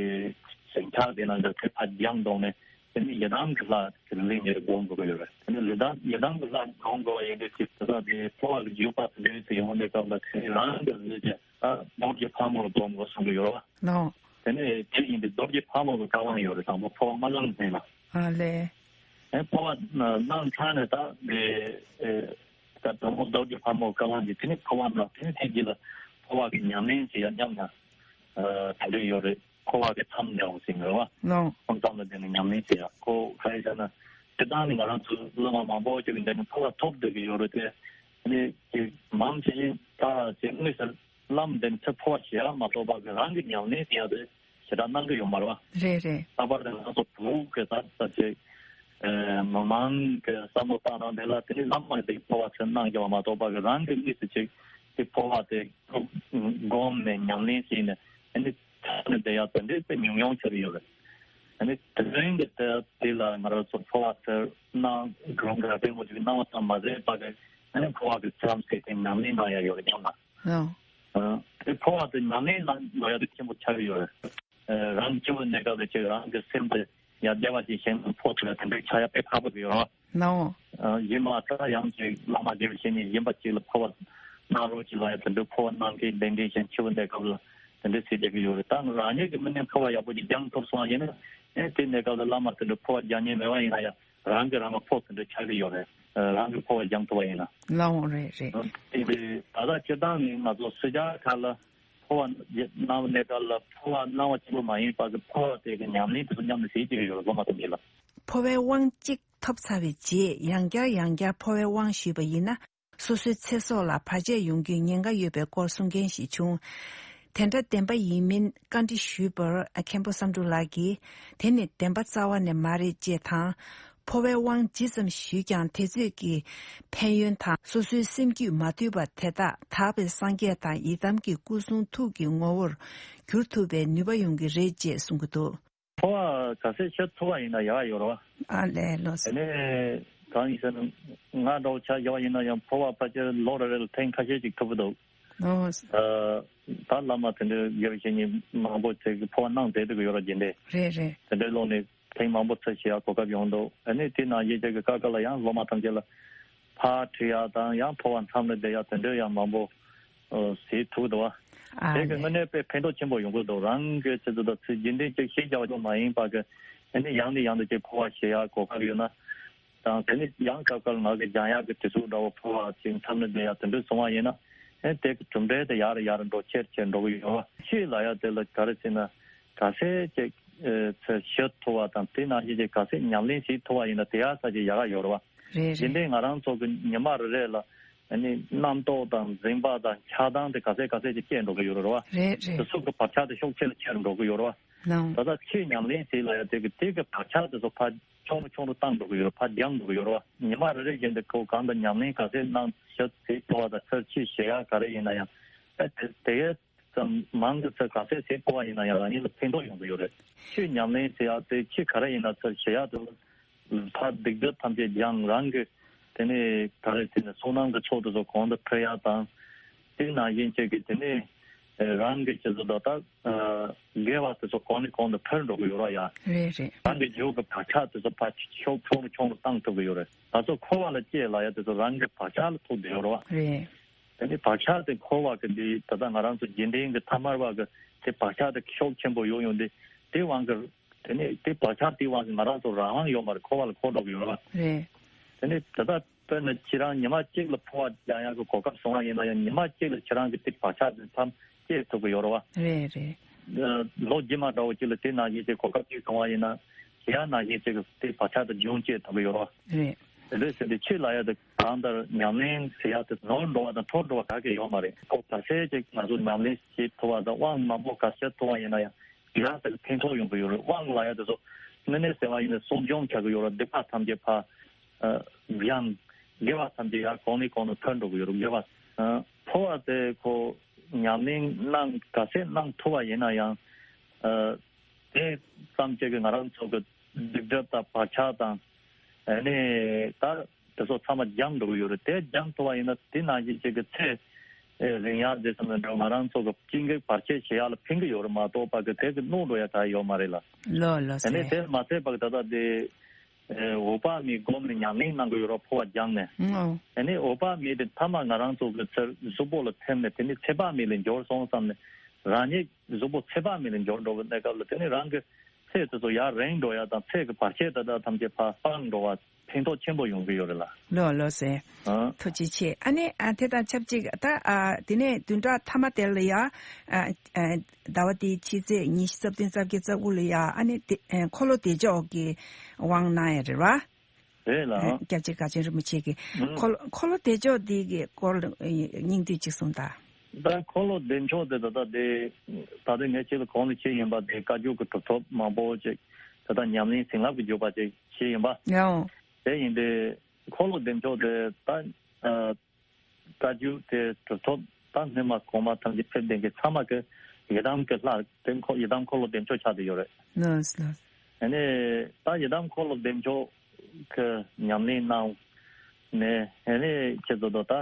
ཆགས་བསྡད་ན་འདྲ། དེ་ཕར་སྦྱངས་བཏང་ནས་དེ་ནི་ཡི་དམ་གྱི་ལྷ་དེ་ལ་ལིང་ངེར་སྒོམ་དགོས་ཀྱི་ཡོད་རེད། དེ་ནི་ལི་དམ་ཡི་དམ་གྱི་ལྷ་སྒོམ་དགོས་པ་ཡིན་དུས་ཅིག་དེ་དག་དེ་འཕོ་བ་གི་འཇུག་པ་དེ་འདྲའི་ཚེ་ཡོང་བའི་སྐབས་ལ་དེ་རང་གི་གཟུགས་ཀྱི་ད་རྡོ་རྗེ་ཕག་མོར་སྒོམ་དགོས་གསུང་གི་ཡོད་རེད་བ། ལགས། དེ་ནས་དེ་ཡིན་དུས་རྡོ་རྗེ་ཕག་མོ་གི་བཀའ་དབང་ཡོད་རེད། དང་པོ་འཕོ་བ་མ་གནང་ཟིན་ལ། ཨ་ལས། ཨེ་འཕོ་བ་གནང་ཚར་ནས་ད་དེ་ཨེ་ད་དང་པོ་རྡོ་རྗེ་ཕག་མོ་གི་བཀའ་དབང་གིས་དེ་ནས་འཕོ་བ་གནང་། དེ་ནས་དེ་རྗེས་ལ་འཕོ་བ་གི་ཉམས་ལེན་བྱེད་ཡ་སྙམ་ན། ཨ་དེ་འདྲ་ཡོད་རེད། འཕོ་བ་གི་མཚམས་འདྲ་བོ་ཟིན་རེད་བ། ལགས། འཕོ་མཚམས་ལ་བསྡད་ནས་ཉམས་ལེན་བྱེད་ཡ་ཁོ་ག་རེ་ཟེར་ན། སྤྱིར་བཏང་ནི་ང་རང་ཚོ་སློབ་མ་མང་པོ་ཅིག་གི་འདི་ནས་འཕོ་བ་ཐོབ་བསྡད་ཀྱི་ཡོད་རེད་དེ། ཨ་ནི་དེ་མང་ཆེ་ད་དེ་དངོས་སུ་བླ་མ་འདི་ནས་ཚུར་འཕོ་བ་བྱེད་ཡ་མ་གཏོགས་པ་གི་རང་གི་ཉམས་ལེན་བྱེད་ཡ་དེ་ཞེ་དྲག་གནང་གི་ཡོད་མ་རེད་བ། རེད་རེད། ལྷག་པར་དུ་ང་ཚོ་བོད་ཀྱི་ད་ད་ཅིག་ཨེ་མི་མང་གི་བསམ་བློ་བཏང་སྟངས་དེ་ལ་དེ་ནི་བླ་མ་འདི་འཕོ་བ་ཚུར་གནང་རྒྱུ་བ་མ་གཏོགས་པ་གི་རང་གི་དངོས་སུ་ཅིག་དེ་འཕོ་བ་དེ་སྒོམ་ནས་ཉམས་ལེན་བྱས་ནས་ཨ་ནི་ཚར་ནས་བསྡད་ཡ་དེ་འདྲའི་དཔེ་ཉུང་ཉུང་ཆགས་ཀྱི་ཡོད་རེད། ཨ་ནི་དེ་རིང་གི་དེ་དེ་ལ་ང་རང་ཚོ་འཕོ་བ་ཚུར་གནང་སྒོམ་ག་དེ་མོ་ཅིག་གནང་བ་ཙམ་མ་ཟད་པ་གི་ཨ་ནི་འཕོ་བ་གི་མཚམས་ཟེར་དེ་ཉམས་ལེན་གནང་ཡ་ཡོད་རེད་སྙམ་ན། ཨོ། ཨ་དེ་འཕོ་བ་དེ་ཉམས་ལེན་གནང་དགོས་ཡ་དེ་ཆེན་པོ་ཆགས་ཀྱི་ཡོད་རེད། ཨ་རང་སྐྱེ་བོའི་གནས་སྐབས་ལ་ཅིག་རང་གི་སེམས་དེ་ཡར་བདེ་བ་ཞིག་གཞན་དུ་འཕོ་ཐུབ་ཡ་དེ་འདྲའི་ཆགས་ཡ་དཔེ་ཁག་པོ་ཡོད་རེད། ནའོ། ཨ་ཡིན་མ་ད་ཡང་ཅིག་བླ་མ་དགེ་བའི་བཤེས་གཉེན་གཞན་པ་ཅིག་ལ་འཕོ་བ་གནང་རོགས་ཅིག་ལབ་ཡ་དེ་འདྲའི་འཕོ་བ་གནང་མཁན་གདན་འདྲེན་གཞན་སྐྱེ་བོ་གནས་སྐབས་ལ་དེ་འདྲའི་ཟེར་བསྡད་ཀྱི་ཡོད་རེད། ད་རང་ཉིད་ཀྱི་མི་ནས་འཕོ་བ་ཡག་པོ་ཅིག་སྦྱང་ཐུབ་སོང་བ་ཡིན་ན། ཨེ་དེ་གནས་སྐབས་ལ་བླ་མ་དེ་འདྲ་འཕོ་བ་རྒྱག་མཁན་མེད་པ་ཡིན་ན་ཡང་རང་གི་རང་ལ་འཕོ་དེ་འདྲ་ཆགས་ཀྱི་ཡོད་རེད། རང་གི་འཕོ་བ་སྦྱང་ཐུབ་པ་ཡིན་ན། ལའོ་རེད་རེད། དེ་འདྲའི་ད་ལྟ་སྤྱིར་བཏང་ནས་ང་ཚོ་སུ་ཇཱ་ཁ་ལ་འཕོ་བ་གནང་བའི་གནས་སྐབས་ལ་འཕོ་བ་གནང་བ་གཅིག་པུ་མ་ཡིན་པར་གི་འཕོ་བ་དེ་གི་ཉམས་ལེན་དེ་ཚོ་མཉམ་དུ་བྱེད་ཀྱི་ཡོད་རེད་སློབ་མ་ཐམས་ཅད་ལ། འཕོ་བའི་དབང་གཅིག་ཐོབ་ཚར་བའི་རྗེས་ཡང་བསྐྱར་ཡང་བསྐྱར་འཕོ་བའི་དབང་ཞུས་པ་ཡིན་ན། སོ་སོའི་ཚེ་སྲོག་ལ་བར་ཆད་ཡོང་རྒྱུའི་ཉེན་ཁ་ཡོད་པའི་སྐོར་གསུང་མཁན་ཞིག་བྱུང་། དེ་འདྲ་བདེན་པ་ཡིན་མིན་བཀའ་འདྲི་ཞུས་པར་མཁན་པོ་བསམ་འགྲུབ་ལགས་ཀྱིས། དེ་ནི་བདེན་པ་རྩ་བ་ནས་མ་རེད་ཅེས་དང་། འཕོ་བའི་དབང་ཇི་ཙམ་ཞུས་ཀྱང་དེ་ཚོད་ཀྱི་ཕན་ཡོན་དང་སོ་སོའི་སེམས་རྒྱུད་མ་དུལ་བ་དེ་དག་དག་པའི་སངས་རྒྱས་དང་ཡི་དམ་གྱི་སྐུ་གསུང་ཐུགས་ཀྱི་ངོ་བོར་འགྱུར་ཐུབ་པའི་ནུས་པ་ཡོང་གི་རེད་ཅེས་གསུང་གི་འདུག། འཕོ་བ་ག་ཚད་ཤེས་ཐུབ་པ་ཡིན་ན་ཡག་ཡོད་རེད་བ། ཨ་ལས་ལོ། དེ་ནས་གང་ཡིན་ཟེར་ན་ང་འདྲ་བོ་ཆ་བཞག་པ་ཡིན་ན་ཡང་འཕོ་བ་ཕལ་ཆེར་ལོ་རེ་རེ་ལ་ཐེངས་ཁ་ཤས་ཅིག་ཐུབ་ཀྱི་འདུག། ཨོ། ཨ་ད་བླ་མ་དེ་འདྲའི་དགེ་བའི་བཤེས་གཉེན་མང་པོ་ཚོས་ཀྱི་འཕོ་བ་གནང་བསྡད་ཀྱི་ཡོད་རེད་རྒྱུན་ལྡན། རེད་རེད། དེ་འདྲའི་ལོ་ནས་ཐེངས་མང་པོ་ཚུར་ཞུ་ཡག་གོ་སྐབས་ཡོང་འདུག། ཨ་ནི་དེ་ནང་བཞིན་ཅིག་གི་སྐབས་སྐབས་ལ་ཡང་སློབ་མ་ཐམས་ཅད་ལ་ཕར་ཁྲིད་ཡག་དང་ཡང་འཕོ་བ་མཚམས་ལ་བསྡད་ཡག་དེ་འདྲའི་ཡང་མང་པོ་ཨོ་བྱེད་ཐུབ་འདུག་བ། ཨ་དེ་གི་ལས། དངོས་གནས་དཔེ་ཕན་ཐོགས་ཆེན་པོ་ཡོང་གི་འདུག། རང་གི་ཆེད་དུ་ད་ཚུལ་རྒྱུན་ལྡན་ཅིག་ཤེས་རྒྱ་བ་ཅུང་མ་ཡིན་པ་གི་ཨ་ནི་ཡང་ནས་ཡང་དུ་ཅིག་འཕོ་བ་ཞུ་ཡག་གོ་སྐབས་ཡོད་ན། དང་དེ་ནི་ཡང་སྐབས་སྐབས་ང་གི་སྦྱང་ཡག་གི་དུས་ཚོད་འདྲ་བོ་འཕོ་བ་ཅིག་མཚམས་ནས་བསྡད་ཡག་དེ་འདྲ་སོང་བ་ཡིན་ན། ཨེ་དེ་གི་གྲུབ་འབྲས་དེ་ཡར་ཡར་འགྲོ་ཆེར་ཆེར་འགྲོ་གི་ཡོད་བ། ཆོས་ལ་ཡ་དེ་ལ་ག་རེ་ཟེར་ན་ག་ཚད་ཅིག་ཨེ་ཚུར་ཤེས་ཐུབ་པ་དང་དེ་ནང་བཞིན་ཅིག་ག་ཚད་ཉམས་ལེན་བྱེད་ཐུབ་པ་ཡིན་ན་དེ་ཡག་ས་ཅིག་ཡག་ག་ཡོད་རེད་བ། རེད་རེད། དེ་འདྲའི་ང་རང་ཚོ་གི་ཉི་མ་རེ་རེ་ལ་ཨ་ནི་རྣམ་རྟོག་དང་འཛིན་པ་དང་ཆགས་སྡང་དེ་ག་ཚད་ག་ཚད་ཅིག་སྐྱེ་འགྲོ་གི་ཡོད་རེད་བ། རེད་རེད། དེ་ཚོ་གི་བག་ཆགས་དེ་ཤུགས་ཆེ་ལ་ཆེ་རུ་འགྲོ་གི་ཡོད་རེད་བ། ལའོ། ད་ལྟ་ཆོས་ཉམས་ལེན་བྱེད་ལ་ཡ་དེ་གི་དེ་གི་བག་ཆགས་དེ་ཚོ་ཕར་ཆུང་རུ་ཆུང་རུ་བཏང་འགྲོ་གི་ཡོད་རེད། ཕར་འགྱངས་འགྲོ་གི་ཡོད་རེད་བ། ཉི་མ་རེ་རེ་བཞིན་དུ་ཁོ་གང་དུ་ཉམས་ལེན་ག་ཚད་གནང་ཞབས་ཚེ་འཕོ་བ་དང་ཚུར་ཕྱི་ཞེས་ཡག་ག་རེ་ཡིན་ན་ཡང་ཨ་དེ་དེ་ཙམ་མང་གི་ཚུར་ག་ཚད་ཚེ་འཕོ་བ་ཡིན་ན་ཡང་རང་ཉིད་ལ་ཕན་ཐོགས་ཡོང་གི་ཡོད་རེད། ཆོས་ཉམས་ལེན་བྱེད་ཡག་དེ་ཆོས་ག་རེ་ཡིན་ན་ཚུར་ཞེས་ཡག་དེ་ཕར་སྡིག་སྒྲིབ་ཐམས་ཅད་སྦྱངས། རང་གི་དེ་ནས་ག་རེ་ཟེར་ན་བསོད་ནམས་ཀྱི་ཚོགས་དེ་ཚོ་གོང་དུ་འཕེལ་ཡག་དང་། དེ་ནང་བཞིན་བཅས་ཀྱི་དེ་ནས་རང་གི་ཆེད་དུ་ད་ལྟ་དགེ་བ་དེ་ཚོ་གོང་ནས་གོང་དུ་འཕེལ་འགྲོ་གི་ཡོད་ར་ཡ། རེད་རེད། རང་གི་རྒྱུད་ཀྱི་བག་ཆགས་དེ་ཚོ་ཕར་ཆུང་རུ་ཆུང་རུ་བཏང་ཐུབ་ཀྱི་ཡོད་རེད། ད་ཚོ་འཁོར་བ་ལ་སྐྱེས་ལ་ཡ་དེ་ཚོ་རང་གི་བག་ཆགས་ལ་ཐུག་བསྡད་ཡོད་ར་བ། རེད། དེ་ནས་བག་ཆགས་དེ་འཁོར་བ་གི་འདི་ད་ལྟ་ང་རང་ཚོ་རྒྱུན་ལྡན་གྱི་ཐ་མལ་བ་གི་དེ་བག་ཆགས་དེ་ཤུགས་ཆེན་པོ་ཡོད་ཡོང་དུས་དེ་དབང་གིས་དེ་ནས་དེ་བག་ཆགས་དེའི་དབང་གིས་ང་རང་ཚོ་རང་དབང་ཡོད་མ་རེད། འཁོར་བ་ལ་འཁོར་འགྲོ་གི་ཡོད་ར་བ། རེད། དེ་ནས་ད་ལྟ་ དཔེར་ན་ཁྱེད་རང་ཉི་མ་གཅིག་ལ་ཕོར་བ་རྒྱག་ཡག་གི་གོ་སྐབས་བྱུང་བ་ཡིན་ན་ཡང་། ཉི་མ་གཅིག་ལ་ཁྱེད་རང་གི་དེ་བག་ཆགས་དེ་མཚམས་སྐྱེལ་ཐུབ་ཀྱི་ཡོད་རེད་བ། རེད་རེད། ལོ་རྗེས་མ་འདྲ་བོ་གཅིག་ལ་དེ་ནང་བཞིན་གྱི་གོ་སྐབས་ཅིག་བྱུང་བ་ཡིན་ན། དེ་ཡང་ནང་བཞིན་གཅིག་གི་དེ་བག་ཆགས་དེ་རྒྱུན་སྐྱེལ་ཐུབ་ཀྱི་ཡོད་རེད་བ། རེད། དེ་འདྲ་ཟེར་ཏེ་ཆེད་ལ་ཡ་དེ་གང་ལྟར་ཉམས་ལེན་ཟེར་ཡ་དེ་ནོར་འགྲོ་བ་དང་འཕྲོ་འགྲོ་བ་ག་གེ་ཡོད་མ་རེད། ཁོ་ག་ཚད་ཅིག་ང་ཚོ་ཉམས་ལེན་བྱེད་ཐུབ་པ་དང་དབང་མང་པོ་ག་ཚད་ཐོབ་པ་ཡིན་ན་ཡང་། ཡང་དེ་ཕན་ཐོགས་ཡོང་གི་ཡོད་རེད། དབང་ལ་ཡ་དེ་ཚོ་དངོས་གནས་ཟེར་བ་ཡིན་ན་སྲུང་སྐྱོང་བྱ་གི་ཡོད་རེད། སྡིག་པ་ཐམས་ཅད་ཕར་སྦྱངས། དགེ་བ་ཐམས་ཅད་ཡར་གོང་ནས་གོང་དུ་འཕེལ་འགྲོ་གི་ཡོད་རེད། དགེ་བ་ཕོར་བ་དེ་ཁོ་ཉམས་ལེན་གནང་ག་ཚད་གནང་ཐུབ་པ་ཡིན་ན་ཡང་། དེ་ཙམ་ཅིག་གིས་ང་རང་ཚོ་གི་སྡིག་སྒྲིབ་དང་བག་ཆགས་དང་། ཨ་ནི་ད་དེ་ཚོ་ཚང་མ་སྦྱངས་འགྲོ་གི་ཡོད་རེད། དེ་སྦྱངས་ཐུབ་པ་ཡིན་ན་དེ་ནང་བཞིན་ཅིག་གི་ཚེ་རིང་ཡག་དེ་ཙམ་ལ་འགྲོ་ང་རང་ཚོ་གི་སྐྱིད་སྡུག་བར་ཆད་ཞི་ཡག་ལ་ཕན་གི་ཡོད་རེད་མ་གཏོགས་པ་གི་དེ་གི་གནོད་འགྲོ་ཡ་ག་ཡོད་མ་རེད་ལ། ལོ་ལོ་ཨ་ནི་ཟེར། དེ་མ་ཚད་པ་གི་ད་ལྟ་དེ་འོད་དཔག་མེད་སྒོམ་ནས་ཉམས་ལེན་གནང་གི་ཡོད་རེད། ཕོར་བ་སྦྱངས་ནས། ཨོ། ཨ་ནི་འོད་དཔག་མེད་དེ་མཐའ་མ་ང་རང་ཚོ་གི་ཚེ་གཟུགས་པོ་ལ་ཐིམ་ནས་དེ་ནི་ཚེ་དཔག་མེད་ལ་འབྱོར་སོང་བསམ་ནས། རང་ཉིད་གཟུགས་པོ་ཚེ་དཔག་མེད་ལ་འབྱོར་འགྲོ་བའི་གནས་སྐབས་ལ་དེ་ནི་རང་གི་ཚེ་དེ་ཚོ་ཡར་རིང་འགྲོ་ཡ་དང་ཚེ་གི་བར་ཆད་དེ་དག་ཐམས་ཅད་ཕར་སྤངས་འགྲོ་བ་ཕན་ཐོགས་ཆེན་པོ་ཡོང་གི་ཡོད་རེད་ལ། ལོ་ལོ་ཟེར། ཨ། ཐུགས་རྗེ་ཆེ། ཨ་ནི་ཨ་དེ་དང་ཆབས་ཅིག་ད་ཨ་དེ་ནས་བདུན་ཕྲག་མཐའ་མ་དེ་ལ་ཡ་ཨ་ཨ་ཟླ་བ་དེའི་ཕྱི་ཚེས་ཉི་ཤུ་རྩ་བདུན་རྩ་བརྒྱད་རྩ་དགུ་ལ་ཡ་ཨ་ནི་དེ་ཨ་འཁོར་ལོ་བདེ་མཆོག་གི་དབང་གནང་ཡ་རེད་བ། རེད་ལ། ཨ་སྐྱབས་རྗེ་གངས་ཅན་རིན་པོ་ཆེ་གི་ཨུ། འཁོར་འཁོར་ལོ་བདེ་མཆོག་འདི་གི་སྐོར་ལ་སྙིང་བསྡུས་ཅིག་གསུངས་དང་། ད་འཁོར་ལོ་བདེ་མཆོག་དེ་ད་ལྟ་དེ་ད་ལྟ་ངས་ཁྱེད་ལ་གོང་ལ་བཤད་ཡིན་པ་དེ་བཀའ་བརྒྱུད་ཀྱི་གྲུབ་ཐོབ་མང་པོ་ཅིག་ད་ལྟ་ཉམས་ལེན་བྱིན་རླབས་ཀྱི་བརྒྱུད་པ་ཅིག་བཤད་ཡིན་པ། ཡང་། དེ་ཡིན་དུས་འཁོར་ལོ་བདེ་མཆོག་དེ་ད་ཨ། བཀའ་བརྒྱུད་དེ་གྲུབ་ཐོབ་ད་སྔོན་མ་གོང་མ་ཐམས་ཅད་ཕེབས་ལྡན་གྱི་ཚང་མ་གི་ཡི་དམ་གྱི་ལྷ་དེ་འཁོར་ཡི་དམ་འཁོར་ལོ་བདེ་མཆོག་ཆགས་བསྡད་ཡོད་རེད། ལགས་ལགས། ཨ་ནི་ད་ཡི་དམ་འཁོར་ལོ་བདེ་མཆོག་གི་ཉམས་ལེན་གནང་ནས་ཨ་ནི་ཁྱེད་ཚོ་ད་ད་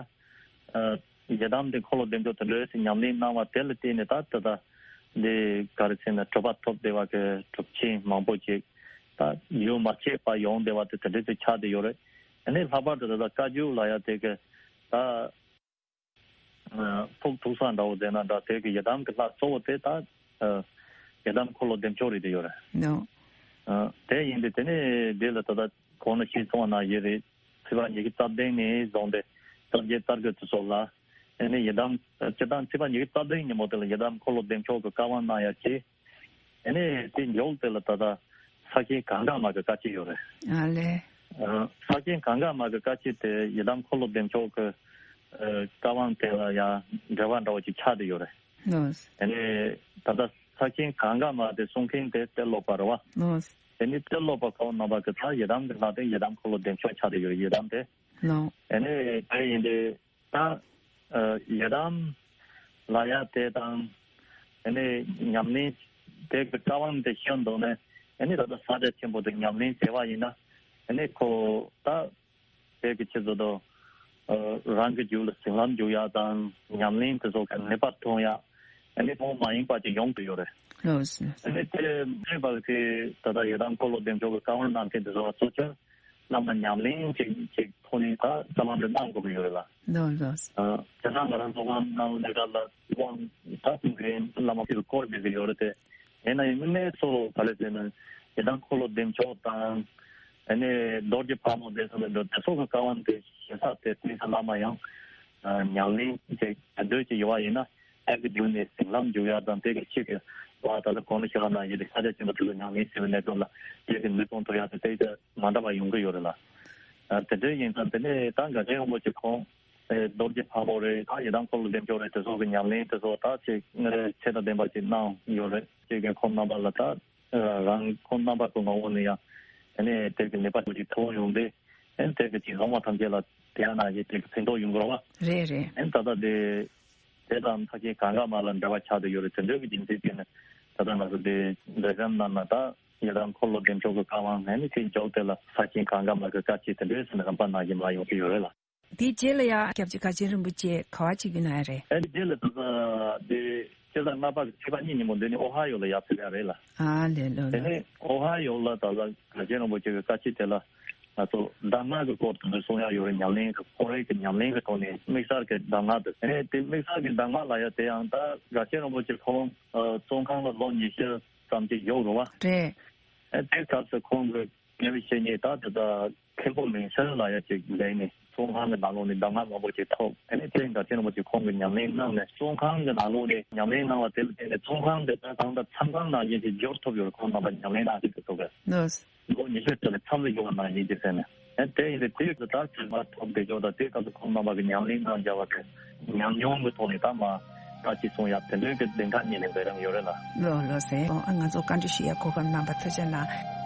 ཡི་དམ་དེ་འཁོར་ལོ་བདེ་མཆོག་དེ་འདྲ་ཞིག་ཉམས་ལེན་གནང་བ་དེ་ལ་བརྟེན་ནས་ད་ད་ད་འདི་ག་རེ་ཟེར་ན་གྲུབ་པ་ཐོབ་བསྡད་པ་གི་གྲུབ་ཆེན་མང་པོ་ཅིག་ད་ཡུལ་མ་ཆད་པ་ཡོང་བསྡད་པ་དེ་དེ་འདྲ་ཅིག་ཆགས་བསྡད་ཡོད་རེད། ཨ་ནི་ལྷག་པར་དུ་ད་ད་བཀའ་བརྒྱུད་ལ་ཡ་དེ་གི་ད། ཕུགས་ཐུག་ས་འདྲ་བོ་བསྡད་ན་འདྲ་དེ་གི་ཡི་དམ་གི་ལྷ་གཙོ་བོ་དེ་ད་ཡི་དམ་འཁོར་ལོ་བདེ་མཆོག་རེད་དེ་ཡོད་རེད། ནོ། དེ་ཡིན་དུས་དེ་ནས་འདི་ལ་ད་ལྟ་གོང་ན་ཤེས་སོང་བ་ན་ཡི་རེད། ཚེས་པ་ཉི་ཤུ་རྩ་བདུན་ནས་བཟུང་སྟེ་རྩ་བརྒྱད་རྩ་དགུ་དུ་སོགས་ལ་ཨ་ནི་ཡི་དམ་སྤྱིར་བཏང་ཚེས་པ་ཉི་ཤུ་རྩ་བདུན་ཉིན་མོ་དེ་ལ་ཡི་དམ་འཁོར་ལོ་བདེ་མཆོག་གི་བཀའ་དབང་གནང་ཡ་བྱས། ཨ་ནི་དེ་མཇུག་དེ་ལ་ད་ལྟ་ས་ཆེན་གངྒཱ་མ་གི་བཀའ་ཆད་ཡོད་རེད། ཨ་ལས། ཨ། ས་ཆེན་གངྒཱ་མ་གི་བཀའ་ཆད་དེ་ཡི་དམ་འཁོར་ལོ་བདེ་མཆོག་གི་ཨ་བཀའ་དབང་དེ་ལ་ཡང་འབྲེལ་བ་འདྲ་བོ་ཅིག་ཆགས་བསྡད་ཡོད་རེད། ལགས། ཨ་ནི་ད་ལྟ་ས་ཆེན་གངྒཱ་མ་དེ་གསུང་མཁན་དེ་གཏེར་སློབ་པ་རེད་བ། ལགས། དེ་ནི་གཏེར་སློབ་པ་ཁོང་རྣམ་པ་གི་ད་ཡི་དམ་གི་ལྷ་དེ་ཡི་དམ་འཁོར་ལོ་བདེ་མཆོག་ཆགས་བསྡད་ཡོད་རེད། ཡི་དམ་དེ། ལགས། ཨ་ནི་དེ་ཡིན་དུས། ད་ཨ་ཡི་དམ་ལ་ཡ་དེ་དང་ཨ་ནི་ཉམས་ལེན་དེ་གི་བཀའ་དབང་དེ་ཤེས་འདུག་ནས་ཨ་ནི་ད་ལྟ་ས་སྐྱ་ཆེན་པོ་དེ་ཉམས་ལེན་བྱས་པ་ཡིན་ན་ཨ་ནི་ཁོ་ད་དེ་གི་ཆེད་དུ་དུ་ཨ་རང་གི་རྒྱུད་ལ་ཟིན་ལམ་འཇུག་ཡ་དང་ཉམས་ལེན་དེ་ཚོ་གི་ནུས་པ་ཐོན་ཡ་ཨ་ནི་ཐོག་མ་ཡིན་པ་ཅིག་ཡོང་གི་ཡོད་རེད། ལགས་སོ། ཨ་ནི་དེ་མེད་པར་གི་ད་ལྟ་ཡི་དམ་འཁོར་ལོ་བདེ་མཆོག་གི་བཀའ་དབང་གནང་མཁན་དེ་ཚོ་གཙོ་ཆེར། བླ་མ་ཉམས་ལེན་ཅིག་ཅིག་ཐོག་ནས་ད་ས་ལམ་དུ་གནང་དགོས་ཀྱི་ཡོད་རེད་ལ། ལགས་ལགས། ཨ་དེ་ན་ང་རང་ཚོ་གང་གནང་ལས་ཀ་ལ་དབང་ད་ཀུན་མཁྱེན་བླ་མ་ཕྱིར་བསྐོར་བསྡད་ཀྱི་ཡོད་རེད་དེ། ཡིན་ན་ཡང་དངོས་གནས་སོ་ག་ལེ་ཟེར་ན་ཡི་དམ་འཁོར་ལོ་བདེ་མཆོག་དང་། ཨ་ནི་རྡོ་རྗེ་ཕག་མོ་བསྡད་ས་ལ་འགྲོ་དེ་སོགས་ཀྱི་བཀའ་དབང་དེ་ཞེ་ས་དེ་དེང་སང་བླ་མ་ཡང་ཨ་ཉམས་ལེན་ཅིག་དེ་འདོད་ཅིག་ཡོད་པ་ཡིན་ན། ཨ་ཀི་བརྒྱུད་ནས་ཟིན་ལམ་འཇུག་ཡ་དང་དེ་གི་ཆེད་དུ་བ་ད་ལྟ་གོང་ལ་ཞུ་བ་ནང་བཞིན་དེ་ས་ཆ་ཆེན་པོ་དེ་ལ་ཉམས་ལེན་བྱེད་པའི་གནས་སྐབས་ལ་དེ་གི་ནུས་སྟོབས་མཐོ་ཡ་དེ་དེ་ལྟར་མ་འདྲ་བ་ཡོང་གི་ཡོད་རེད་ལ། ཨ་དེ་འདྲ་ཡིན་ཙང་དེ་ནས་ད་གངས་ཅན་རིན་པོ་ཆེ་ཁོང་ཨེ་རྡོ་རྗེ་ཕག་མོ་རེད། ད་ཡི་དམ་འཁོར་ལོ་བདེ་མཆོག་རེད། དེ་ཚོ་གི་ཉམས་ལེན་དེ་ཚོ་ད་ཅིག་ཚད་དང་ལྡན་པ་ཅིག་གནང་ཡོད་རེད། ཅིག་གི་ཁོང་རྣམ་པ་ལ་ད་རང་ཁོང་རྣམ་པ་གི་ངོ་བོ་ནས་ཡང་དེ་ནས་དེ་གི་ནུས་པ་ཅིག་ཐོན་ཡོང་སྟེ། ཨེ་དེ་གི་ཅིག་ལོང་བ་ཐམས་ཅད་ལ་དེ་ཡང་ན་ཡི་དེ་གི་ཕན་ཐོགས་ཡོང་གི་རེད་བ། རེད་རེད། ཨེ་ད་ལྟ་དེ་དེ་དང་ཐག་ཆེན་གངྒཱ་མ་ལ་འབྲེལ་བ་ཆགས་བསྡད་ཡོད་རེད། དེ་འདྲའི་གི་རྒྱུ་མཚན་བརྟེན་ནས་ད་ལྟ་ང་ཚོ་དེ་འབྲེལ་ཟམ་ནང་ན་ད་ཡི་དམ་འཁོར་ལོ་བདེ་མཆོག་གི་བཀའ་དབང་ཨེ་ནི་དེ་འཇོག་དེ་ལ་ཐག་ཆེན་གངྒཱ་མ་གི་བཀའ་ཆད་དེ་འདྲའི་སེམས་ནས་རིམ་པ་ནང་བཞིན་མ་ཡོང་གི་ཡོད་རེད་ལ། དེའི་རྗེས་ལ་ཡང་སྐྱབས་རྗེ་གངས་ཅན་རིན་པོ་ཆེ་ག་བ་ཅིག་གི་ན་ཡ་རེད། ཨེ་དེ་རྗེས་ལ་ད་ལྟ་དེ་སྤྱི་ཟླ་ལྔ་པ་གི་ཚེས་པ་གཉིས་ཉིན་མོ་འདི་ནི་ཨོ་ཧ་ཡོ་ལ་ཡར་ཕེབས་ཡ་རེད་ལ། ཨ་ལེ་ལོ་དེ་ལོ། ནས་ཨོ་ཧ་ཡོ་ལ་ད་ལྟ་གངས་ཅན་རིན་པོ་ཆེ་གི་བཀའ་ཆད་དེ་ལ་ང་ཚོ་གདམས་ངག་གི་སྐོར་དུ་གསུང་ཡ་ཡོད་རེད། ཉམས་ལེན་གི་ཁོ་རའི་གི་ཉམས་ལེན་གི་ཐོག་ནས་དམིགས་བསལ་གི་གདམས་ངག་དེ་ཨེ་དེ་དམིགས་བསལ་གི་གདམས་ངག་ལ་ཡ་དེ་ཡང་ད་གངས་ཅན་རིན་པོ་ཆེ་ཁོང་བཙོན་ཁང་ལ་ལོ་ཉི་ཤུ་ཙམ་ཅིག་བཞུགས་རེད་བ། རེད། ཨེ་དེ་སྐབས་སུ་ཁོང་གི་དགེ་བའི་བཤེས་གཉེན་ད་དེ་ད་མཁན་པོ་མིང་སྲིང་ལ་ཡ་ཅིག་ལེན་ནས་ བཙོན་ཁང་གི་ནང་ལོགས་ནས་གདམས་ངག་མང་པོ་ཅིག་ཐོབ། ཨ་ནི་ཚེ་རིང་དར་ཆེན་རིན་པོ་ཆེ་ཁོང་གིས་ཉམས་ལེན་གནང་ནས་བཙོན་ཁང་གི་ནང་ལོགས་ནས་ཉམས་ལེན་གནང་བ་དེ་ལ་བརྟེན་ནས་བཙོན་ཁང་དེ་ད་གང་ལྟར་མཚམས་ཁང་ནང་བཞིན་ཅིག་འགྱུར་ཐུབ་ཡོད་རེད། ཁོང་རྣམ་པ་ཉམས་ལེན་གནང་ཤེས་ཐུབ་པས། ལགས། ལོ་ཉི་ཤུ་ཙམ་ལ་མཚམས་ལ་ཡོང་བ་ནང་བཞིན་ཅིག་ཟེར་ནས། ཨ་དེ་ཡིན་དུས་དེ་ཡོད་དུས་ད་ཚོད་མ་ཐོབ་བསྡད་ཆོག་ད་དེའི་སྐབས་སུ་ཁོང་རྣམ་པ་གི་ཉམས་ལེན་གནང་བྱ་བ་དེ་ཉམས་མྱོང་གི་ཐོག་ནས་ད་མ་ད་ཅི་གསུང་ཡག་དེ་འདྲའི་གི་གདེང་ཁ་རྙེད་ནས་འབད་རང་ཡོད་རེད་ལ། ལོ་ལོ་ཟེར། ཨོ་ཨ་ང་ཚོ་བཀའ་འདྲི་ཞུ་ཡ་གོ་སྐབས་གནང་བ་ཐུགས་རྗེ་གནང་།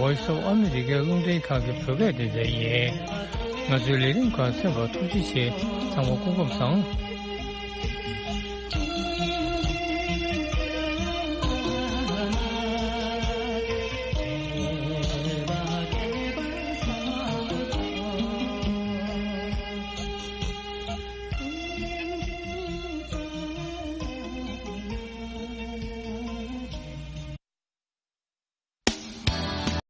Voice of America རླུང་འཕྲིན་ཁང་གི་བོད་སྐད་སྡེ་ཚན་ཡིན། ང་ཚོའི་ལས་རིམ་ཁག་གསན་པར་ཐུགས་རྗེ་ཆེ། ཚང་མ་སྐུ་ཁམས་བཟང་།